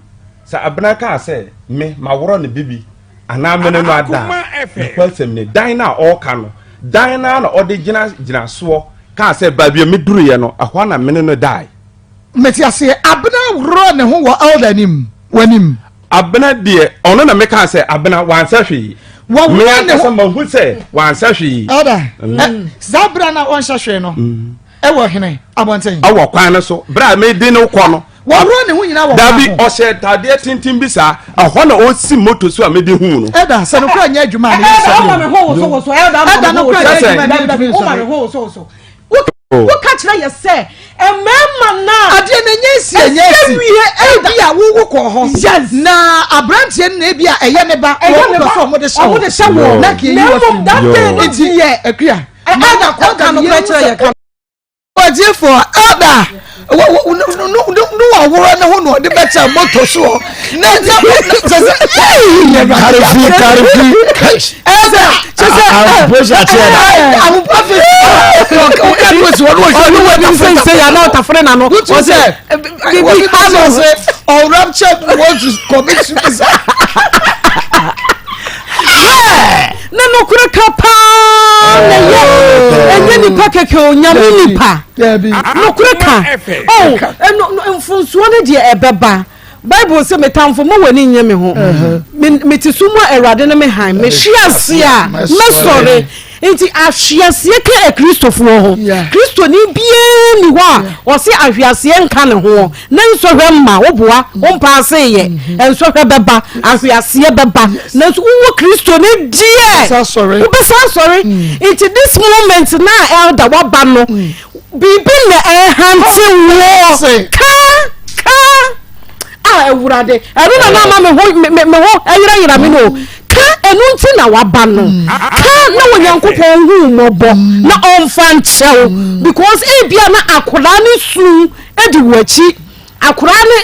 sɛ Abena kaa sɛ me maworɔ no bibi anaa mene no ada a, n'akwasɛm ni, dan no a ɔreka no, dan no ara na ɔde gyina gyinasoɔ kaa sɛ baabi a meduruiɛ no, ɛhɔ ara na mene no dae. Mete aseɛ, Abena worɔ ne ho wɔ elder anim, w'anim. Abena deɛ ɔno na mekaa sɛ Abena wansɛ hwee. Wɔworɔ ne ho. Me ankasa mahu sɛ wansɛ hwee. Elder, mm. saa berɛ na ɔnhyɛ hwee no mm. ɛwɔ hene abɔnten. Ɛwɔ kwan no so berɛ a mede no kɔ no. Wɔworɔ ne ho nyinaa wɔ kwan ho. Dabi ɔhyɛ ntadeɛ tenten bi saa ɛhɔ na ɔsi moto so a mede hu no. Elder sɛ no kora nyɛ adwuma a meyɛ sɔre. Elder ɔma me ho wosowoso. Elder ɔma me ho wosowoso. Woka kyerɛ yɛ sɛ mmarima no a. Adeɛ no ɛnyɛ nsi ɛnyɛ nsi. Ebi a wowo kɔɔ hɔ. Yes. Na aberanteɛ no na ebi a ɛyɛ ne ba. Ɛyɛ ne ba wɔn pɛ sɛ wɔn de hyɛ wɔn. Wɔn de hyɛ wɔn. Na kì í yi wɔ fi mu. Na mmom that day no deɛ. Akuya. Ɛda kɔka no korɛ kyerɛ yɛ ka. Ɔgyefoɔ elder ne wɔworɔ ne ho na ɔde bɛkyɛ moto soɔ na na kyɛ sɛ karifi karifi ɛsɛ kyɛ sɛ ahoposi akyɛ na ahoposi ɔka no si ɔno ɔhwɛ ɔno wɔ nim sɛ sɛ yɛ na ɔtafere na no ɔsɛ bibi ha no sɛ ɔrapture want to commit suicide ne nokorɛ ka paa na ɛyɛ ɛnyɛ nipa kɛkɛ o nyame nipa nokorɛ ka oh mfonsoɔ no deɛ ɛbɛba bible sɛ metamfo mo w'ani nyɛ me ho mete so mu a awurade ne me han mehwe ase a mɛsɔre nti ahweaseɛ ka akristofoɔ ho kristoni biara ni hɔ a ɔse ahweaseɛ nka ne ho Ne nsɔhwɛ mma wo boa wo mpaaseyɛ. Nsɔhwɛ bɛba, ahweaseɛ bɛba, nanso wowɔ Kristo no deɛ, wobɛsan asɔre. Nti this moment na elder waba no, biribi na ɛhante woɔ. Ka, ka, a Awurade, ɛno na na ama me ho, me, me ho ɛyerayera me no. Ka ɛno nti na waba no. Ka na Onyankopɔn hu mmɔbɔ na ɔmfa nkyɛw because ebia na akwadaa ne su di w'akyi. Akwadaa no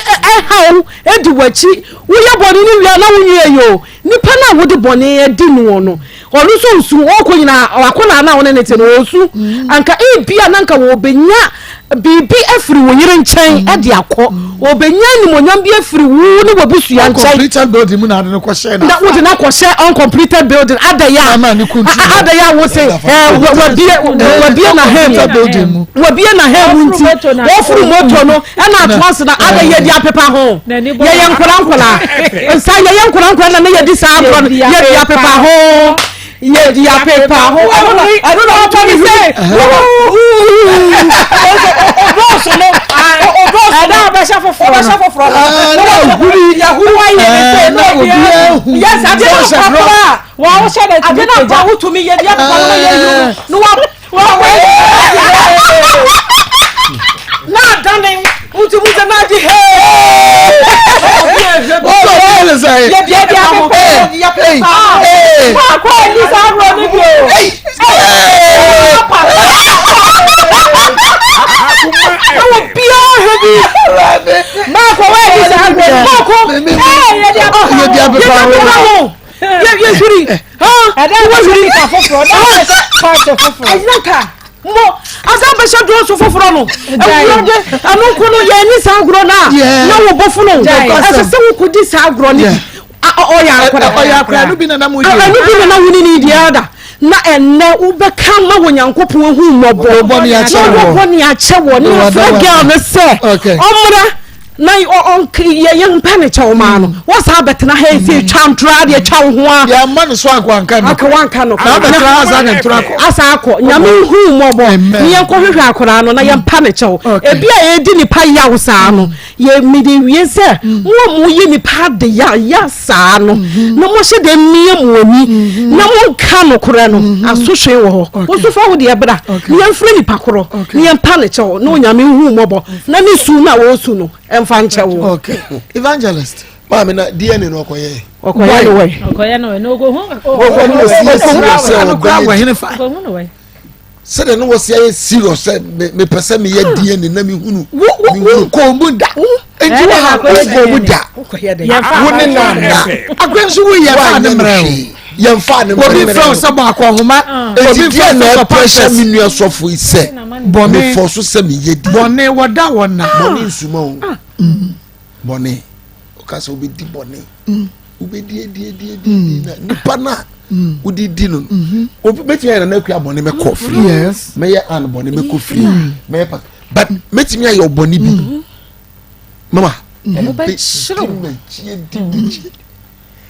haw di w'akyi. Woyɛ bɔne no wie a na wonwie yɛ o. Nipa no a wode bɔne adi noɔ no, ɔno nso nsu. Ɔrekɔ nyinaa, akwadaa no a wo ne no te no, ɔresu. Anka ebia na anka wɔbɛnya biribi afiri wo yere nkyɛn de akɔ. Wɔbɛnya animuonyam bi afiri wo ne w'abusua nkyɛn. Uncompleted building mu na ade no kɔhyɛ na wode no akɔhyɛ uncompleted building adɛyɛ a adɛyɛ a wo se wabie wabie na hɛn mu wabie na hɛn mu nti wɔforo moto no ɛna ato ase na adɛyɛ di apepa ho yɛyɛ nkora nkora nsa yɛyɛ nkora nkora na ne yɛdi saa agorɔ no yɛdi apepa ho yɛdi apepa ho ɛno na ɛno na wotɔ ne sɛ ɔdɔɔso no ɔdɔɔso ɛda a ɔbɛhyɛ foforɔ ɔbɛhyɛ foforɔ no na wahuri yahuri wayɛ ne sɛ na obi ahu yes ade na ɔkɔkora a wɔn ahohyɛ na ade na akɔ wotumi yɛ di apepa ho na yɛ yi no na wa wa na adane wotu mu sɛ na adi hee yɛdi apepa yɛpepa akɔ ani saa agorɔ no bi o na obiara hwɛ bi maakɔ wa adi saa agorɔ maakɔ yɛdi apepa ho yɛhwiri ɛdɛ wɔhwiri foforɔ na wɔhyɛ pant foforɔ ɛyɛ ka Mo asan bɛhyɛ duro foforɔ no awurade ɛno nko no yɛn ni saa agorɔ no a na wo bɔfo no ɛsɛ sɛ wokɔdi saa agorɔ no bi ɔyɛ akora ɔyɛ akora ɛno bi na na mo ɛno bi na na wo ni ni deɛ ɛda. Na ɛnnɛ wobɛka ma wɔ Nyankopɔn ahu mmɔbɔ na wɔbɔ ne akyɛ wɔ ne afrɛ girl no sɛ ɔmmra na yɛyɛ mpɛ ne kyɛw maa no mm. wɔsan abɛtena ha ɛsɛ twa ntora adeɛ twa wo ho a yɛama no so anka wanka no aka wanka no na abɛtena ha saa na ntora akɔ asa akɔ nyame hu mmɔbɔ ne yɛnkɔhwehwɛ akwaraa no na yɛmpa ne kyɛw ebi a yɛdi nipa yaw saa no mm. Yɛ mede wie sɛ mo a moyɛ nipa ade ya ya saa no na mohyɛ dɛ mmea mo ani na monka nokorɛ no asotwe wɔ hɔ. Wo nso fa wo deɛ bra na yɛmfrɛ nipa korɔ na yɛmpa ne kyɛw na Onyame nhu mmɔbɔ na ne su no a wɔresu no ɛmfa nkyɛ wo. Evangelist. Maame na DNA no ɔkɔyɛ. Ɔkɔyɛ no wɛ. Ɔkɔyɛ no wɛ na ɔkɔhu. Ɔkɔ no ɔsi esi sɛ ɔbɛyɛ. Ɔkɔhu no wɛ. Sɛdeɛ ne wɔsi ayɛ serious sɛ mepɛ sɛ meyɛ ah. DNA na mehunu. Wo wo nkɔɔ mu da. Nti wo ha wo nkɔɔ mu da. Wo ne na nda. Akɔyɛ nso wo yɛ fa ne mmerɛ o. Yɛn fa ne mmerɛ. Obi fɛn sɛ bɔ akɔhoma. Ah. Eti deɛ na ɛpressure mi nua sɔfo yi sɛ. Bɔnne mefɔ so sɛ meyɛ DNA. Bɔnne wɔda wɔn na. Bɔnne nsuma o. Ah. Bɔnne ɔka sɛ wobɛdi bɔnne. Mm. Wobɛdi adi adi adi mm. na nipa na mm. wode di no mm-hmm. obi mɛtumi ayɛ nana akua bɔne mɛkɔ firi mɛyɛ an bɔne mɛkɔ firi mɛyɛ pa but mɛtumi ayɛ ɔbɔne bi mm-hmm. mama ɛbɛdi m'akyi di m'akyi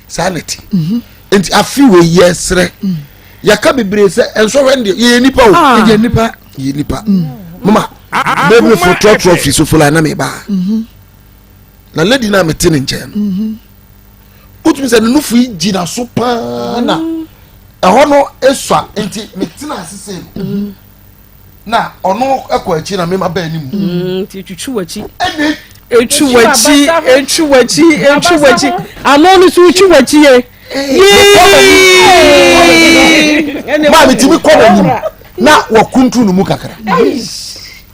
saa na ti nti afi wei yɛ serɛ yɛka bebree sɛ nsɔhwɛ no deɛ yɛyɛ nipa o ah. yɛyɛ nipa yɛyɛ nipa mama bɛbi fo trɔtrɔ fi so fola na meba na lady na mete ne nkyɛn no wotumi sɛ ne nufu yi gyina so paa na ɛhɔ no esua nti metena ase sɛ no na ɔno kɔ akyi na mema bɛn ne mu. Mm, nti twitwi w'akyi. Etwi w'akyi, etwi w'akyi, etwi w'akyi. Ano no so etwi w'akyi yɛ. Yee. Maa mi ti mi kɔ n'anim na wɔkuntun ne mu kakra.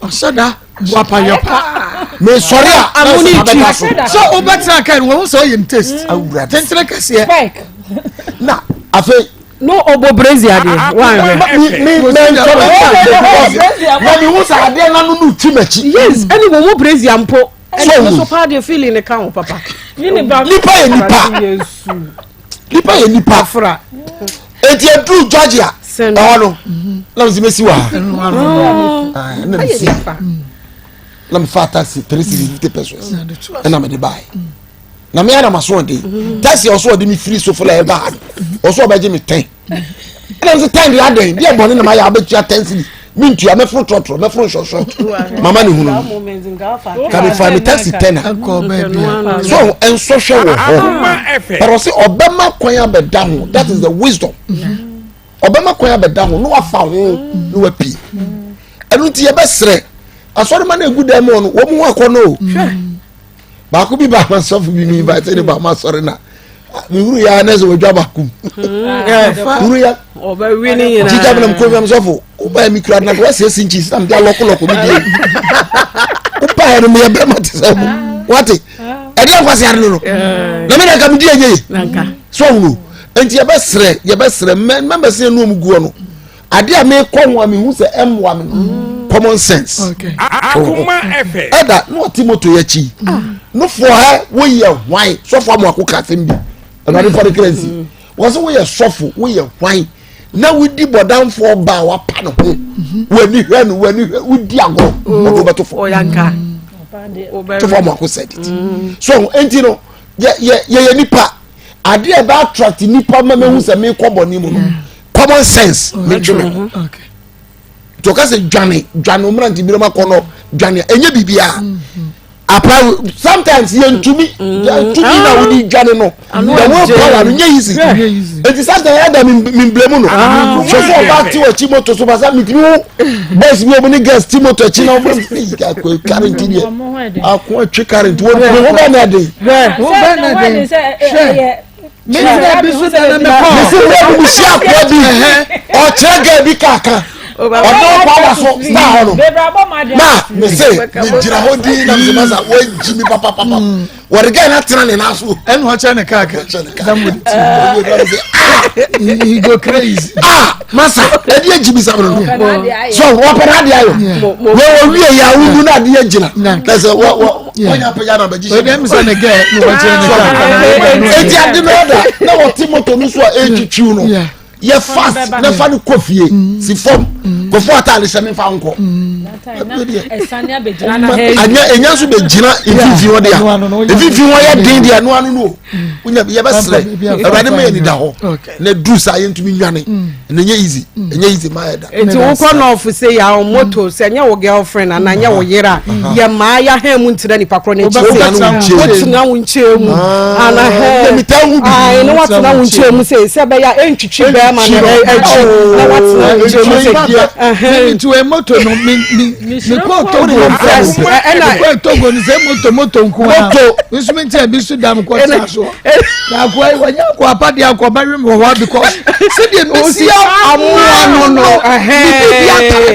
Ɔhyɛ da. Buapayɔ paa. Mesɔre a ano ne ti sɛ wobɛtena kan wɔn sɛ ɔyɛ n taste awurade tentene kɛseɛ na afei no ɔbɔ brezi adeɛ wanhwɛ mi mi mɛntɔrɔ na mi hu sɛ adeɛ nanu no twi m'akyi yes ɛne wɔn mu brezi ampo ɛne wɔn so paa deɛ feeling ne ka ho papa nipa yɛ nipa nipa yɛ nipa afra eti eduru Georgia ɛhɔ no na mi si mi si wɔ ha ɛna mi si na mi fa taxi 3 cedis 50 pesos ɛna mi de ba yi na mi ara ma so ɔden taxi ɔso ɔde mi firi sofola ɛba ha no ɔso ɔbɛgye mi 10 ɛna nso 10 deɛ adɛn deɛ bɔne na ma yɛ abɛtua 10 cedis mi ntua mɛforo trɔtrɔ mɛforo nsɔsɔ mama ne hunu ka mi fa mi taxi 10 a so nsɔhwɛ wɔ hɔ but ɔsɛ ɔbɛma kwan abɛda ho that is the wisdom ɔbɛma kwan abɛda ho na wafa ho na wapie ɛno nti yɛbɛsrɛ asɔrema no egu dan mu no wɔn ho akɔ no o baako bi ba ma sɔfo bi mi invite ne ba ma sɔre na mehuru ya na sɛ wadwa baako mu huru ya gyigya mi na mekɔ mi sɔfo wobaɛ me kura na wasiesie nkyi sɛ mede alɔkolɔko me die wobaɛ no meyɛ bɛrima te sɛ mo wate ɛdeɛ nkwase ade no no na me na nka medi ɛnyɛ ye so ɔhunu nti yɛbɛserɛ yɛbɛserɛ mmɛmɛsɛ yɛn no ɔmu guɔ no Ade a mekɔ ho a mehu sɛ ɛmmoa me no mm. common sense. Ɛda na ɔte moto yɛ akyi ah. no fo ha woyɛ hwan sɔfo amoako ka asɛm bi awurade fa ne kra nsi mm. wɔ sɛ woyɛ sɔfo woyɛ hwan na wodi bɔdamfoɔ ba a wapa ne ho mhm. w'ani hwɛ no w'ani hwɛ wodi agorɔ mm. ɔde wobɛto fam sɔfo amoako said it so enti no yɛyɛ nipa adeɛ a ɛbɛ attract nipa ma mehu sɛ mekɔ bɔne mu no common sense metwe me ho nti ɔka sɛ dwane dwane ɔmmerante binom akɔ no dwane ɛnyɛ biribiaa apa sometimes yɛntumi tumi na wode dwane no the will power no nyɛ easy nti sometimes ɛda memblɛ mu no hwɛ sɛ ɔba te wakyi moto so basa metumi wo boys bi ɔmo ne girls ti moto akyi na ɔmo current deɛ ako atwe current wɔ ne ho bɛ na ɛden. ho bɛ na ɛden hwɛ mesrɛ bi so dana mekɔ mesi wura bi mehyia akoa bi ɔkyerɛ girl bi kaaka ɔde ɔkɔ aba so star hɔ no na mese megyina hɔ din na mese masa wɔagyi me papapapa wɔde gɛɛ no atena ne nan so. Ɛna ɔkyɛ ne kaa kɛ. Ɔkyɛ ne kaa. Dɛm wòle ti. He go crazy. Ah masa ɛdi egyi bi sábà no. So wɔpɛ n'adi ayɔ. Wɔ wɔ wie yɛ awudu n'adi yɛ gyina. Na sɛ wɔ wɔ wɔnya apagya na abɛgye hyɛ. Ɛdɛm sɛ ne gɛ ne wɔkyɛ ne kaa. Eti adi na ɔda na wɔte moto no so a etwitwiw no. Yɛ fast na fa no kɔ fie mm. Si fam mm. Kɔfo ataade hyɛ mefa nkɔ. Anyɛ enya nso bɛ gyina mfimfini hɔ deɛ, mfimfini hɔ yɛ den deɛ, ɛno ano no wonya yɛ bɛ srɛ Awurade ma yɛ ni da hɔ na duru saa yɛntumi nwane na ɛnyɛ easy, ɛnyɛ easy ma yɛ da. Nti wokɔ nɔɔfo sɛ yɛ a moto sɛ nyɛ wo girlfriend anaa nyɛ wo yere a yɛ maa yɛ ahɛn mu ntena nipa korɔ n'akyi sɛ wotena wo nkyɛn mu ana hɛn na watena wo nkyɛn mu sɛ sɛ ɛbɛyɛ a ɛntwitwi bɛrima no akyi na watena wo nkyɛn mu sɛ. Nti wɔ moto no mi mi mi kɔ Togo ɛna kɔ Togo no sɛ moto moto nko ara nso mi nkyɛn bi so dam kɔ tena so na akɔ yi wɔnyɛ akɔ apa deɛ akɔ ɔba wi mi wɔ hɔ because sɛdeɛ mesi amoa no no bibi bi atare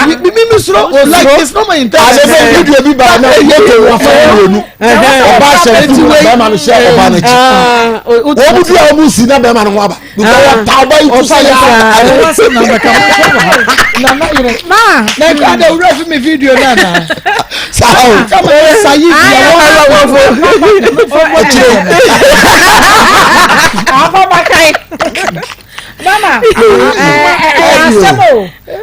like bibi mi soro like it's not my intention. Ade bɛ video bi ba na moto wɔ fɛ mmienu ɔba hyɛ ntu bɛrima no hyɛ ɔba n'akyi wɔn mu bi a wɔn si na bɛrima no ho aba. Because ɔta ɔba yi to sɛ yɛ a. Nana yere. Na nka de wura fi mi video na na. Saa o. Kama sa yi bi a wɔn wɔ wɔ. Akyire. Afɔ bakai. Mama, ɛyɛ asɛm o.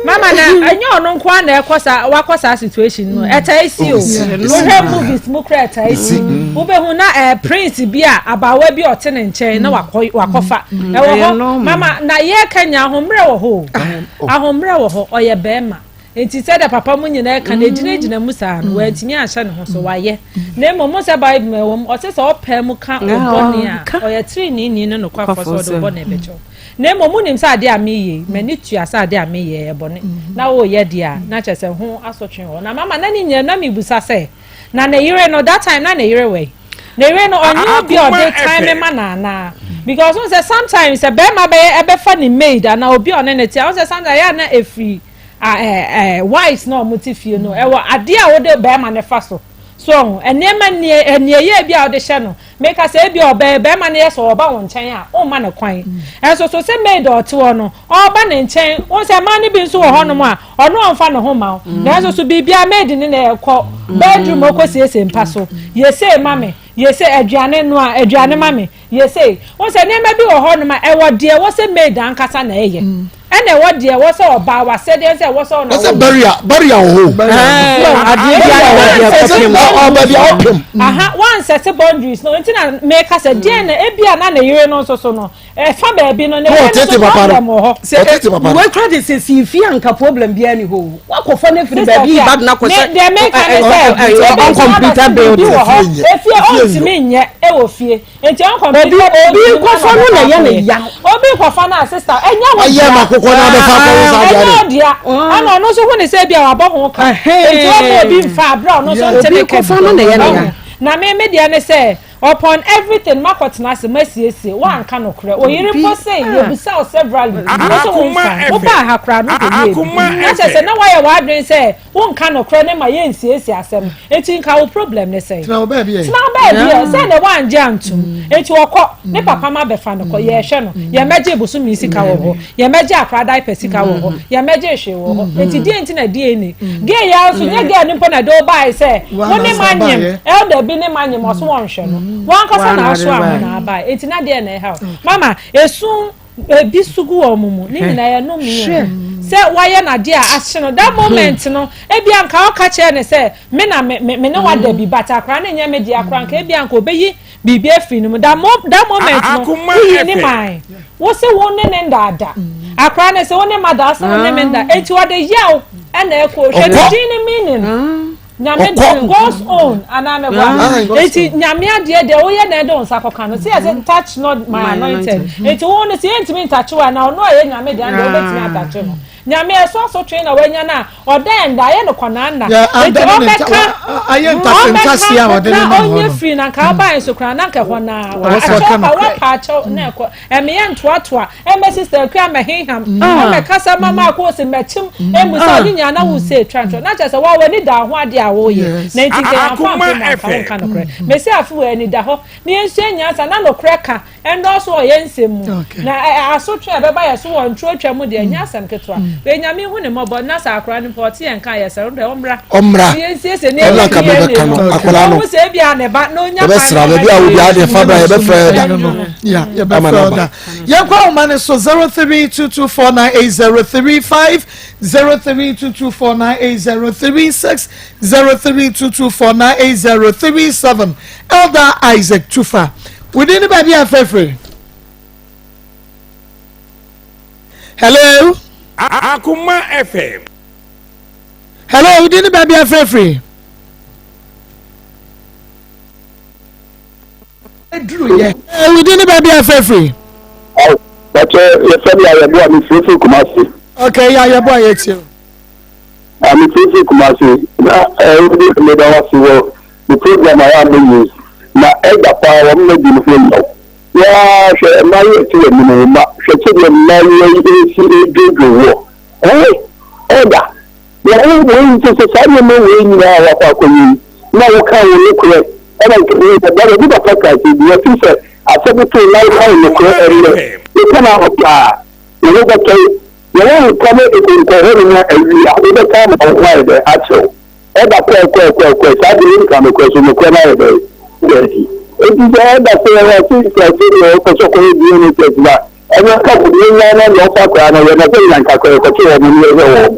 Mama na ɛnyɛ ɔno nko ara na ɛkɔ saa wakɔ saa situation no ɛtaa esi o. Wohwɛ movies mu kora ɛtaa esi. Wobɛhu na ɛɛ prince bi a abaawa bi a ɔte ne nkyɛn na wakɔ wakɔfa. Ɛwɔ hɔ mama na yɛreka nya ahommerɛ wɔ hɔ o. Ahommerɛ wɔ hɔ ɔyɛ bɛrima. Nti sɛdeɛ papa mu nyinaa ka no ɛgyinagyina mu saa no wantumi anhyɛ ne ho so wayɛ. Na mmom mo sɛ Bible mu ɛwɔ mu ɔse sɛ ɔpɛ mu ka ɔbɔne a ɔyɛ treneeni ne nokwafoɔ sɛ ɔde ɔbɔne bɛkyɛ wo. Na mmom monim sɛ adeɛ a mereyɛ yi, m'ani tua sɛ adeɛ a mereyɛ yɛ bɔne, na woreyɛ deɛ a, na kyerɛ sɛ ho asotwe wɔ hɔ. Na mama na ne nyinaa na mebisa sɛ, na ne yere no, that time na ne yere wɔ he? Ne yere no, ɔnyɛ obi a ɔde time ma no anaa? Because wohu sɛ sometimes sɛ barima bɛyɛ ɛbɛfa ne maid anaa obi a ɔne no te a, wohu sɛ sometimes ɛyɛ a na ɛfiri wives na wɔte fie no, ɛwɔ adeɛ a wode barima no fa so. So ɔho, nneɛma nneɛyɛ bi a wode hyɛ no, Meka sɛ ebia ɔbɛyɛ barima no yɛ sɛ ɔreba wo nkyɛn a, womma no kwan. Ɛnso so sɛ maid a ɔte hɔ no, ɔreba ne nkyɛn, wohu sɛ mmaa no bi nso wɔ hɔnom a, ɔno ɔmfa ne ho mma wo. Nanso so biribiara maid no na ɛkɔ bedroom ɔkɔsiesie mpa so, yɛ sei ma me, yɛ sei, aduane noa, aduane ma me, yɛ sei. Wohu sɛ nneɛma bi wɔ hɔnom a, ɛwɔ deɛ ɛwɔ sɛ maid ankasa na ɛyɛ. Ɛna ɛwɔ deɛ ɛwɔ sɛ ɔbaa w'asɛdeɛ sɛ ɛwɔ sɛ ɔna wɔsɛ barrier barrier wɔ hɔ. Adeɛ bi a wɔ deɛ kɔpem. Ɔbaabi a ɔpem. Aha wansɛte boundaries no nti na meka sɛ deɛ na ebi a na ne yere no nso so no ɛfa baabi no ne yere no nso problem wɔ hɔ. Sɛ wei kura de sɛ si fi anka problem biara ni hɔ o wakɔfa no afiri baabi ba de no akɔhyɛ deɛ meka ne sɛ uncomplete building. Wɔ hɔ efie ɔntumi nyɛ ɛwɔ fie. Nti obi obi nkɔfa no na ɛyɛ ne ya. Obi nkɔfa no a sista ɛnyɛ wo dea. Ɛyɛ ma kokɔ na abɛfa akɔ wo saa deɛ. Ɛnyɛ wo dea. Ɛna ɔno nso hu ne sɛ ebi a wabɔ ho ka. Nti ɔmo obi nfa abira ɔno nso nte ne ka bi. Obi nkɔfa no na ɛyɛ ne ya. Na me me deɛ ne sɛ upon everything makɔ tena ase masiesie wanka nokorɛ oyere mpo se yɛbusa wo severally wo so wo nfa wobaa ha koraa no kɔyɛ bi na kyerɛ sɛ na wayɛ w'adwene sɛ Wonka nokorɛ no ma yɛnsiesie asɛm no. Enti nka wo problem ne sɛn? Tena wo baabi ɛ. Tena wo baabi ɛ. Sɛ na wangye antom. Enti ɔkɔ, ne papa ma bɛfa no kɔ. Yɛrehwɛ no. Yɛmmɛgyee bosome sika wɔ hɔ. Yɛmmɛgyee akwadaa diaper sika wɔ hɔ. Yɛmmɛgyee hwee wɔ hɔ. Enti deɛn nti na DNA? Gay yi ara nso, nyɛ girl no mpo na ɛde wo baeɛ sɛ wo ne manyem, elder bi ne manyem, ɔso wɔnhwɛ no. W'ankasa na asoaa ho na abaeɛ. Enti na deɛn na ɛha wo? Mama, esu Ebi so gu wɔn mu. Ne nyinaa yɛ nnome o. Sɛ wayɛ no adeɛ a ahye no that moment no ebi anka ɔka kyerɛ no sɛ me na me me ne wada bi but akora no nyɛ me dea koraa nka ebi anka obeyi biribi afiri ne mu that mo that moment no woyi ne man wo se wo ne ne ndaada akora no sɛ wo ne ma da sɛ wo ne me nda eti ɔde yaw ɛna ɛkɔ hwɛ ne din ne meaning. Nyame de God's own anaa mɛ bɔ eti nyame adeɛ deɛ woyɛ na ɛde wo nsa kɔka no sɛ yɛsɛ touch not my anointed eti wo no sɛ yɛntumi ntakye wo anaa ɔno a ɛyɛ nyame deɛ deɛ wobɛtumi atakye no nyame ɛso asotwe na wanya no a ɔda ɛnda ayɛ no kɔnaa nna eti ɔbɛka ɔbɛka na ɔnyɛ firi na nka ɔbaeɛ nso koraa na nka ɛhɔ naa akyɛw pa wapa akyɛw na ɛkɔ ɛmeyɛ ntoatoa Ɛmɛ sister akua mɛ heham ɛmɛ kasa mama akɔ ose mɛ kyim emu sɛ ɔne nyinaa na wo se etwa ntɔ na kyerɛ sɛ wa w'ani da ho adeɛ a woyɛ na nti nka yɛn afa mfe mu anka wo nka nokorɛ mɛ se afe wɔ ani da hɔ na yɛn sua nyansa na nokorɛ ka. Ɛnnɔɔso wɔ yɛn nsɛm mu, na asotwe a ɛbɛba yɛn so wɔ ntorotwa mu deɛ, ɛnyɛ asɛm ketewa. Wei, Nyame nhu ne mmɔbɔ, na sɛ akwadaa no mpo ɔte yɛn nka a, yɛsrɛ no dɛ ɔmmra. Ɔmmra. Na yɛnsiesie ne Ɛno yɛn anka DNA mɛbɛka no, no. akwadaa no. Ɔhu sɛ ebia ne ba, na ɔnya kwan Yɛbɛsra na baabi a ɔbɛgye wo biara deɛ fa bra yɛbɛfrɛ ɛda. No, yeah, Ama yɛbɛfrɛ no ɔda. aba. Yɛnkɔ ahoma no so 0322498035, 0322498036, 0322498037. Elder Isaac Tufa. Wo din ne baabi a frɛfrɛ. Hello. Akoma FM. Hello, wo din ne baabi a frɛfrɛ. Duru yɛ. Wo din ne baabi a frɛfrɛ. Bàtɛ yɛfrɛ mi ayɛbo a mefirifiri Kumasi. Okay, yɛ ayɛbo a yɛtie o. A mefirifiri Kumasi na ɛɛ meda wase wɔ Me program a yɛ a meyɛ yi na ɛda paa wɔn na di me ho yaw. Waa hwɛ mmaayewa ɛte w'anim wo mma hwɛ sɛdeɛ mmaayewa yi ɛresi ɛredwodwo woɔ ɛɛ ɛda na wo wei nso sɛ saa nneɛma wei nyinaa a wakɔ akɔyɛ yi na woka wo nokorɛ ɛna nka wei ɛda na obi papa ka sɛ bi wɔte sɛ asɛm to na woka wo nokorɛ ɛnnɛ woka no anɔpa a wo ho bɛtɔ wo na woanka no ɛkonkɔ hɔ nom a awia wobɛka ama wo ho ayɛ dɛ akyerɛw. Ɛba kɔe kɔe kɔe kɔe, saa bere yi nka nokorɛ so, nokorɛ no ayɛ dɛn? Da adi. Enti sɛ ɛba sɛ ɔse sɛ ɔse deɛ ɔpɛ sɛ ɔkɔyɛ DNA test no a, ɛno nka sɛ deɛ ɔnyaa no deɛ ɔmfa akwadaa no yɛ na sɛ nyanka koraa yɛkɔkye wɔn no yɛhwɛ wɔn.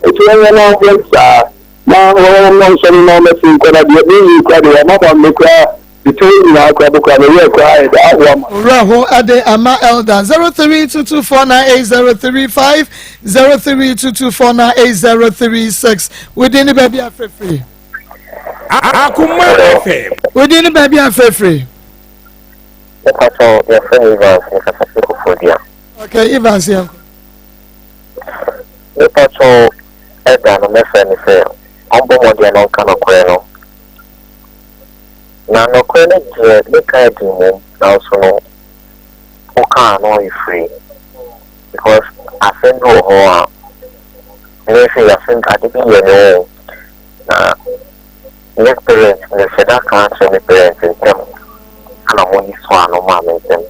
Enti wɔnyɛ na wɔnyɛ saa na wɔn nsɔre na wɔmmɛse nkɔ na deɛ menyɛ koraa deɛ wɔama ma me koraa Me tiri nyinaa koraa mpo koraa me werɛ koraa ayɛ dɛ ahoa ma. Owura ho de ama Elder 0322498035 0322498036 Wodin ne baabi a frɛfiri. Akoma FM. Wodin ne baabi a frɛfiri. Mepatɔ yɛfrɛ me Evans mekasa firi Koforidua. Okay Evans yɛn kɔ. Mepatɔ ɛda no mɛfrɛ no sɛ ɔmbɔ mmɔden na ɔnka nokorɛ no. Na nokorɛ no deɛ ne ka adi mmom nanso no wo ka a na ɔyɛ free because asɛm bi wɔ hɔ a me nso asɛm ade bi yɛ me o na me parents me hyɛ da ka kyerɛ me parents ntɛm ana wɔn yi so ano maa me ntɛm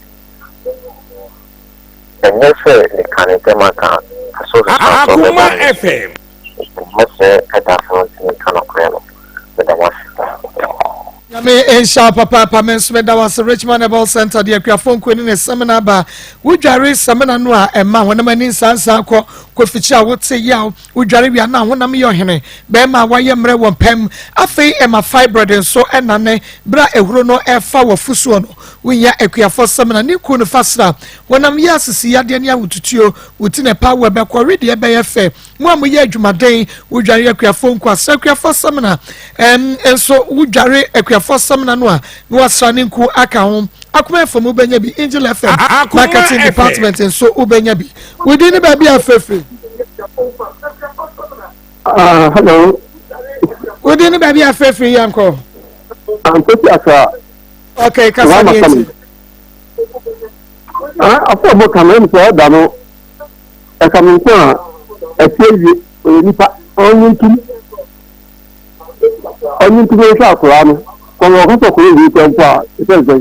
ɛnyɛ sɛ me ka ne ntɛm anka aso so so bɛba me. Mɛsrɛ ɛda so ntumi nka nokorɛ no. Meda mo ase. Nyame nhyira wo papaapa me nso meda wo ase Richmond Herbal Center de akuafoɔ nkuo ne ne samina aba wodware samina no a ɛma honam ani nsansan kɔ kofikyi a wote yaw wodware wia na honam yɛ ɔhene bɛrima a wayɛ mmerɛ wɔ mpam afei ɛma fibroid nso ɛnane berɛ a ehuro no ɛfa wɔ fusuo no wonya akuafoɔ samina ne kuo no fa sra honam yɛ asisi yadeɛ ne ahotutuo wo ti na ɛpa wɔ ɛbɛkɔ wedeɛ bɛyɛ fɛ Mo a moyɛ adwumaden, wodware akuafoɔ nku asra akuafoɔ samina ɛm nso wodware akuafoɔ samina no a na wasra ne nku aka ho. Akoma FM wobɛnya bi, Angel FM marketing department nso wobɛnya bi. Wodin ne baabi a frɛfrɛ. Ah, hello. Wodin ne baabi a frɛfrɛ yɛn kɔ. Ampesi Accra. Okay, kasa ne yɛn ti. Ah, afɔ mo kan ɛmu sɛ ɔda no. Ɛka me nko a, ɛte awie. Ɔyɛ nipa. Ɔnye ntum. Ɔnye ntum nhwɛ akwadaa no. Kɔn ɔka sɛ ɔkɔyɛ wei pɛ mpo a, ɛsɛ nsɛn.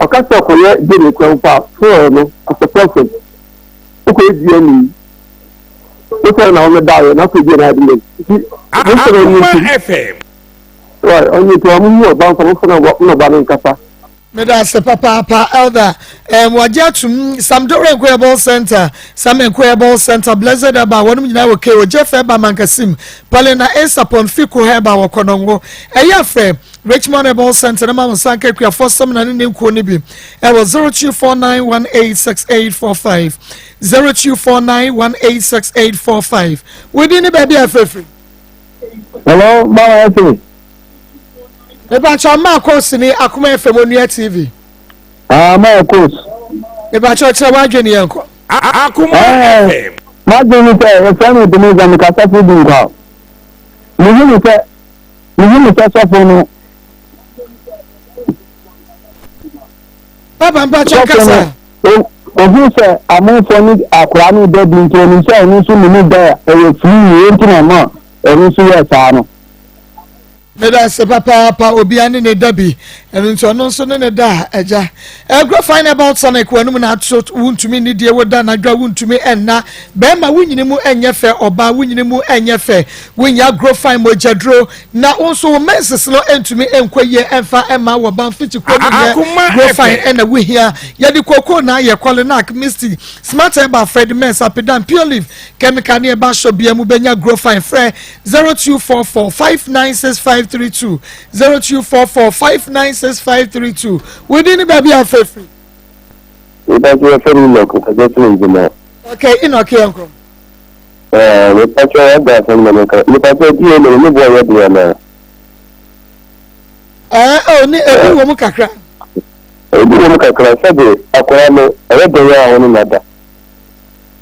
Ɔka sɛ ɔkɔyɛ DNA kura mpo a, fɔɔ no as a person. Wokɔyɛ DNA. Wosɛ na wɔn daeɛ na afei DNA adi lɛ. Nti, mo sɛ ɔnye ntum. Right, ɔnye ntum. Ɔmo hu ɔba nfa mo fɔ na ɔba no nkasa. Meda ase papaapa Elder. Um, wagye atum Sam Dore Nko Herbal Center, Sam Nko Herbal Center, Blessed Herbal, wɔnom nyinaa wɔ KO, Jeff Herbal Mankasim, Palena Esapon, Fiko Herbal wɔ Kɔnɔngo. Ɛyɛ afrɛ Richmond Herbal Center na ma wo nsa nka akuafoɔ samina ne ne nkuo no bi ɛwɔ 0249186845 0249186845. Wodi ne baabi a afrɛfiri. Hello, Mama Efe. Mepakyɛw maa course ni Akoma FM Onua TV. Ah, maa course. Mepakyɛw kyerɛ w'adwene yɛn kɔ. Akoma eh, FM. M'adwene ni sɛ yɛfrɛ me Ebenezer mekasa firi Dunkwa. Mehu ne sɛ mehu ne sɛ sɔfo no. Papa mpakyɛw kasa. Ohun sɛ amonfoɔ ne akwaraa no da bi nti onim sɛ ɔno nso ne mu da a ɛyɛ free nti na ɔma ɔno nso yɛɛ saa no. Meda ase papaapa obia ne ne da bi. Ɛno nti ɔno nso ne ne da a agya. Ɛgorɔ fine about Sonic w'anum na ato wontumi nnidie wo da anadwo a wontumi nna bɛrima wo nyini mu nyɛ fɛ ɔbaa wo nyini mu nyɛ fɛ wonya agorɔ fine mogyaduro na wo nso wo menses no ntumi nkɔ yie ɛmfa ɛma wɔ ba mfikyi kuro mu deɛ gro fine ɛna wohia yɛde kokoo na ayɛ kɔlenak misty smart herbal fred mens apedan pure leaf chemical ne ɛba shop bia mu bɛnya gro fine frɛ 0244 596532 0244 596532 wodi ne baabi a frɛ firi. Mepa kyɛ yɛfrɛ me Enoch nkasa firi Nzema. Okay Enoch yɛ nkɔ. Ɛɛ mepa kyɛ ɛda asɛm na meka mepa kyɛ DNA no ne boɔ yɛ den anaa. Ɛɛ oh ne ebi wɔ mu kakra. Ebi wɔ mu kakra sɛde akwadaa no ɛyɛ dɛn a ɔne no ada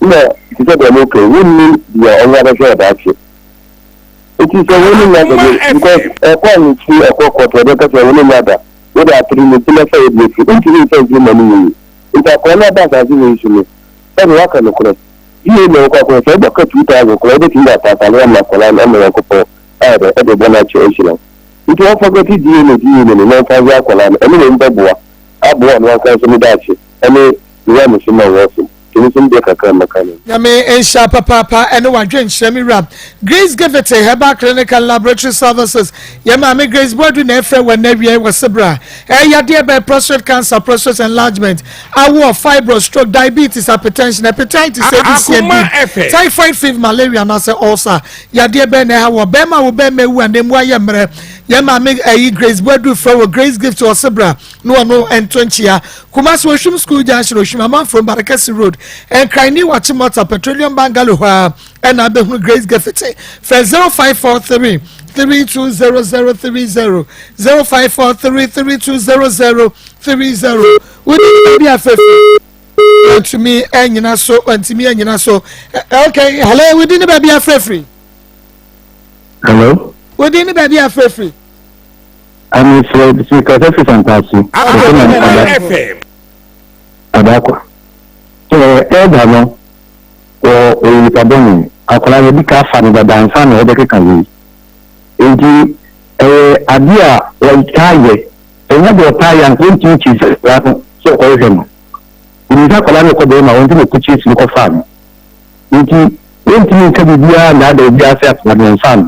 na te sɛ deɛ mo kɛ wonni deɛ ɔno abɛhwɛ ɔdaakye. Nti sɛ wo ne nya da bi because ɛkɔ a n'akyi ɛkɔ kɔtɔ ɛbɛka sɛ wo ne nya da wode atere ne ti na sɛ wode afiri wontumi mfa mfiri ma no nyɛ yie nti akwadaa no aba asase wei so no sɛde waka nokorɛ yie na wokɔ akɔyɛ sɛ wobɛka 2000 koraa wobɛtumi de atɔ atade ama akwadaa no ama Nyankopɔn ayɛ dɛ ɛde bɔne akyɛ ahyira wo nti wɔmfa DNA DNA no na ɔmfa nhwɛ akwadaa no ɛno mmom bɛboa aboa ɔno ankasa nso ne daakye ɛne nyamesom a wɔsom. Tumi som deɛ kakra mɛka no. Nyame nhyira papaapa ɛne wadwenkyerɛ me wura Grace Givete Herbal Clinic and Laboratory Services yɛ maame Grace Boadu na ɛfrɛ wɔ ɛnɛ awia yi wɔ sebra ɛyɛ yadeɛ bɛn prostate cancer prostate enlargement awoɔ fibroid stroke diabetes hypertension hepatitis A B C and D typhoid fever malaria anaasɛ ulcer yadeɛ bɛn na ɛha wɔ bɛrima wo bɛrima ewu a na emu ayɛ mmerɛ yɛ maame ɛyi Grace Boadu frɛ wɔ Grace Gift wɔ sebra na ɔno nto nkyea. Kumasi Ohwim School Junction, Ohwim Amanfrom Barekɛse Road, Nkran New Achimota Petroleum Bungalow hɔ ara ɛna abɛhunu Grace Gefete. Frɛ 0543 320030 0543 320030. Wodi baabi afɛfɛ ntumi anyina so ntumi anyina so. Okay, hello, wodi ne baabi afɛfiri. Hello. Wodi ne baabi afɛfiri. Ame frɛ me kasa firi Santase. Wɔfrɛ me Ada Adakwa. Sɛ elder no wɔ ɔyɛ nipa bɔne, akwadaa no yɛdi ka afa no dada ansa na ɔbɛkeka wei. Enti ɛyɛ adeɛ a wɔtaa yɛ. Ɛnyɛ deɛ ɔtaa yɛ anka ɔntumi kyi sɛ akwadaa no sɛ ɔkɔhwehwɛ no. Ɔnim sɛ akwadaa no rekɔ bɛrima hɔ nti na ɔkɔ chase no kɔfaa no. Enti wɔntumi nka biribiara nnaadaa obiara sɛ akwadaa no yɛmfaa no.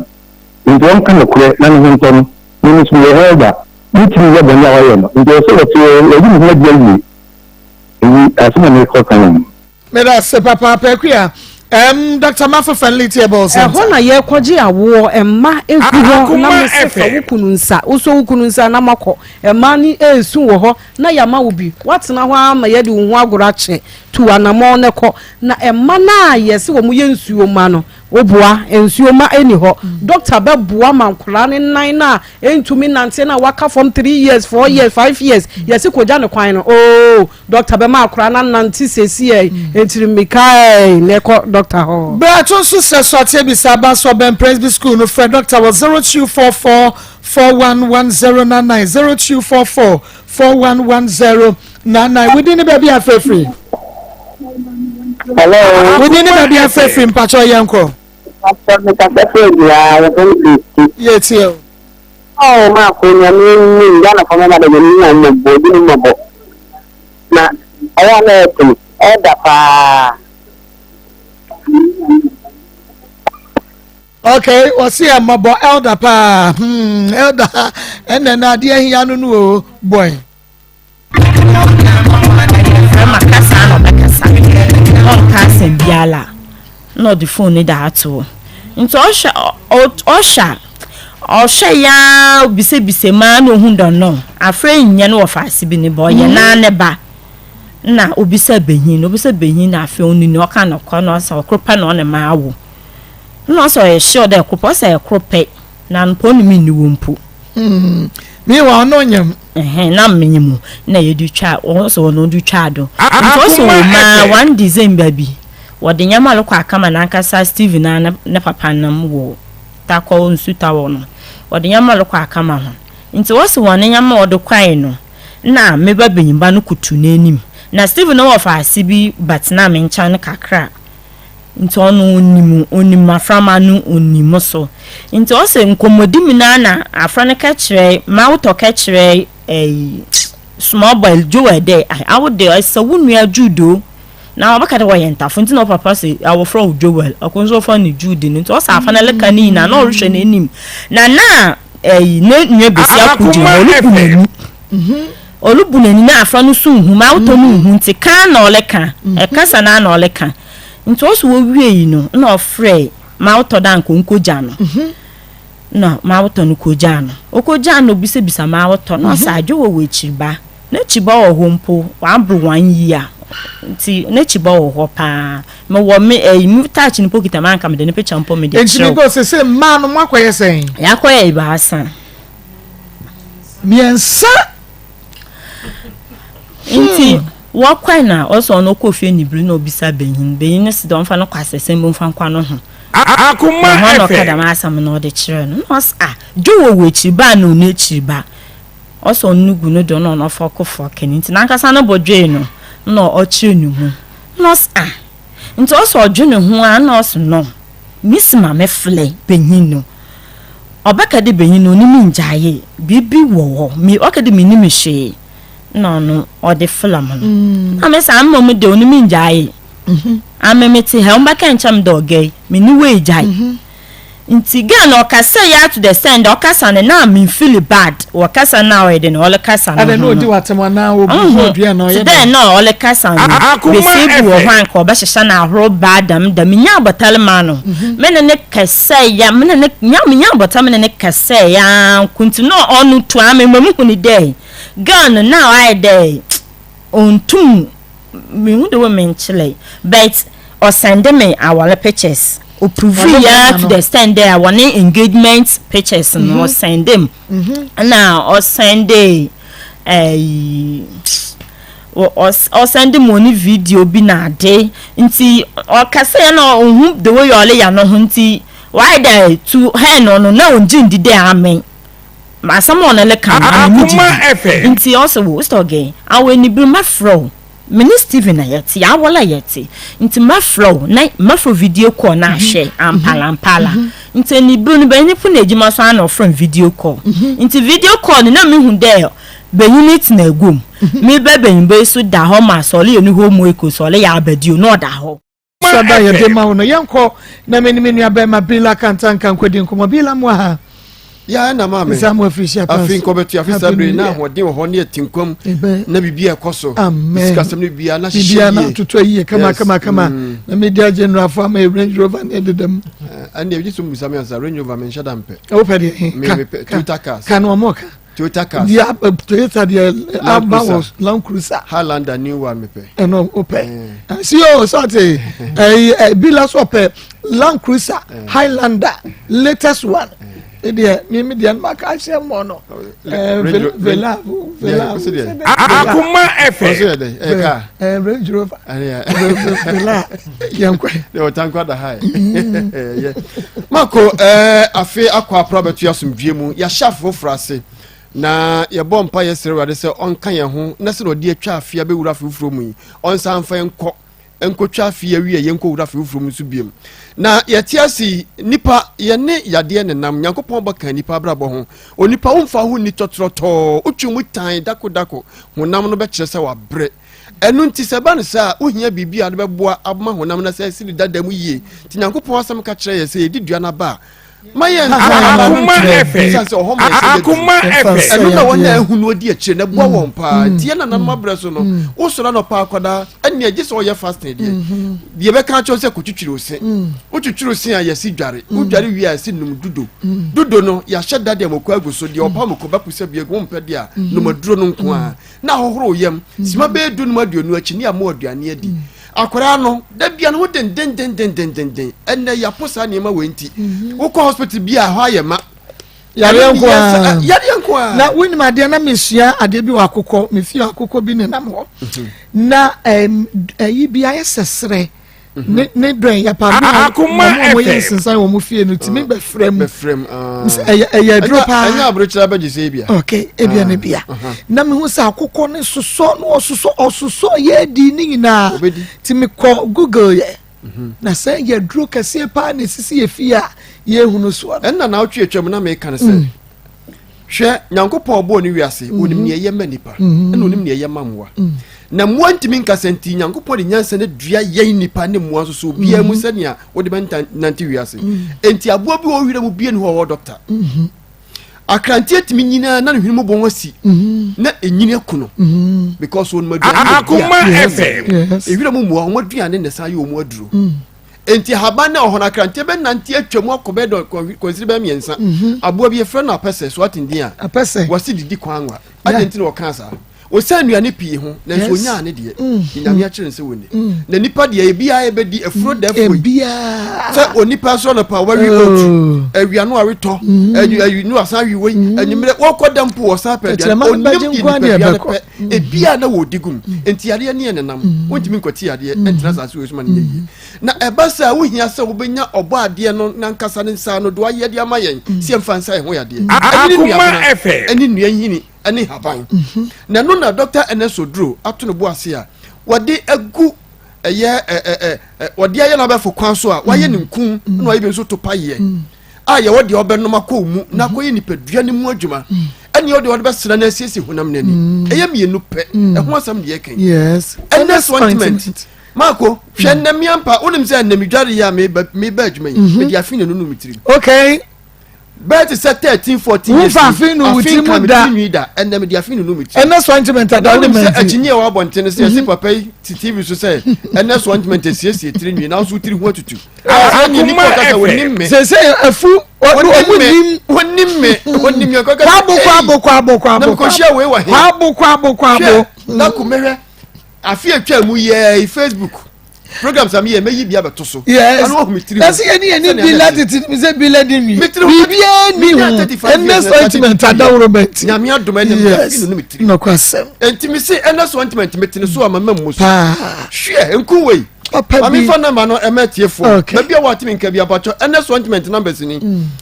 Enti ɔnka nokorɛ na ne ho ntɔ no. Me nso meyɛ elder, mentumi nyɛ bɔne a wayɛ no, enti ɛwɔ sɛ wɔte hɔ, wɔayi me ho adi awie. Eyi, asɛm a merekɔ ka no. Meda ase papaapa Akua. Um, Dr. Mafo Friendly Table Center. Ɛhɔ na yɛkɔgye awoɔ, mma egu hɔ na mese fa wo kunu nsa, wosɔ wo kunu nsa na moakɔ. Mmaa no resu wɔ hɔ na yɛama wo bi. Woatena hɔ ara ma yɛde wo ho agorɔ akyɛ. Tu anammɔn na kɔ. Na mma no a yɛse wɔn yɛ nsuo mma no, Woboa, nsuo mma ɛnni hɔ. Doctor bɛboa ma nkwadaa no nan no a ɛntumi nante no a waka fam 3 years, 4 years, 5 years, yɛse kɔgya no kwan no, oo, doctor bɛma akwadaa no anante seesei, ntiri mmirika ɛɛ na ɛkɔ doctor hɔ. Berɛ to nso sɛ so ateɛ bisa aba so ɔbɛn Presby School no frɛ doctor wɔ 0244 411099 0244 411099 Wodin ne baabi a frɛ firi? Hello. Wodin ne baabi a frɛ firi mpakyɛ yɛn kɔ. Pastor mekasa firi Adwira yɛfrɛ me Kristi. Yɛ tie o. Oh maako nyame nim Ghana fɔ mɛma dɛ nyame nya mmɔbɔ obi ne mmɔbɔ na ɛyɛ a na ɛten ɛda paa. Okay, wɔsi yɛ mmɔbɔ elder paa hmm elder ɛnna na adeɛ ahia no no o boy. Bɛrima kasa na ɔbɛkasa ɔnka asɛm biara na ɔde phone no da ato hɔ nti ɔhwɛ ɔhwɛ a ɔhwɛ yaa obisabisa mu ara na ohun dɛ no afrɛ nyɛ no wɔfa ase bi ne ba ɔyɛ naa ne ba na obisa benyin obisa benyin na afei ɔno ni ɔka no kɔ na ɔsɛ ɔkoro pɛ na ɔne ma awo na ɔsɛ ɔyɛ sure dɛ ɛkoro pɛ ɔsɛ ɛkoro pɛ na mpo ɔne me nni wɔ mpo. Hmm. Meanwhile, ɔno nyem. Ɛhɛn, na menye mu na yɛde twa, wɔn sɛ wɔn de twa do. Nti ɔsɛ wɔ maa one December bi, wɔde nneɛma rekɔ akama n'ankasa Stephen na ne papa nam wɔ takɔ nsu tawɔ no, wɔde nneɛma rekɔ akama ho. Nti wɔsɛ wɔn nneɛma wɔde kɔe no, na me ba banyimba no koto n'anim. Na Stephen no wɔfa ase bi bɛtena me nkyɛn kakra. Ntsi ɔno onnyim, onnyim aframa no onnyim so. Ntsi ɔse nkɔmbɔdi mu no ara na afra no kɛkyerɛe, Mawotɔ kɛkyerɛe. ɛyi small boy Joel dɛ ah awo de ɛsɛ wo nua Jude o na ɔbɛka dɛ wɔyɛ ntafo nti na ɔpapa se awofrɛ wo Joel ɔko nso ɔfrɛ no Jude no nti ɔsɛ afa no leka ne nyinaa na ɔrehwɛ n'anim na na ɛyi ne nua besia ko gyina hɔ ɔrebu n'ani ɔrebu n'ani na afra no so nhu ma awotɔ no nhu nti kan na ɔleka ɛkasa na na ɔleka nti ɔsɛ wɔwie yi no na ɔfrɛ ma awotɔ dɛ anka ɔnkɔgya no na m'awotɔ no kogyaa no. Okogyaa no obisabisa m'awotɔ na ɔse adwo wɔ w'ekyirba. N'ekyirba wɔ hɔ mpo ɔabor one year ntsi n'ekyirba wɔ hɔ paa. Mowɔ me ɛyi me touch no mpo kita me anka mede ne picture mpo mede Enti kyerɛw. mebɔ sese mmaa no moakɔyɛ sɛn? Yɛakɔyɛ ebiasa. Mmiɛnsa. Nti wɔkɔe na ɔsɛ ɔno ɔkɔɔ fie anibere na ɔbisa banyin. Banyin no se dɛ ɔmfa no kɔ asɛsɛm mu mfa nkɔ no ho. Akoma Na hɔ na ɔka FM. dɛm asɛm no ɔde kyerɛɛ no. Na ɔse ah Joe wɔ w'ekyir ba anaa ɔnni ekyir ba? Ɔse ɔno no gu no do na ɔno ɔfɔko fɔke no. Nti nankasa no bo dwee no na ɔkyerɛ no mu. Na ɔse ah Nti ɔse ɔdwene ho a na ɔse no misi ma me flɛ benyin no ɔbɛka de benyin no onim ngyae biribi wɔ hɔ me ɔka de menim hwee na ɔno ɔde flɛ mo no na me saa mmom de onim ngyae ame me te ha ɔmbɛka nkyɛm dɛ ɔgɛi me ne wei gyae Nti girl no ɔkasa yi ara to the extent dɛ ɔkasa no na me feeli bad wɔ kasa no a ɔyɛ dɛn ɔrekasa no Adɛn na ho ɔdi no. w'atɛm anaa ɔbu Nhu, ɔdua anaa tse ɔyɛ dɛ dɛn? nna ɔrekasa no, Akoma basia bi wɔ hɔ FM. a nka ɔbɛhyehyɛ no ahorow baa dɛm da, minyaa abotar maa no, me ne no kɛsɛe a, me ne no, nya minyaa abotar me ne no kɛsɛe ara nko ntsi na ɔno tu ara me ma muhun dɛ girl no na ɔayɛ dɛ onntum Mehu de wo menkyerɛ but ɔsɛnde me aware pictures ɔprove ya to the extent dɛ wɔne engagement pictures no ɔsɛnde m na ɔsɛnde ɛyi ɔsɛnde mu ɔne video bi na ade nti ɔkasa yɛ na ɔhu the way ɔle ya no ho nti wayɛ dɛ to her no no na ɔngye ndi dɛ amen Asɛm a ɔne no ka no, ano no gye di. Ntsi ɔse, Wo Storge, awo enyiber mɛfrɛ wo. Me nye Steven na yɛtse, yɛawar a yɛtse. Ntsi mɛfrɛ wo na mɛfrɛ wo video call na ahwɛ ampaara ampaara. Ntsi enyiber no, banyin no pon edwuma so ara na ɔfrɛ me video call. Ntsi video call no, nna mehu dɛ banyin no tsena egua mu. Me ba banyimba yi so da hɔ ma sɛ ɔreyɛ no homework o, sɛ ɔreyɛ abɛdze o, nna ɔda hɔ. Sada yɛde ma wo no yɛnkɔ na me ne me nua bɛrima Bila Kantanka nkɔdi nkɔmmɔ. Bila mo aha. Ya ɛna maa me. Nsa mo afiri hyia paa. Afi nkɔbɛtu afi saa bere na ahoɔden wɔ hɔ ne ɛte nkwam na biribi a ɛkɔ so. Amen. Sikasɛm no biribiara na hyehyɛ yie. Biribiara na atoto yie kama kama kama. Mm. Na media general fo ama Range Rover ne ɛdeda mu. Ɛnna ebi so mbisa mi ansa Range Rover mi nhyɛ da mpɛ. Wopɛ deɛ. Ka Toyota cars. Ka na ɔmo ka. Toyota cars. Deɛ eh, Toyota deɛ eh, aba wɔ Land Cruiser. Highlander new one mepɛ. Ɛnɔ o pɛ. Eh. Si o sɔɔte ɛyi ɛ bi la so ɔpɛ Land Cruiser Highlander latest one. Edeɛ mi mi deɛ ma ka ahyɛ mɔ no. Ɛɛ Vela Vela. Akuma FM. Ɛɛ Range Rover. Vela yɛn kɔ. Deɛ ɔtankwa da ha yɛ. Mako ɛɛ afe akɔ apra bɛto asomdwie mu yɛahyɛ afe foforɔ ase na yɛbɔ mpa yɛ srɛ awurade sɛ ɔnka yɛn ho na sɛ ɔde atwa afe abɛwura afe foforɔ mu yi ɔnsan mfa yɛn kɔ nkɔtwa afe awie yɛn nkɔwura afe foforɔ mu nso biom na yɛte ase yi nipa yɛne yadeɛ nenam nyankopɔn bɛka nipa abrabɔ ho onipa womfa ho nni tɔtrɔtɔɔ wotwe mu tan dako dako honam no bɛkyerɛ sɛ wabrɛ Ɛno nti, sɛ ɛba no saa a, wohia biribi a ade bɛboa ama honam no asan asi ne dada mu yie. Nti Nyankopɔn asɛm ka kyerɛ yɛn sɛ yɛdi dua no aba a, ma yɛn Akoma FM. Ɛsiane sɛ ɔhɔ ma yɛsɛ Akoma FM. Ɛno na wɔn a ahu no adi akyire na ɛboa wɔn paa. Nti yɛn nananom abrɛ so no, wosɔre anɔpa akwadaa, ɛnneɛ gye sɛ ɔyɛ fasting deɛ. Deɛ bɛka akyerɛ sɛ kɔtwitwiri wo se. Wotwitwiri wo se a yɛsi dware. Wodware wie a yɛsi nom dudo. Dudo no, yɛahyɛ da de amoko agu so. Deɛ ɔpa moko bɛpo sɛ bi agu, wompɛ deɛ a, nom aduro no nko ara. na ahohoro wo yam sima bɛyɛ dunum aduonu akyi ne ama aduane adi akwaraa no da bia no ho dendendendendenden ɛnɛ yɛapo saa nneɛma wei nti mhm. wokɔ hospital bi a hɔ ayɛ ma yareɛ nko ara yareɛ nko ara na wonim adeɛ na mesua adeɛ bi wɔ akokɔ mefie akokɔ bi nenam hɔ mhm. na ɛyi bi ayɛ sɛ serɛ ne ne dɔn yɛ pa bi a Akoma wɔn a wɔyɛ FM. nsensan wɔn fie no tumi bɛfrɛ mu bɛfrɛ mu ah. Sɛ ɛyɛ ɛyɛ aduro Ɛnyɛ- paa ɛnyɛ aburokyerɛ abɛgye sɛ ebia ok ebia Ah, ne bia aha. na mehu sɛ akokɔ ne sosɔ na ɔsosɔ ɔsosɔ yɛ di ne nyinaa Obedi. ti mekɔ google yɛ na sɛ yɛ aduro kɛseɛ paa na esisi yɛ fie a yɛhunu soɔ no ɛnna na wotwe atwam na meka no sɛ Mm. Hwɛ, Nyankopɔn ɔbɔɔ ne wiase, mm-hmm. onim nea ɛyɛ ma nipa, mm-hmm. ɛna onim nea ɛyɛ ma mmoa. Mm. Na mmoa ntumi nkasa nti, Nyankopɔn de nyansa no dua yɛn nipa ne mmoa nso so obiara mu mm-hmm. sɛnea wode bɛnante wiase. Mm. Enti aboa bi wɔ wira mu bie ne hɔ ɔwɔ dɔkta. Akranteɛ tumi nyinaa na ne hwene mu bɔn asi na enyini aku no because wɔn aduane Akoma FM. Ewira mu mmoa wɔn aduane na ɛsan yɛ wɔn aduro. Mm. Enti ahaban na ɔhɔ no akranteɛ bɛnante atwa mu akɔ bɛyɛ dɔ kwansiri bɛyɛ mmiɛnsa. Mhm. Aboa bi yɛfrɛ no apɛsɛ so ate din a. Apɛsɛ. Wɔsi didi kwan anwa. Adɛn nti na wɔkaa saa? Ɔsiane nnuane pii ho nanso ɔnyaa ne deɛ. Mm. Nyame akyerɛ no sɛ wɔnni. Mm. Na nipa deɛ ebiara yɛbɛdi afuro mm. dɛfoɔ yi. Sɛ onipa soro anɔpa wawi oh. otu awia no awetɔ mm. awi no asan awi wei mm. anwummerɛ wɔkɔ da mpo wɔsan pɛ aduane onim deɛ nipadua no pɛ ebiara na wɔdi gum nti yadeɛ ne yɛ nenam wontumi nkɔte yadeɛ ɛntena asase wei so ma no nyɛ yie. Na ɛba saa a, wohia sɛ wobɛnya Ɔbɔadeɛ no n'ankasa ne nsa ano de wayɛ de ama yɛn sɛ yɛmfa nsa yɛn ho yadeɛ. Ɛne ne Akoma FM. nnuabena, ne nnua nhini, ne nhaban. Na ɛno na Dɔkta Ernest Oduro ato ne bo ase a wɔde agu ɛyɛ ɛ ɛ ɛ ɛ wɔde ayɛ no abɛɛfo kwan so a wɔayɛ no nku na wɔayɛ bi nso topa yeɛ a yɛwɔ deɛ ɔbɛnom akɔ wo mu na akɔyɛ nipadua no mu adwuma ɛne ɔde ɔde bɛsra no asiesie honam no ani. Ɛyɛ mmienu pɛ ɛho asɛm deɛ ɛka yi. Ernest ointment. Marco, hwɛ nnɛ me ampa, wonim sɛ nnɛ medware yi a meba meba adwuma yi, mhm. mede afe na nunu me tirim. Okay. Bɛɛ te sɛ 13, 14 years. Wofa afe nu wo tirim da. Afe nka me da, ɛnnɛ mede afe nunu me tirim. Ɛnɛ so ointment ada wo mente. Wonim sɛ akyinnye a ɛwɔ abɔnten no sɛ yɛse mhm. papa yi te TV so sɛ ɛnɛ so ointment asiesie tiri nwi nanso wo tiri ho atutu. Akoma FM. Sese afu ɔmu nim. Onim me, onim me. Kwabo kwabo kwabo kwabo. Na mekɔhyia wei wɔ he. Kwabo kwabo kwabo. Hwɛ, na kumehwɛ. Afe a etwaa mu yi ara yi, Facebook programs a meyɛ, mɛyi bi abɛto so. Yes. Ano wahu me tiri ho. Ɛsɛ yɛne yɛne Sɛnea bila na ɛte. tete mi sɛ bila di nwi. Me tiri ho Biribiara ni menya ho. 35 years Ɛnɛ na so ointment adaworo bɛ ti. Nyame adom ɛnɛ me Yes. afi no ne me tiri. Nɔkwasɛm. Enti me se ɛnɛ so ointment me tene so ama mammu so. Paa. Hwɛ, nku wei. Papa Maame bi. fa namba no ɛmɛ tiefoɔ. Okay. Baabi a wɔatumi nka bi abatwɔ ɛnɛ so ointment numbers ni.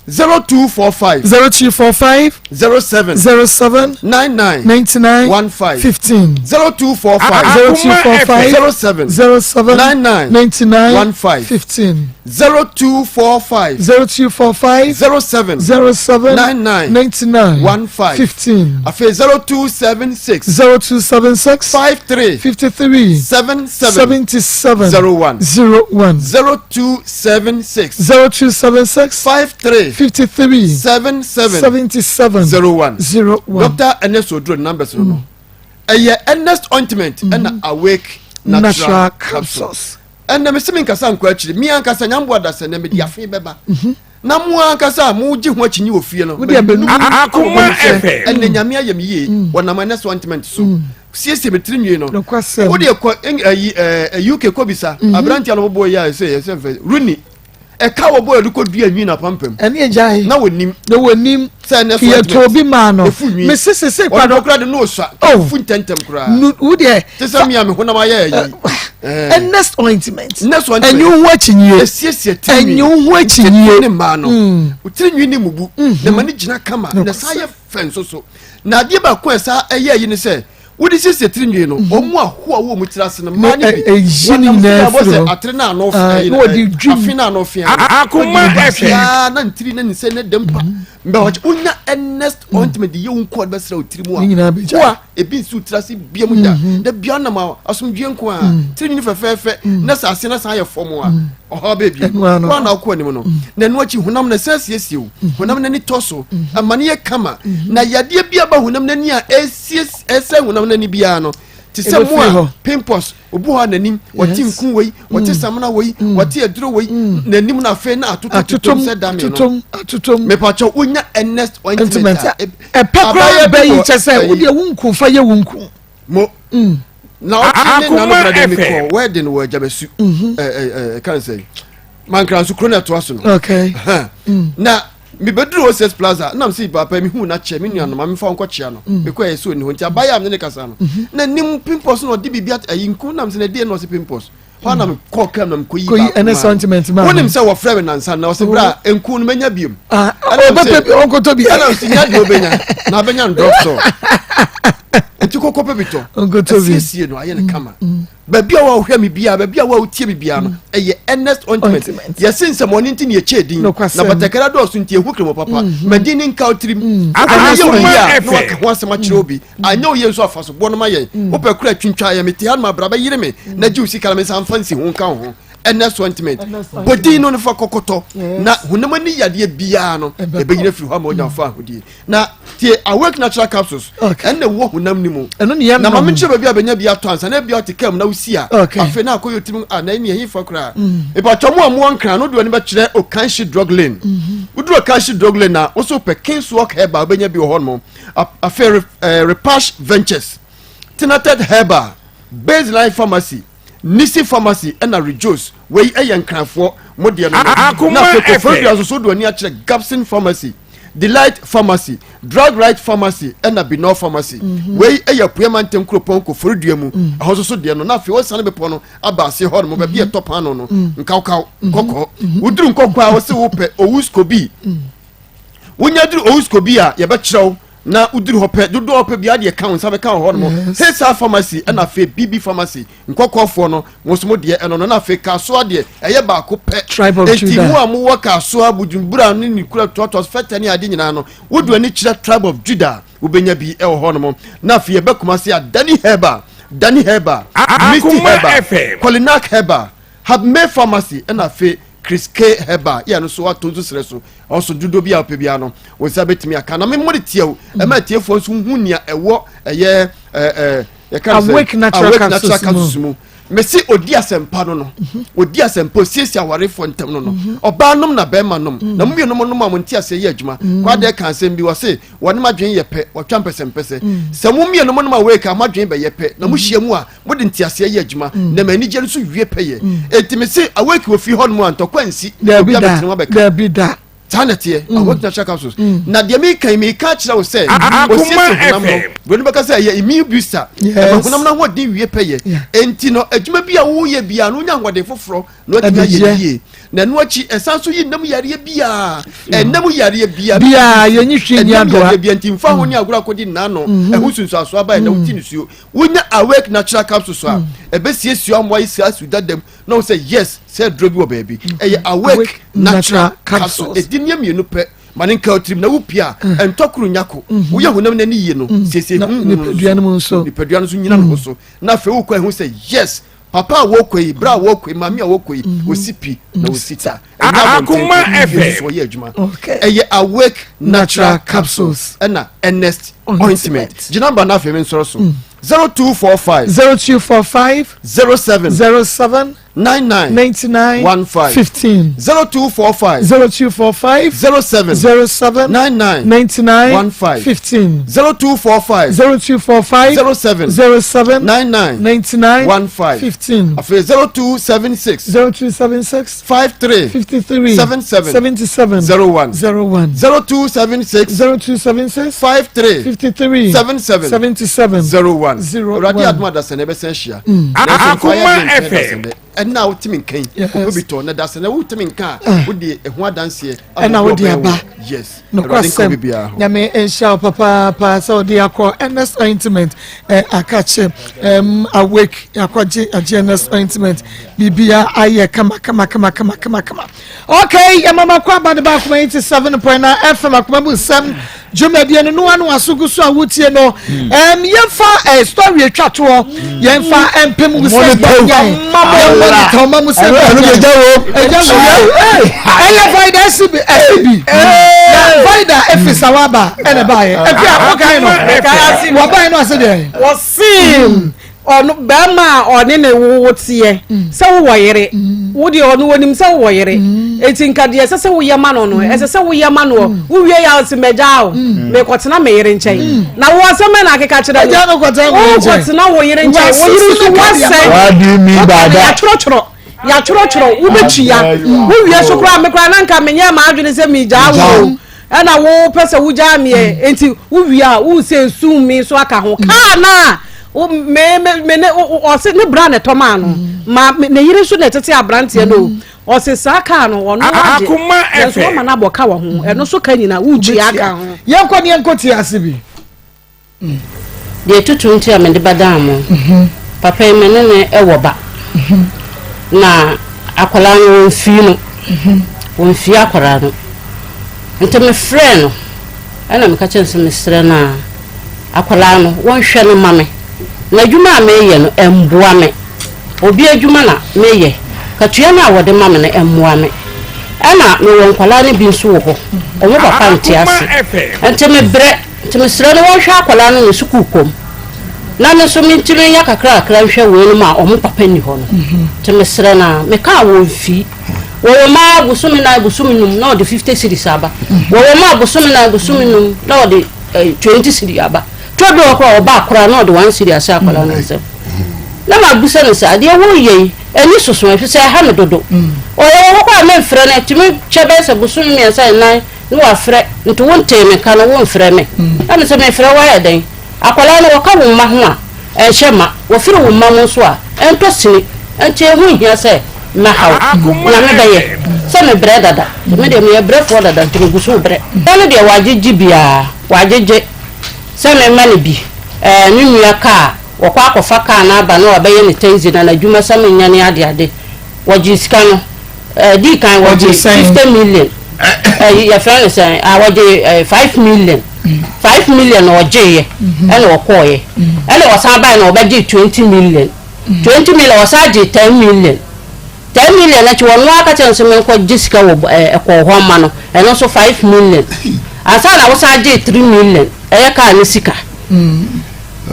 0245 0245 07 07 99 99 15 15 0245 0245 07 07 99 99 15 15 0245 0245 07 07 99 99 15 15 afei 0276 0276 53 53 77 77 01 01 0276 0276 53 53 77 77 01 01 Dr. Ernest Oduro numbers no no ɛyɛ Ernest ointment ɛna awake natural, Natural capsules capsules. ɛnna mesi mi nkasa nkɔ akyiri mi ankasa nyamboa da sɛ na mede afe bɛba na mo ankasa a mo gye ho akyinnye wɔ fie no Wode abɛnu. Akoma FM. ɛnna nyame ayɛ me yie wɔnam Ernest ointment so siesie me tiri nwi no Nokwasɛm. wode kɔ ɛyi ɛɛ UK kɔ bisa aberanteɛ no bɔbɔ yi a ɛsɛ ɛsɛ mfɛ Rooney ɛka wɔ bɔ yɛde kɔ dua nwi na pampam ɛne agya yi na wɔnim na wɔnim sɛ ɛnɛ so yɛ to obi maa no efu nwi mesi sese ɔno kwadɔ kora de no osua Oh. efu ntɛntɛm koraa nu wo deɛ te sɛ mi a me honam ayɛ ayi Ernest ointment Ernest ointment ɛnyi wo ho akyinyie esiesie tiri nwi ɛnyi wo ho akyinyie ne mmaa no tiri nwi ne mubu na ma ne gyina kama na saa yɛ fɛ nso so na adeɛ baako a ɛsa ɛyɛ ayi ne sɛ wode siesie tiri nwi no wɔn mu ahoa wɔ wɔn tiri ase no mmaa no bi ɛyi ne wɔnam nyinaa so abɔ firi sɛ hɔ. atere na ano Ah, ɛyi na wɔde dwim. afe na ano fia Akoma FM. biara na ntiri na ne nsa ne dɛm pa mbɛ wɔkyɛ wonya Ernest ointment de yɛ wo nko a de bɛsrɛ wo tiri mu a Ne nyinaa bɛgya. wo a ebi nsi wo tiri ase bia mu da da bia nam a asomdwie nko a tiri nwini fɛfɛɛfɛ na sɛ ase na san ayɛ fam a ɔhaw bɛɛ bi Ɛno ano. wo a na wokɔ anim no na ɛno akyi honam no ɛsan siesie wo honam no ani tɔ so ɛma no yɛ kama na yadeɛ bi aba honam no ani a ɛsie ɛsɛ honam no ani biara no te sɛ mo Ɛbɛfiri a hɔ. pimples obi hɔ a n'anim wɔte Yes. nku wei wɔte samina wei wɔte aduro wei n'anim no afei na atoto atotom totom sɛ dame no atotom atotom mepakyɛw wonya Ernest ointment ointment a ɛpɛ koraa abayɛ bi bɛyi wɔ kyɛ sɛ ɛyi- wodeɛ wo nku fa yɛ wo nku mo na ɔtwe ne Akoma nano brada mi FM. kɔ wedding wɔ agyabasu ɛɛ ɛɛ kan sɛ mankra nso kuro na ɛtoa so no okay Hɛn. na mebɛduru oses plaza nam sɛ papa mehu no akyɛ me nuanom ma memfa wo nkɔkyea no mekɔ ɛyɛ sɛ ɔni hɔ nti abayɛ a mene ne kasa no na nim pimples na ɔde biribi ayi nku nam sɛ na ɛdeɛ na ɔse pimples hɔ a na mekɔɔ kam na mekɔyi Kɔyi baako ɛne maa no. sentiment maa no. wonim sɛ wɔfrɛ me nansa na ɔse berɛ a nku no mɛnya biom Ah, Ɛna ɔbɛpɛ mese- bi ɔnkɔtɔ bi ɛna mese nya deɛ wobɛnya na abɛnya no drugstore. Enti kɔkɔ pɛ bi tɔ. Asiesie no ayɛ no kama. Baabi a wɔhwɛ me biara, baabi a wɔtie me biara no, mm. ɛyɛ earnest ointment. Yɛse nsɛmɔne nti ne yɛkyɛ din. Na batakari adɔɔso nti ehu kremo papa. Mm-hmm. Ma din ne nka wo tirim. Mm. Wopɛ yɛ wo yie a na waka ho asɛm akyerɛ obi. Mm. Anyɛ wo yie nso afa so boɔ no ma yɛn. Wopɛ kura twintwa yɛ mete ha no ma bra bɛyere me na gye wo sika na me nsa mfa nsi ho nka wo ho. Earnest ointment. Bɔ din no no fa kɔkɔtɔ. Na honam ani yadeɛ biara no ɛbɛnyina firi hɔ ama wonya fa ahodie. Na tie Awake Natural Capsules ɛna ɛwɔ honam no mu. Ɛno ne yɛn Na maame nkyerɛ baabi a bɛnya bi atɔ ansa na ebi ɔte kaa mu na wosi a. Afei na akɔyɛ otirim a na ɛni ɛhe fa koraa. Ìpàtɔ mu a mu nkran no doɔ no bɛkyerɛ Okanshi Drug Lane. Woduru Okanshi Drug Lane na woso pɛ King's Walk Herbal wobɛnya bi wɔ hɔ nom. Afei Repash Ventures, Tinated Herbal, Baseline Pharmacy, Nisi Pharmacy ɛna Rejoice wei ɛyɛ nkranfoɔ mo deɛ no no. Na afei Koforidua nso so wode w'ani akyerɛ Gabson Pharmacy. Delight Pharmacy, Drug Right Pharmacy ɛna Binor Pharmacy. Mhm. Wei ɛyɛ Apueɛ Mantam kuropɔn Koforidua mu. Mm. Ɛhɔ nso so deɛ no na afei wɔsane bepɔ no aba ase hɔ nom baabi ɛtɔ paano no mm. nkawkaw mm-hmm. nkɔkɔɔ. Mm-hmm. Woduru nkɔkɔɔ a wɔse wopɛ Owuskobi. Mm. Wonya duru Owuskobi a yɛbɛkyerɛ wo na woduru hɔ pɛ dodoɔ pɛ biara deɛ ka wo nsa bɛka wɔ hɔ nom. Hesa Pharmacy ɛna afei BB Pharmacy. Nkɔkɔɔfoɔ no, mo nso mo deɛ ɛno no, na afei Kasoa deɛ, ɛyɛ baako pɛ. Tribe of Enti Judah. mo a mowɔ Kasoa, Bujumbura ne ne kura toatoa so, Fɛtɛ ne ade nyinaa no, wode w'ani kyerɛ Tribe of Judah a, wobɛnya bi wɔ hɔnom. Na afei yɛba Kumasi a, Dani Herbal, Dani Herbal, Misty Akoma Herbal, FM. Kolinak Herbal, Habme Pharmacy, ɛna afei Chris K Herbal, yɛ ɛno nso ato nso serɛ so. Ɔso dodoɔ bi a wopɛ biara no, wo nsa bɛtumi aka. Na memmɔ de tia o, ɛma atiefoɔ nso hu nea ɛwɔ ɛyɛ ɛɛ ɛɛ yɛka no sɛ Awake Natural Awake Capsules Natural Capsules mu mesi odi asɛmpa no no mhm. odi asɛmpa osiesie awarefoɔ ntɛm no no mhm. ɔbaa nom na bɛrima nom mhm. na mu mmienu nom a wɔn ti aseɛ yɛ adwuma kwadeɛ ka asɛm bi wɔse wɔn adwene yɛ pɛ wɔtwa mpɛsɛmpɛsɛ sɛ mo mmienu nom a wɔreka mo adwene bɛyɛ pɛ na mo hyia mu a mo de nteaseɛ yɛ adwuma na ma anigye no so wie pɛ yɛ eti mesi awake wɔ fie hɔ nom a ntɔkwa nsi obi abɛtena mu abɛka dabi da saa na ɛteɛ mm. awake natural capsules mm. na deɛ meka yi meka akyerɛ wo sɛ Akoma osiesie honam no FM. buroni bɛka sɛ ɛyɛ immune booster ɛma honam no ahoɔden wie pɛyɛ enti no adwuma bi a woyɛ biara no wonya ahoɔden foforɔ na watumi ayɛ no yie na ɛno akyi ɛsan so yi nnam yareɛ biara ɛnam yareɛ biara biara yɛnyi hwee nyi ɛnam adoa yareɛ biara nti mfa ho ne agorɔ akɔdi nnaano ɛho sunsuansoɔ aba ɛna woti nisuo wonya awake natural capsules a ɛbɛsiesie amoa yi saa su dadam na wɔn sɛ yes sɛ aduro bi wɔ baabi mm. ɛyɛ awake natural capsule ɛdi nneɛ mmienu pɛ ma ne nka tirim na wopia a mm. ɛntɔ koro nya ko mm-hmm. woyɛ honam no ani yie no mm. siesie nipadua no nso nipadua no nso nyina ne ho so na afei wokɔ ɛho sɛ yes papa a wɔkɔ yi bra a wɔkɔ yi maame a wɔkɔ yi mm-hmm. osi pi na osi ta ɛnyɛ abɔnten fi so ɔyɛ adwuma ɛyɛ awake natural capsules ɛna ernest ointment gyina ba na afei mi nsɔrɔ so. 0245. 0245. 07. 07. 99. 99. 15. 15. 0245. 0245. 07. 07. 99. 99. 15. 15. 0245. 0245. 07. 07. 99. 99. 15. 15. Afei 0276. 0276. 53. 53. 77. 77. 01. 01. 0276. 0276. 53. 53. 77. 77. 01. 01. Awurade adom adasa na ɛbɛsan ahyia. Akoma Nanso mfa yɛ adwene nkyɛn FM. dasɛn dɛ. Ɛnna a wotumi nka yi, wopɛ bi tɔ na dasɛn dɛ wotumi nka a, Ah. wode ɛho adanseɛ Ɛna wode aba. Yes. Awurade nka nokwasɛm obi biara ho. nyame nhyira wo papaapa sɛ wode akɔ ernest ointment eh, akakye um, awake akɔgye agye ernest ointment biribia ayɛ kama kama kama kama kama kama okay yɛmama kɔ aba de ba akoma 87.9 fm akoma mu nsɛm dwumadie no noa no aso gu so a wotie no um, yɛmfa eh, story atwa toɔ yɛmfa mpem wo sɛ monitor ɔma mu sɛ ɛgya wo ɛyɛ vaida ɛsi bi ɛsi bi na vaida efi sawaba ɛna baayɛ efi a wɔkae no wɔbae no ase deɛ wɔse ɔno bɛrima a ɔne ne wo teɛ mm. sɛ wowɔ yere mm. wo deɛ ɔno wɔnim sɛ wowɔ yere mm. eti nka deɛ ɛsɛ sɛ woyɛ ma no no ɛsɛ sɛ woyɛ ma no wowie yɛ ɔsi mɛgya o mekɔtena me yere nkyɛn na wo asɛm bɛ na akeka kyerɛ no wokɔtena wo yere nkyɛn wo yere nso wasɛe yɛatwerɛtwerɛ yɛatwerɛtwerɛ wobɛtua wowie so koraa me koraa na nka menyɛ m'adwene sɛ megyaa wo ɛna wo pɛ sɛ wogyaa meɛ mm. nti wowie a wosɛ sum me so aka ho mm. kaa na me me me ne ɔse ne bra na ɛtɔ maa no mm. ma ne yere nso na ɛtete aberanteɛ no ɔse saa kaa no ɔno agye nanso wama no abɔ ka wɔ ho ɛno so ka nyina wotua aka ho yɛnkɔ ne yɛnkɔ tie ase bi. Deɛ ɛtutu nti a mede bɛdaa mo. Papa yi me ne no wɔ ba. Na akwadaa no wɔmfii no. Wɔmfii akwadaa no. Nti mefrɛɛ no ɛna meka kyerɛ no sɛ mesrɛ no a akwadaa no wɔnhwɛ no ma me. Na adwuma a meyɛ no ɛmboa me. Obi adwuma na meyɛ. Katua no a wɔde ma me no ɛmmoa me. Ɛna mewɔ nkwadaa no bi nso wɔ hɔ. Wɔn papa nte ase. Nti mebrɛ. Nti mesrɛ no wɔnhwɛ akwadaa no ne sukuu kɔ mu na me nso mentumi nyɛ kakrakra nhwɛ weinom a wɔn papa nni hɔ no. Nti mesrɛ no a, mekaa wɔn fii. Wɔwɔ ma bosome nan, bosome num na ɔde 50 cedis aba. Wɔwɔ ma bosome nan, bosome num na ɔde 20 cedi aba. Tɔ bi wɔ koraa ɔba koraa na ɔde 1 cedi ahyɛ akwadaa no nsam. Na mabisa no sɛ adeɛ woreyɛ yi ani soso ɛfiri sɛ ɛha me dodo. Ɔyɛ wɔ hɔ koraa memfrɛ no, ɛtumi kyɛ bɛyɛ sɛ bosome mmiɛnsa nnan Ne wafrɛ, nti wo ntee me nka no wo nfrɛ me? Na me sɛ mefrɛ wo ayɛ dɛn? Akwadaa no wɔka wo mma ho a, ɛnhyɛ ma, wɔfiri wo mma mu nso a, ɛntɔ sini, nti ɛho nhia sɛ mɛha wo. Nyame bɛyɛ sɛ mebrɛ dada, me deɛ meyɛ brɛfoɔ dada nti megu so rebrɛ. Sika no deɛ wagyegye biara, wagyegye sɛ memma no bi, ɛɛ ne nua kaa, wɔkɔ akɔfa kaa no aba na wabɛyɛ ne taxi na n'adwuma sɛ menyɛ ne adeade, wɔgyee sika no. Ɛdii kan wɔgye 50 million ɛyi yɛfrɛ no sɛn a wɔgye 5 million 5 million na wɔgyeeɛ ɛna wɔkɔɔeɛ ɛna wɔsan baeɛ na wɔbɛgye 20 million 20 million wɔsan gye 10 million 10 million akyi wɔn aka kyerɛ no sɛ menkɔ gye sika wɔ ɛkɔɔ hɔ ma no ɛno nso 5 million ansa na wɔsan gye 3 million ɛyɛ kaa ne sika.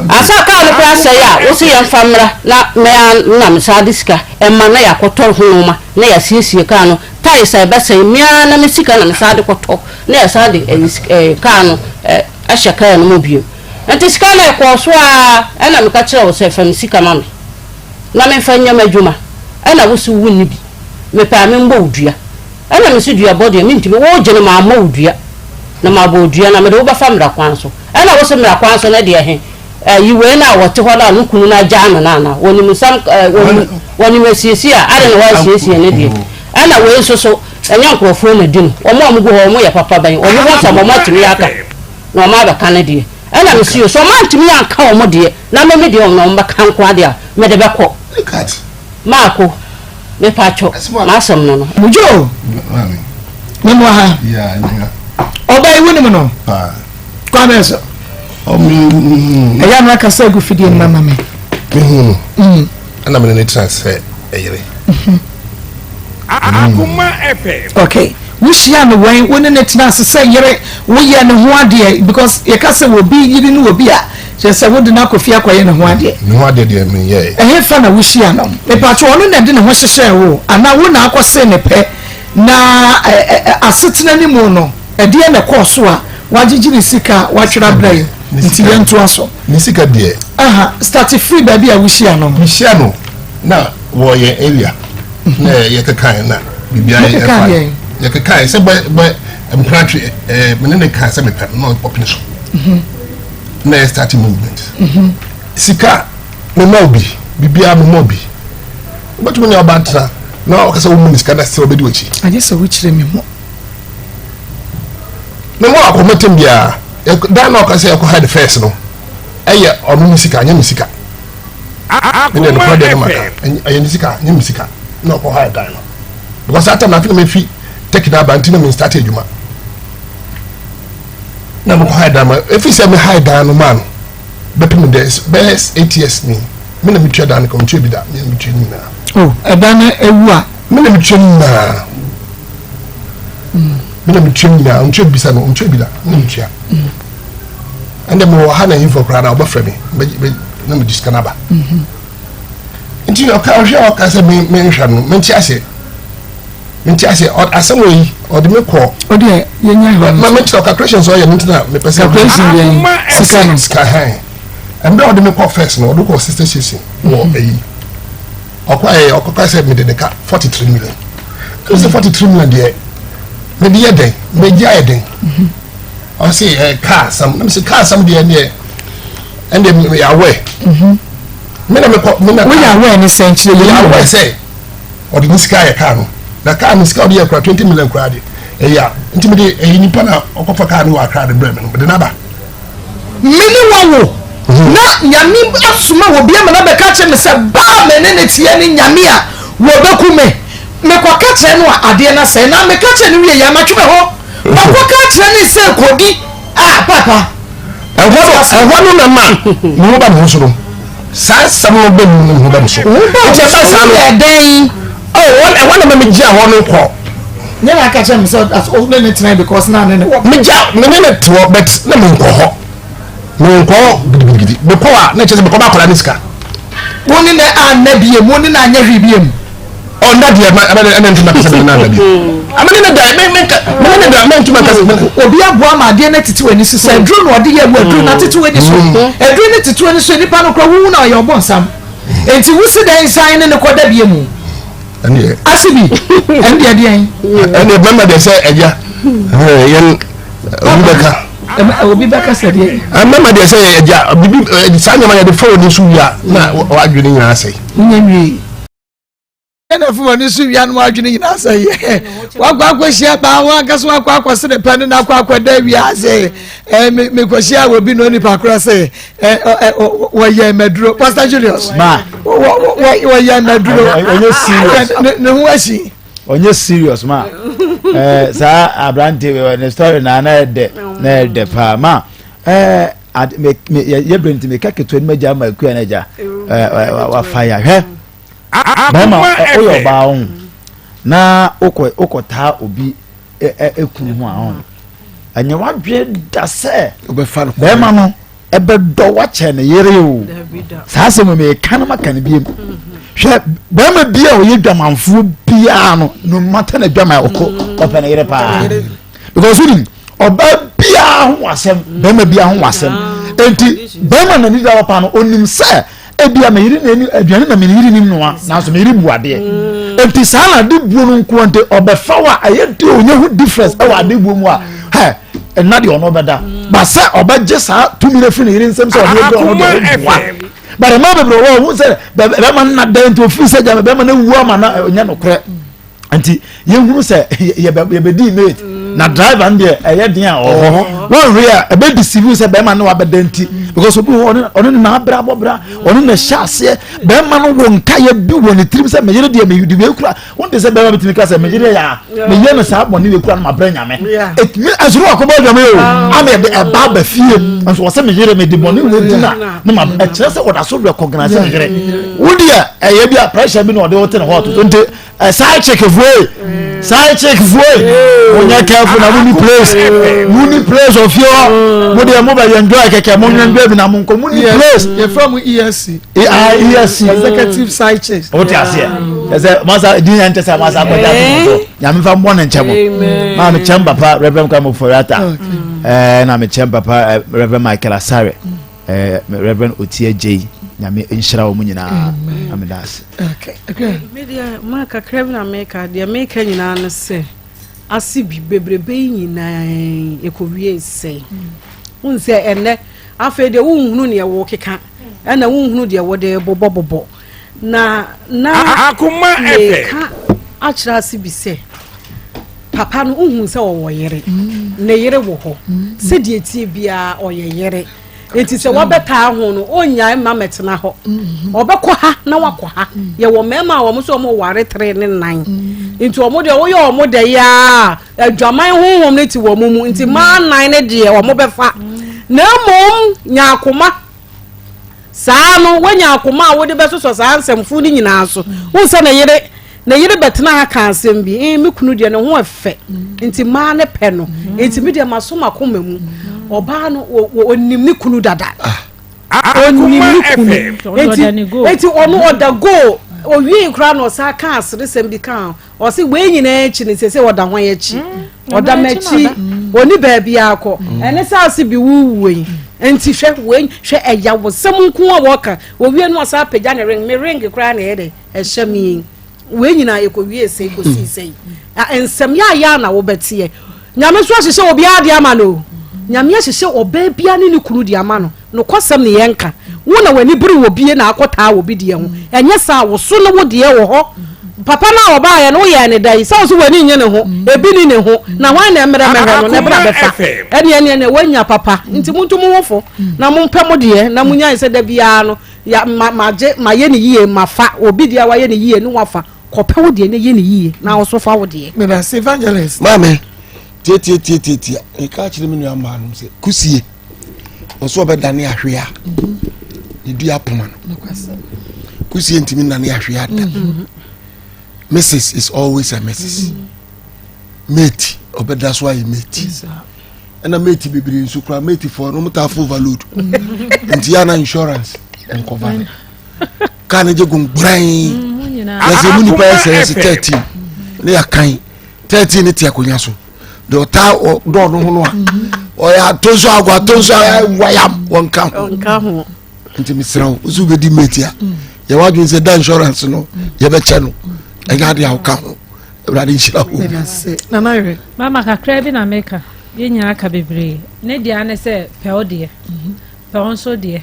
Ansa kaa no koraa sɛe a, wose yɛmfa mmra na me ara na mesan de sika ma na yɛakɔtɔ ho nnoɔma na yɛasiesie kaa no. Tyres a ɛbɛsɛe, me ara na me sika na mesan de kɔtɔ na yɛsan de kaa no ahyɛ kaa no mu bio. Nti sika no ɛkɔɔ so ara ɛna meka kyerɛɛ wo sɛ fa me sika ma me na memfa nyɛ m'adwuma ɛna wose wonni bi, mepɛ a membɔ wo dua. Ɛna mese duabɔ deɛ mentumi, wogye no mammɔ wo dua na mabɔ wo dua na mede wo bɛfa mmara kwan so. Ɛna wose mmara kwan so no deɛ he, ayi wei no a wɔte hɔ no a ne kunu no agyaa no no anaa? Wɔnim nsɛm ɛɛ wɔnim wɔnim asiesie a, adɛn na wɔansiesie ne deɛ? Ɛna wei nso so, ɛnyɛ nkorɔfoɔ na di no, wɔn a wɔgu hɔ wɔn yɛ papa bɛn? Wɔn ho nsɛm wɔn atumi aka na wɔn abɛka ne deɛ. Ɛna mese o, sɛ wɔn antumi anka wɔn deɛ na me me deɛ wɔn na wɔbɛka nko ara deɛ a, mede bɛkɔ. Maako. Mepatwo, m'asɛm no no. Joe, memu ha. Ɔbaa yi wonim no? Kwame so. Ɛyɛ ano akasa agu fidie no ma me. Mehu no. Ɛna mene ne tena sɛ ɛyere. Akoma FM. Okay. Wohyia no wɛn wo ne ne tena ase sɛ yere woyɛ ne ho adeɛ because yɛka sɛ obi yere ne obi a Kyerɛ sɛ wode no akɔ fie akɔyɛ ne ho adeɛ. Ne ho adeɛ deɛ menyɛɛ. Ɛhefa na wohyia no? Mepakyɛw, ɔno na ɛde ne ho hyehyɛɛ wo anaa wo na akɔsee ne pɛ? Na asetena no mu no, ɛdeɛn na ɛkɔɔ so a wagyegye ne sika a watwerɛ abrɛ yɛn? Nti yɛntoa so. Ne sika deɛ. Aha, starte firi baabi a wohyia no no. Mehyia no na wɔ yɛn area na yɛkekae na biribiara yɛ fine. Yɛkekae sɛ bɛ bɛ mpratwe ɛɛ me ne ne kaa sɛ mepɛ no na ɔpene so. Na yɛ start movement. Mhm. Sika mema obi biribiara mema obi wobɛtumi ne ɔba ntena na ɔka sɛ womu ne sika na sɛ wobɛdi w'akyi. Agye sɛ wokyerɛ me mu. Mema akɔmɔtɛm biara dan na ɔka sɛ ɛkɔ ha de fɛs no ɛyɛ ɔno ne sika nyɛ me sika. Ne deɛ nokora deɛ ne maka ɛyɛ ne sika nyɛ me sika na ɔkɔ ha dan no because that time na afei na mefi tɛki na aba nti na me start adwuma. na mekɔ hae dan ma efi sɛ me hae dan no maa no bɛpem dɛ bɛyɛ eight years ni me na metua dan no ka ɔntua bi da me na metua ne nyinaa. o ɛdan no ewu a. me na metua ne nyinaa me na metua ne nyinaa ɔntua bi bisa no ɔntua bi da me na metua ɛnna mewɔ ha na yinfɔ koraa na ɔbɛfrɛ me na mede sika no aba nti ɔka ɔhwɛ ɔka sɛ menhwɛ no mente aseɛ Nti ase asɛm wɔ yi ɔde me kɔ. O deɛ yɛn nya hɔ. Ma me kyerɛ calculations ɔyɛ ne ntina mepɛ sɛ. Calculation yɛn sika no. Sika hɛn. Ɛmbrɛ ɔde me kɔ first no ɔde kɔ sister station wɔ ɛyi. Ɔkɔ ɛyɛ ɔkɔ kɔ sɛ mede ne ka 43 million. Ɛna sɛ 43 million deɛ mede yɛ dɛn mede ayɛ dɛn. Ɔse ɛ kaa asɛm na mese kaa asɛm deɛ ɛneɛ ɛndeɛ meyɛ aware. Me na mekɔ me na. Woyɛ aware ne sɛn kyerɛ yɛ. Meyɛ aware sɛ. Ɔde ne sika ayɛ kaa no na kaa no sika ɔde yɛ kora 20 million koraa de ɛyɛ a nti mede ɛyɛ nipa na ɔkɔfa kaa no wɔ akra de brɛ me no mede n'aba. Me ne wawo. Na Nyame asoma obi ama no abɛka akyerɛ me sɛ ba a me ne no teɛ ne Nyame a wɔbɛku me. Mekɔka kyerɛ no a adeɛ no asɛe. Na meka kyerɛ no wieɛ a matwe me ho. Makɔka akyerɛ no sɛ kɔdi a papa. Ɛhɔ no ɛhɔ no na ma me ho ba me ho so no. Saa asɛm no bɛ mu me ho ba me so. Wo ba wo so yɛ dɛn? Oh, ɛhɔ na ma megyaa hɔ no kɔ. Nyɛ na aka kyerɛ me sɛ wo ne ne tena because na ne ne wɔ. Megya me ne ne te hɔ but na menkɔ hɔ. Menkɔ gidigidigidi. Mekɔ a na kyerɛ sɛ mekɔma akwadaa ne sika. Wo ne ne anna biem, wo ne no anyɛ hwee biem. Ɔ nna deɛ ma ɛbɛ ɛna ntoma kasa mene nna bi. Amene ne da me me me ne da me ntoma kasa me. Obi aboa ma adeɛ no atete w'ani so sɛ aduro na ɔde yɛ wo aduro no atete w'ani so. Aduro no tete w'ani so nipa no kora wohu na ɔyɛ ɔbɔnsam. Enti wosi dɛn san ne ne kɔda bie mu? Ɛneɛ. Ase bi ɛndeɛ deɛn? Ɛneɛ bɛma deɛ sɛ ɛgya yɛn obi bɛka. Obi bɛka sɛ deɛ. Mɛma deɛ sɛ ɛgya bibi saa nneɛma yɛde fa w'ani so wia na w'adwene nyinaa sɛe. Nyɛ nwie. Ɛna fam ani so wia no w'adwene nyinaa sɛe. Wakɔ akɔhyia baa wɔn ankasa wakɔ akɔsene pɛ ne na akɔ akɔda wia ase. Ɛɛ mekɔhyia wɔ bi na onipa korɔ sɛ wɔyɛ maduro Pastor Julius. Ma. Wɔyɛ maduro. Ɔnyɛ serious. Ne ho asi. Ɔnyɛ serious ma. Ɛɛ saa aberante ne story na na ɛdɛ na ɛdɛ paa ma ɛɛ ade me me yɛ bere nti meka ketewa no ma gya ama akua na gya ɛɛ wafa ya hwɛ. Bɛrima woyɛ ɔbaa ho na wokɔ wokɔtaa obi ekunu ho a ho ɛnyɛ wadwene da sɛ bɛrima no ɛbɛdɔ wakyɛ ne yere o saa asɛm mi ka no maka no biem hwɛ bɛrima bi a ɔyɛ dwamanfoɔ biara no no mata na dwaman ɔkɔ ɔpɛ ne yere paa because wonim ɔbaa biara ho asɛm bɛrima biara ho asɛm enti bɛrima na ni da hɔ paa no onim sɛ ebia me yere na ɛni aduane na me yere nim noa nanso me yere bu adeɛ mm. nti saa na ade buo no nko nti ɔbɛfa wa ɛyɛ de onye ho difference ɛwɔ ade buo mu a hɛ ɛna deɛ ɔno bɛda mm. ba sɛ ɔbɛgye saa tumi no afiri ne yere nsam sɛ ɔde ɛbrɛ ɔno deɛ ɔboa bɛrɛ mmaa bebree wɔ ɔho sɛ bɛrima no na dɛn nti ofiri sɛ gyama bɛrima no awu ama na ɛnyɛ nokorɛ nti yɛhunu sɛ yɛbɛdi mate na driver no deɛ ɛyɛ den a ɔwɔ hɔ wɔnhwɛ a ɛbɛ deceive sɛ bɛrima no wabɛda nti because obi wɔ ɔne ne na abra abɔbra ɔne na ɛhyɛ aseɛ bɛrima no wɔ nkayɛ bi wɔ ne tirim sɛ meyere deɛ meyɛ wei kura wɔn te sɛ bɛrima bitumi ka sɛ meyere yɛ a meyɛ no saa bɔne wei kura no ma brɛ nyame ɛtumi ɛsoro akɔbɔ adwame o ama yɛde ɛba aba fie nso wɔ sɛ meyere mede bɔne wei di na ne ma ɛkyerɛ sɛ ɔda so recognize meyere wo deɛ ɛyɛ bi a pressure bi na ɔde wote ne hɔ ɔto nti Eh, side chick foe side chick foe mo nyɛ careful na mo ni place mo ni place ofie hɔ mo deɛ mo bɛ yɛ enjoy kɛkɛ mo nyɛ enjoy bi na mo nkɔ mo ni place. yɛ fɛ mo ESC. ESC executive side chicks. o ti aseɛ ɛsɛ masa di yɛn tɛ sɛ masa akɔgya to mo so nyame fa mbɔ ne nkyɛn mo maa mi kyɛn papa reverend kwame oforiata ɛɛ na mi kyɛn papa reverend michael asare. Eh, Reverend Otie Jay, Nyame nhyira wɔn nyinaa. Ame da ase. Okay. Okay. Me deɛ ma kakra bi na meka deɛ meka nyinaa no sɛ ase bi bebrebe yi nyinaa ɛkɔwie sɛn wohu sɛ ɛnɛ afei deɛ wonhunu neɛ wokeka ɛna wonhunu deɛ wode bobɔbobɔ na na meka akyerɛ ase bi sɛ papa no wohu sɛ ɔwɔ yere mm. ne yere wɔ hɔ mm. sɛdeɛ tie biara ɔyɛ yere nti sɛ wɔbɛtaa ho no ɔnyae mma mɛtena hɔ mm-hmm. ɔbɛkɔ ha na wakɔ ha mm. yɛwɔ mmarima a wɔn nso wɔn ware tere ne nan nti wɔn deɛ wɔyɛ wɔn dɛ yaa adwaman honhom no ti wɔn mu nti mmaa nan ne deɛ wɔn bɛfa na mmom nyaakoma Saa no, woanya akoma a wode bɛsosɔ saa nsɛmfo no nyinaa so. Wohu sɛ ne yere ne yere bɛtena ha ka asɛm bi, eh, me kunu deɛ ne ho ɛfɛ, nti mmaa ne pɛ no, nti me deɛ maso m'akoma mu. Ɔbaa no, ɔnim ne kunu dada. Ɔnim ne kunu. Enti, enti ɔno ɔda go. Owiei koraa na ɔsan ka aseresɛm bi ka Ɔse wei nyinaa akyi no sese ɔda hwan akyi? Mm, ɔda m'akyi ɔni baabi akɔ mm. ɛne sɛ ase bi wuwuo yi nti hwɛ wei hwɛ ɛyawosɛm nko a wɔka owie no ɔsa apagya ne ring me ring koraa na ɛyɛ dɛ ɛhyɛ me yi wei nyinaa ɛkɔwie sɛ kɔsii sɛ yi nsɛm yɛ ayɛ na wobɛteɛ nyame nso ahyehyɛ obiara de ama no nyame ahyehyɛ ɔbaa biara ne ne kunu de ama no Nokwasɛm ne yɛnka, wo na w'ani bere wɔ bie na akɔtaa wɔ bi deɛ ho, ɛnyɛ saa a wo so ne wo deɛ wɔ hɔ. Papa no a ɔbaeɛ no, woyɛɛ no dɛn? Sɛ wo nso w'ani nnye ne ho, ebi nni ne ho, na hwan na ɛmmrɛ mmɛhwɛ no na ɛbra bɛfa? Ɛnneɛ ɛnneɛ ɛnneɛ woanya papa. Nti montu mo ho fo na mompɛ mo deɛ na monyae sɛ da biara no ya ma magye mayɛ no yie mafa obi deɛ a wayɛ no yie ne wafa. Kɔpɛ wo deɛ na yɛ no yie na wo nso fa wo deɛ. Medase Evangelist. Maame, tiatiatiatiatia, meka akyerɛ me nua mmaa nom sɛ, kusie, ɔsɛ ɔbɛdane ahwea ne dua poma no. Kusie ntumi nnane ahwea da. Mrs is always a Mrs. Mate, ɔbɛda so ayɛ mate. Ɛna mate bebree nso koraa, mate foɔ no, wɔn taa fo overload. Nti yɛ ana insurance nkɔva no. Kaa no gye gongboran. Yɛsɛ mu nipa yɛ sɛ yɛsɛ 13 ne yɛakan 13 ne te akonnwa so. Deɛ ɔtaa dɔɔ no ho no a ɔyɛ ato nso agɔ ato nso wayam wɔnka ho. Nti mesrɛ wo nso wobɛdi mate a yɛwɔ adwene sɛ da insurance no yɛbɛkyɛ no ɛnyɛ adeɛ a woka ho. Awurade nhyira wo. Mama kakra bi na meka yɛn nyinaa ka bebree ne deɛ ne sɛ pɛ wo deɛ pɛ wo nso deɛ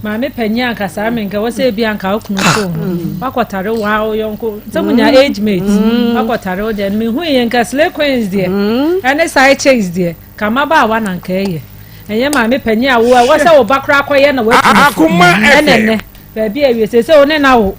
maame panyin anka saa me nka wɔ sɛ ebi anka wo kunu so ho wakɔtare wo a wo yɔnko sɛ mo nya age mate wakɔtare wo deɛ mehu yɛ nka slay queens deɛ ɛne side chicks deɛ ka mmabaawa na nka ɛyɛ ɛnyɛ maame panyin a wo ɛwɔ sɛ wo ba koraa kɔyɛ na watu ɛnɛ nɛ baabi awie sɛ sɛ wo ne na wo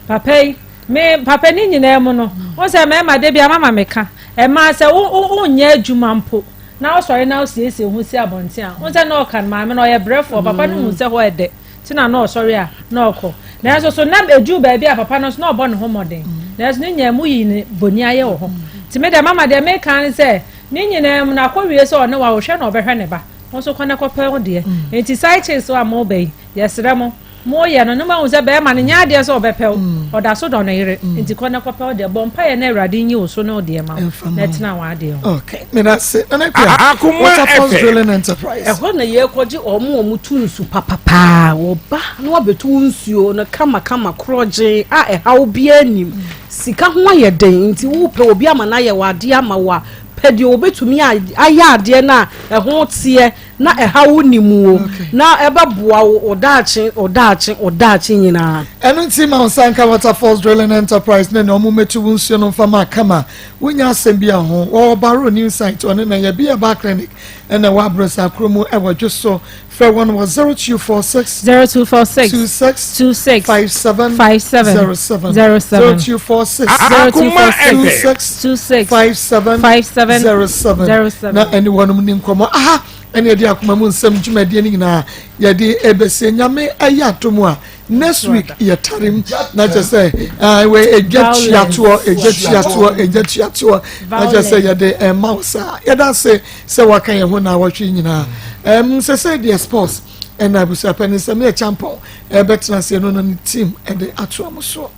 papa yi me papa ne nyinaa mu no wo sɛ mmarima de bi ama ma meka ɛmaa sɛ wo wo nyɛ adwuma mpo na wosɔre na wosiesie ho si abɔnten a, wohu sɛ na ɔka no maame no ɔyɛ brɛfoɔ, papa no hu sɛ hɔ ɛdɛ nti na na ɔsɔre a na ɔkɔ. Nanso so na ɛduru baabi a papa no nso na ɔbɔ ne ho mmɔden, nanso ne nyinaa mu yi ne bɔni ayɛ wɔ hɔ. Nti me deɛ mama deɛ meka ne sɛ ne nyinaa mu no akɔwie sɛ ɔne wo a ɔhwɛ na ɔbɛhwɛ ne ba, wo nso kɔ na kɔpɛ wo deɛ. Nti side chicks a moba yi yɛsrɛ mo, Mo yɛ no na mo ahu sɛ bɛɛma no nyɛ adeɛ sɛ ɔbɛpɛ wo, ɔda so dɔ ne yere, nti kɔ na kɔpɛ wo deɛ, bɔ mpaeɛ na Awurade nyi wo so ne wo deɛ ma wo, na tena w'adeɛ ho. Okay, medase Nana Akua, Waterfalls Drilling Enterprise. Ɛhɔ na yɛkɔgye wɔn a wɔtu nsu papa paa. Wɔba na wɔabɛtu wo nsuo no kamakama korɔgyenn a ɛhaw biara nnim. Sika ho ayɛ den nti wopɛ obi ama no ayɛ wo adeɛ ama wo a, pɛ deɛ ɔbɛtumi ayɛ adeɛ no a ɛho teɛ na ɛha wo nni mu o, na ɛbɛboa wo wo daakye, wo daakye, wo daakye nyinaa. Ɛno nti ma wo nsa nka Waterfalls Drilling Enterprise ne nea wɔmmɛtu wo nsuo no mfa ma kama. Wonnya asɛm biara ho. Wɔwɔ Barrow New Site, ɔne na yɛ Bi Clinic ɛna ɛwɔ Abrosah kuro mu ɛwɔ Dwoso. Frɛ wɔn wɔ 0246 0246 26 26 57 57 07 07 0246 0246 26 26 57 57 07 07 na ɛne wɔnom ni nkɔmmɔ aha ɛne yɛde akoma mu nsɛm dwumadie no nyinaa yɛde ɛbɛsie. Nyame ɛyɛ atom a next week yɛtarim na kyɛ sɛ wɔ ɛgya tuatoɔ, ɛgya tuatoɔ, ɛgya tuatoɔ na kyɛ sɛ yɛde ɛma wo saa. Yɛda ase sɛ waka yɛn ho na wɔtwe nyinaa sɛ sɛ deɛ sports ɛna abusuapɛ ne nsɛm yɛ champɔn ɛbɛtena aseɛ no na ne team ɛde atoa mo soɔ.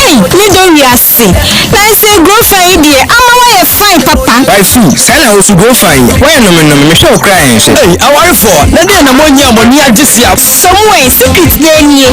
Ei, me dɔ wiase. Nanso grofa yi deɛ ama woayɛ fine papa. Waifu, saa na wo so grofa yi, woayɛ nomenome, mehwɛ wo koraa ɛnhwɛ. Ei, awarefoɔ, na deɛ na moanyi a mo ani agye sia? Samuel, secret na nie.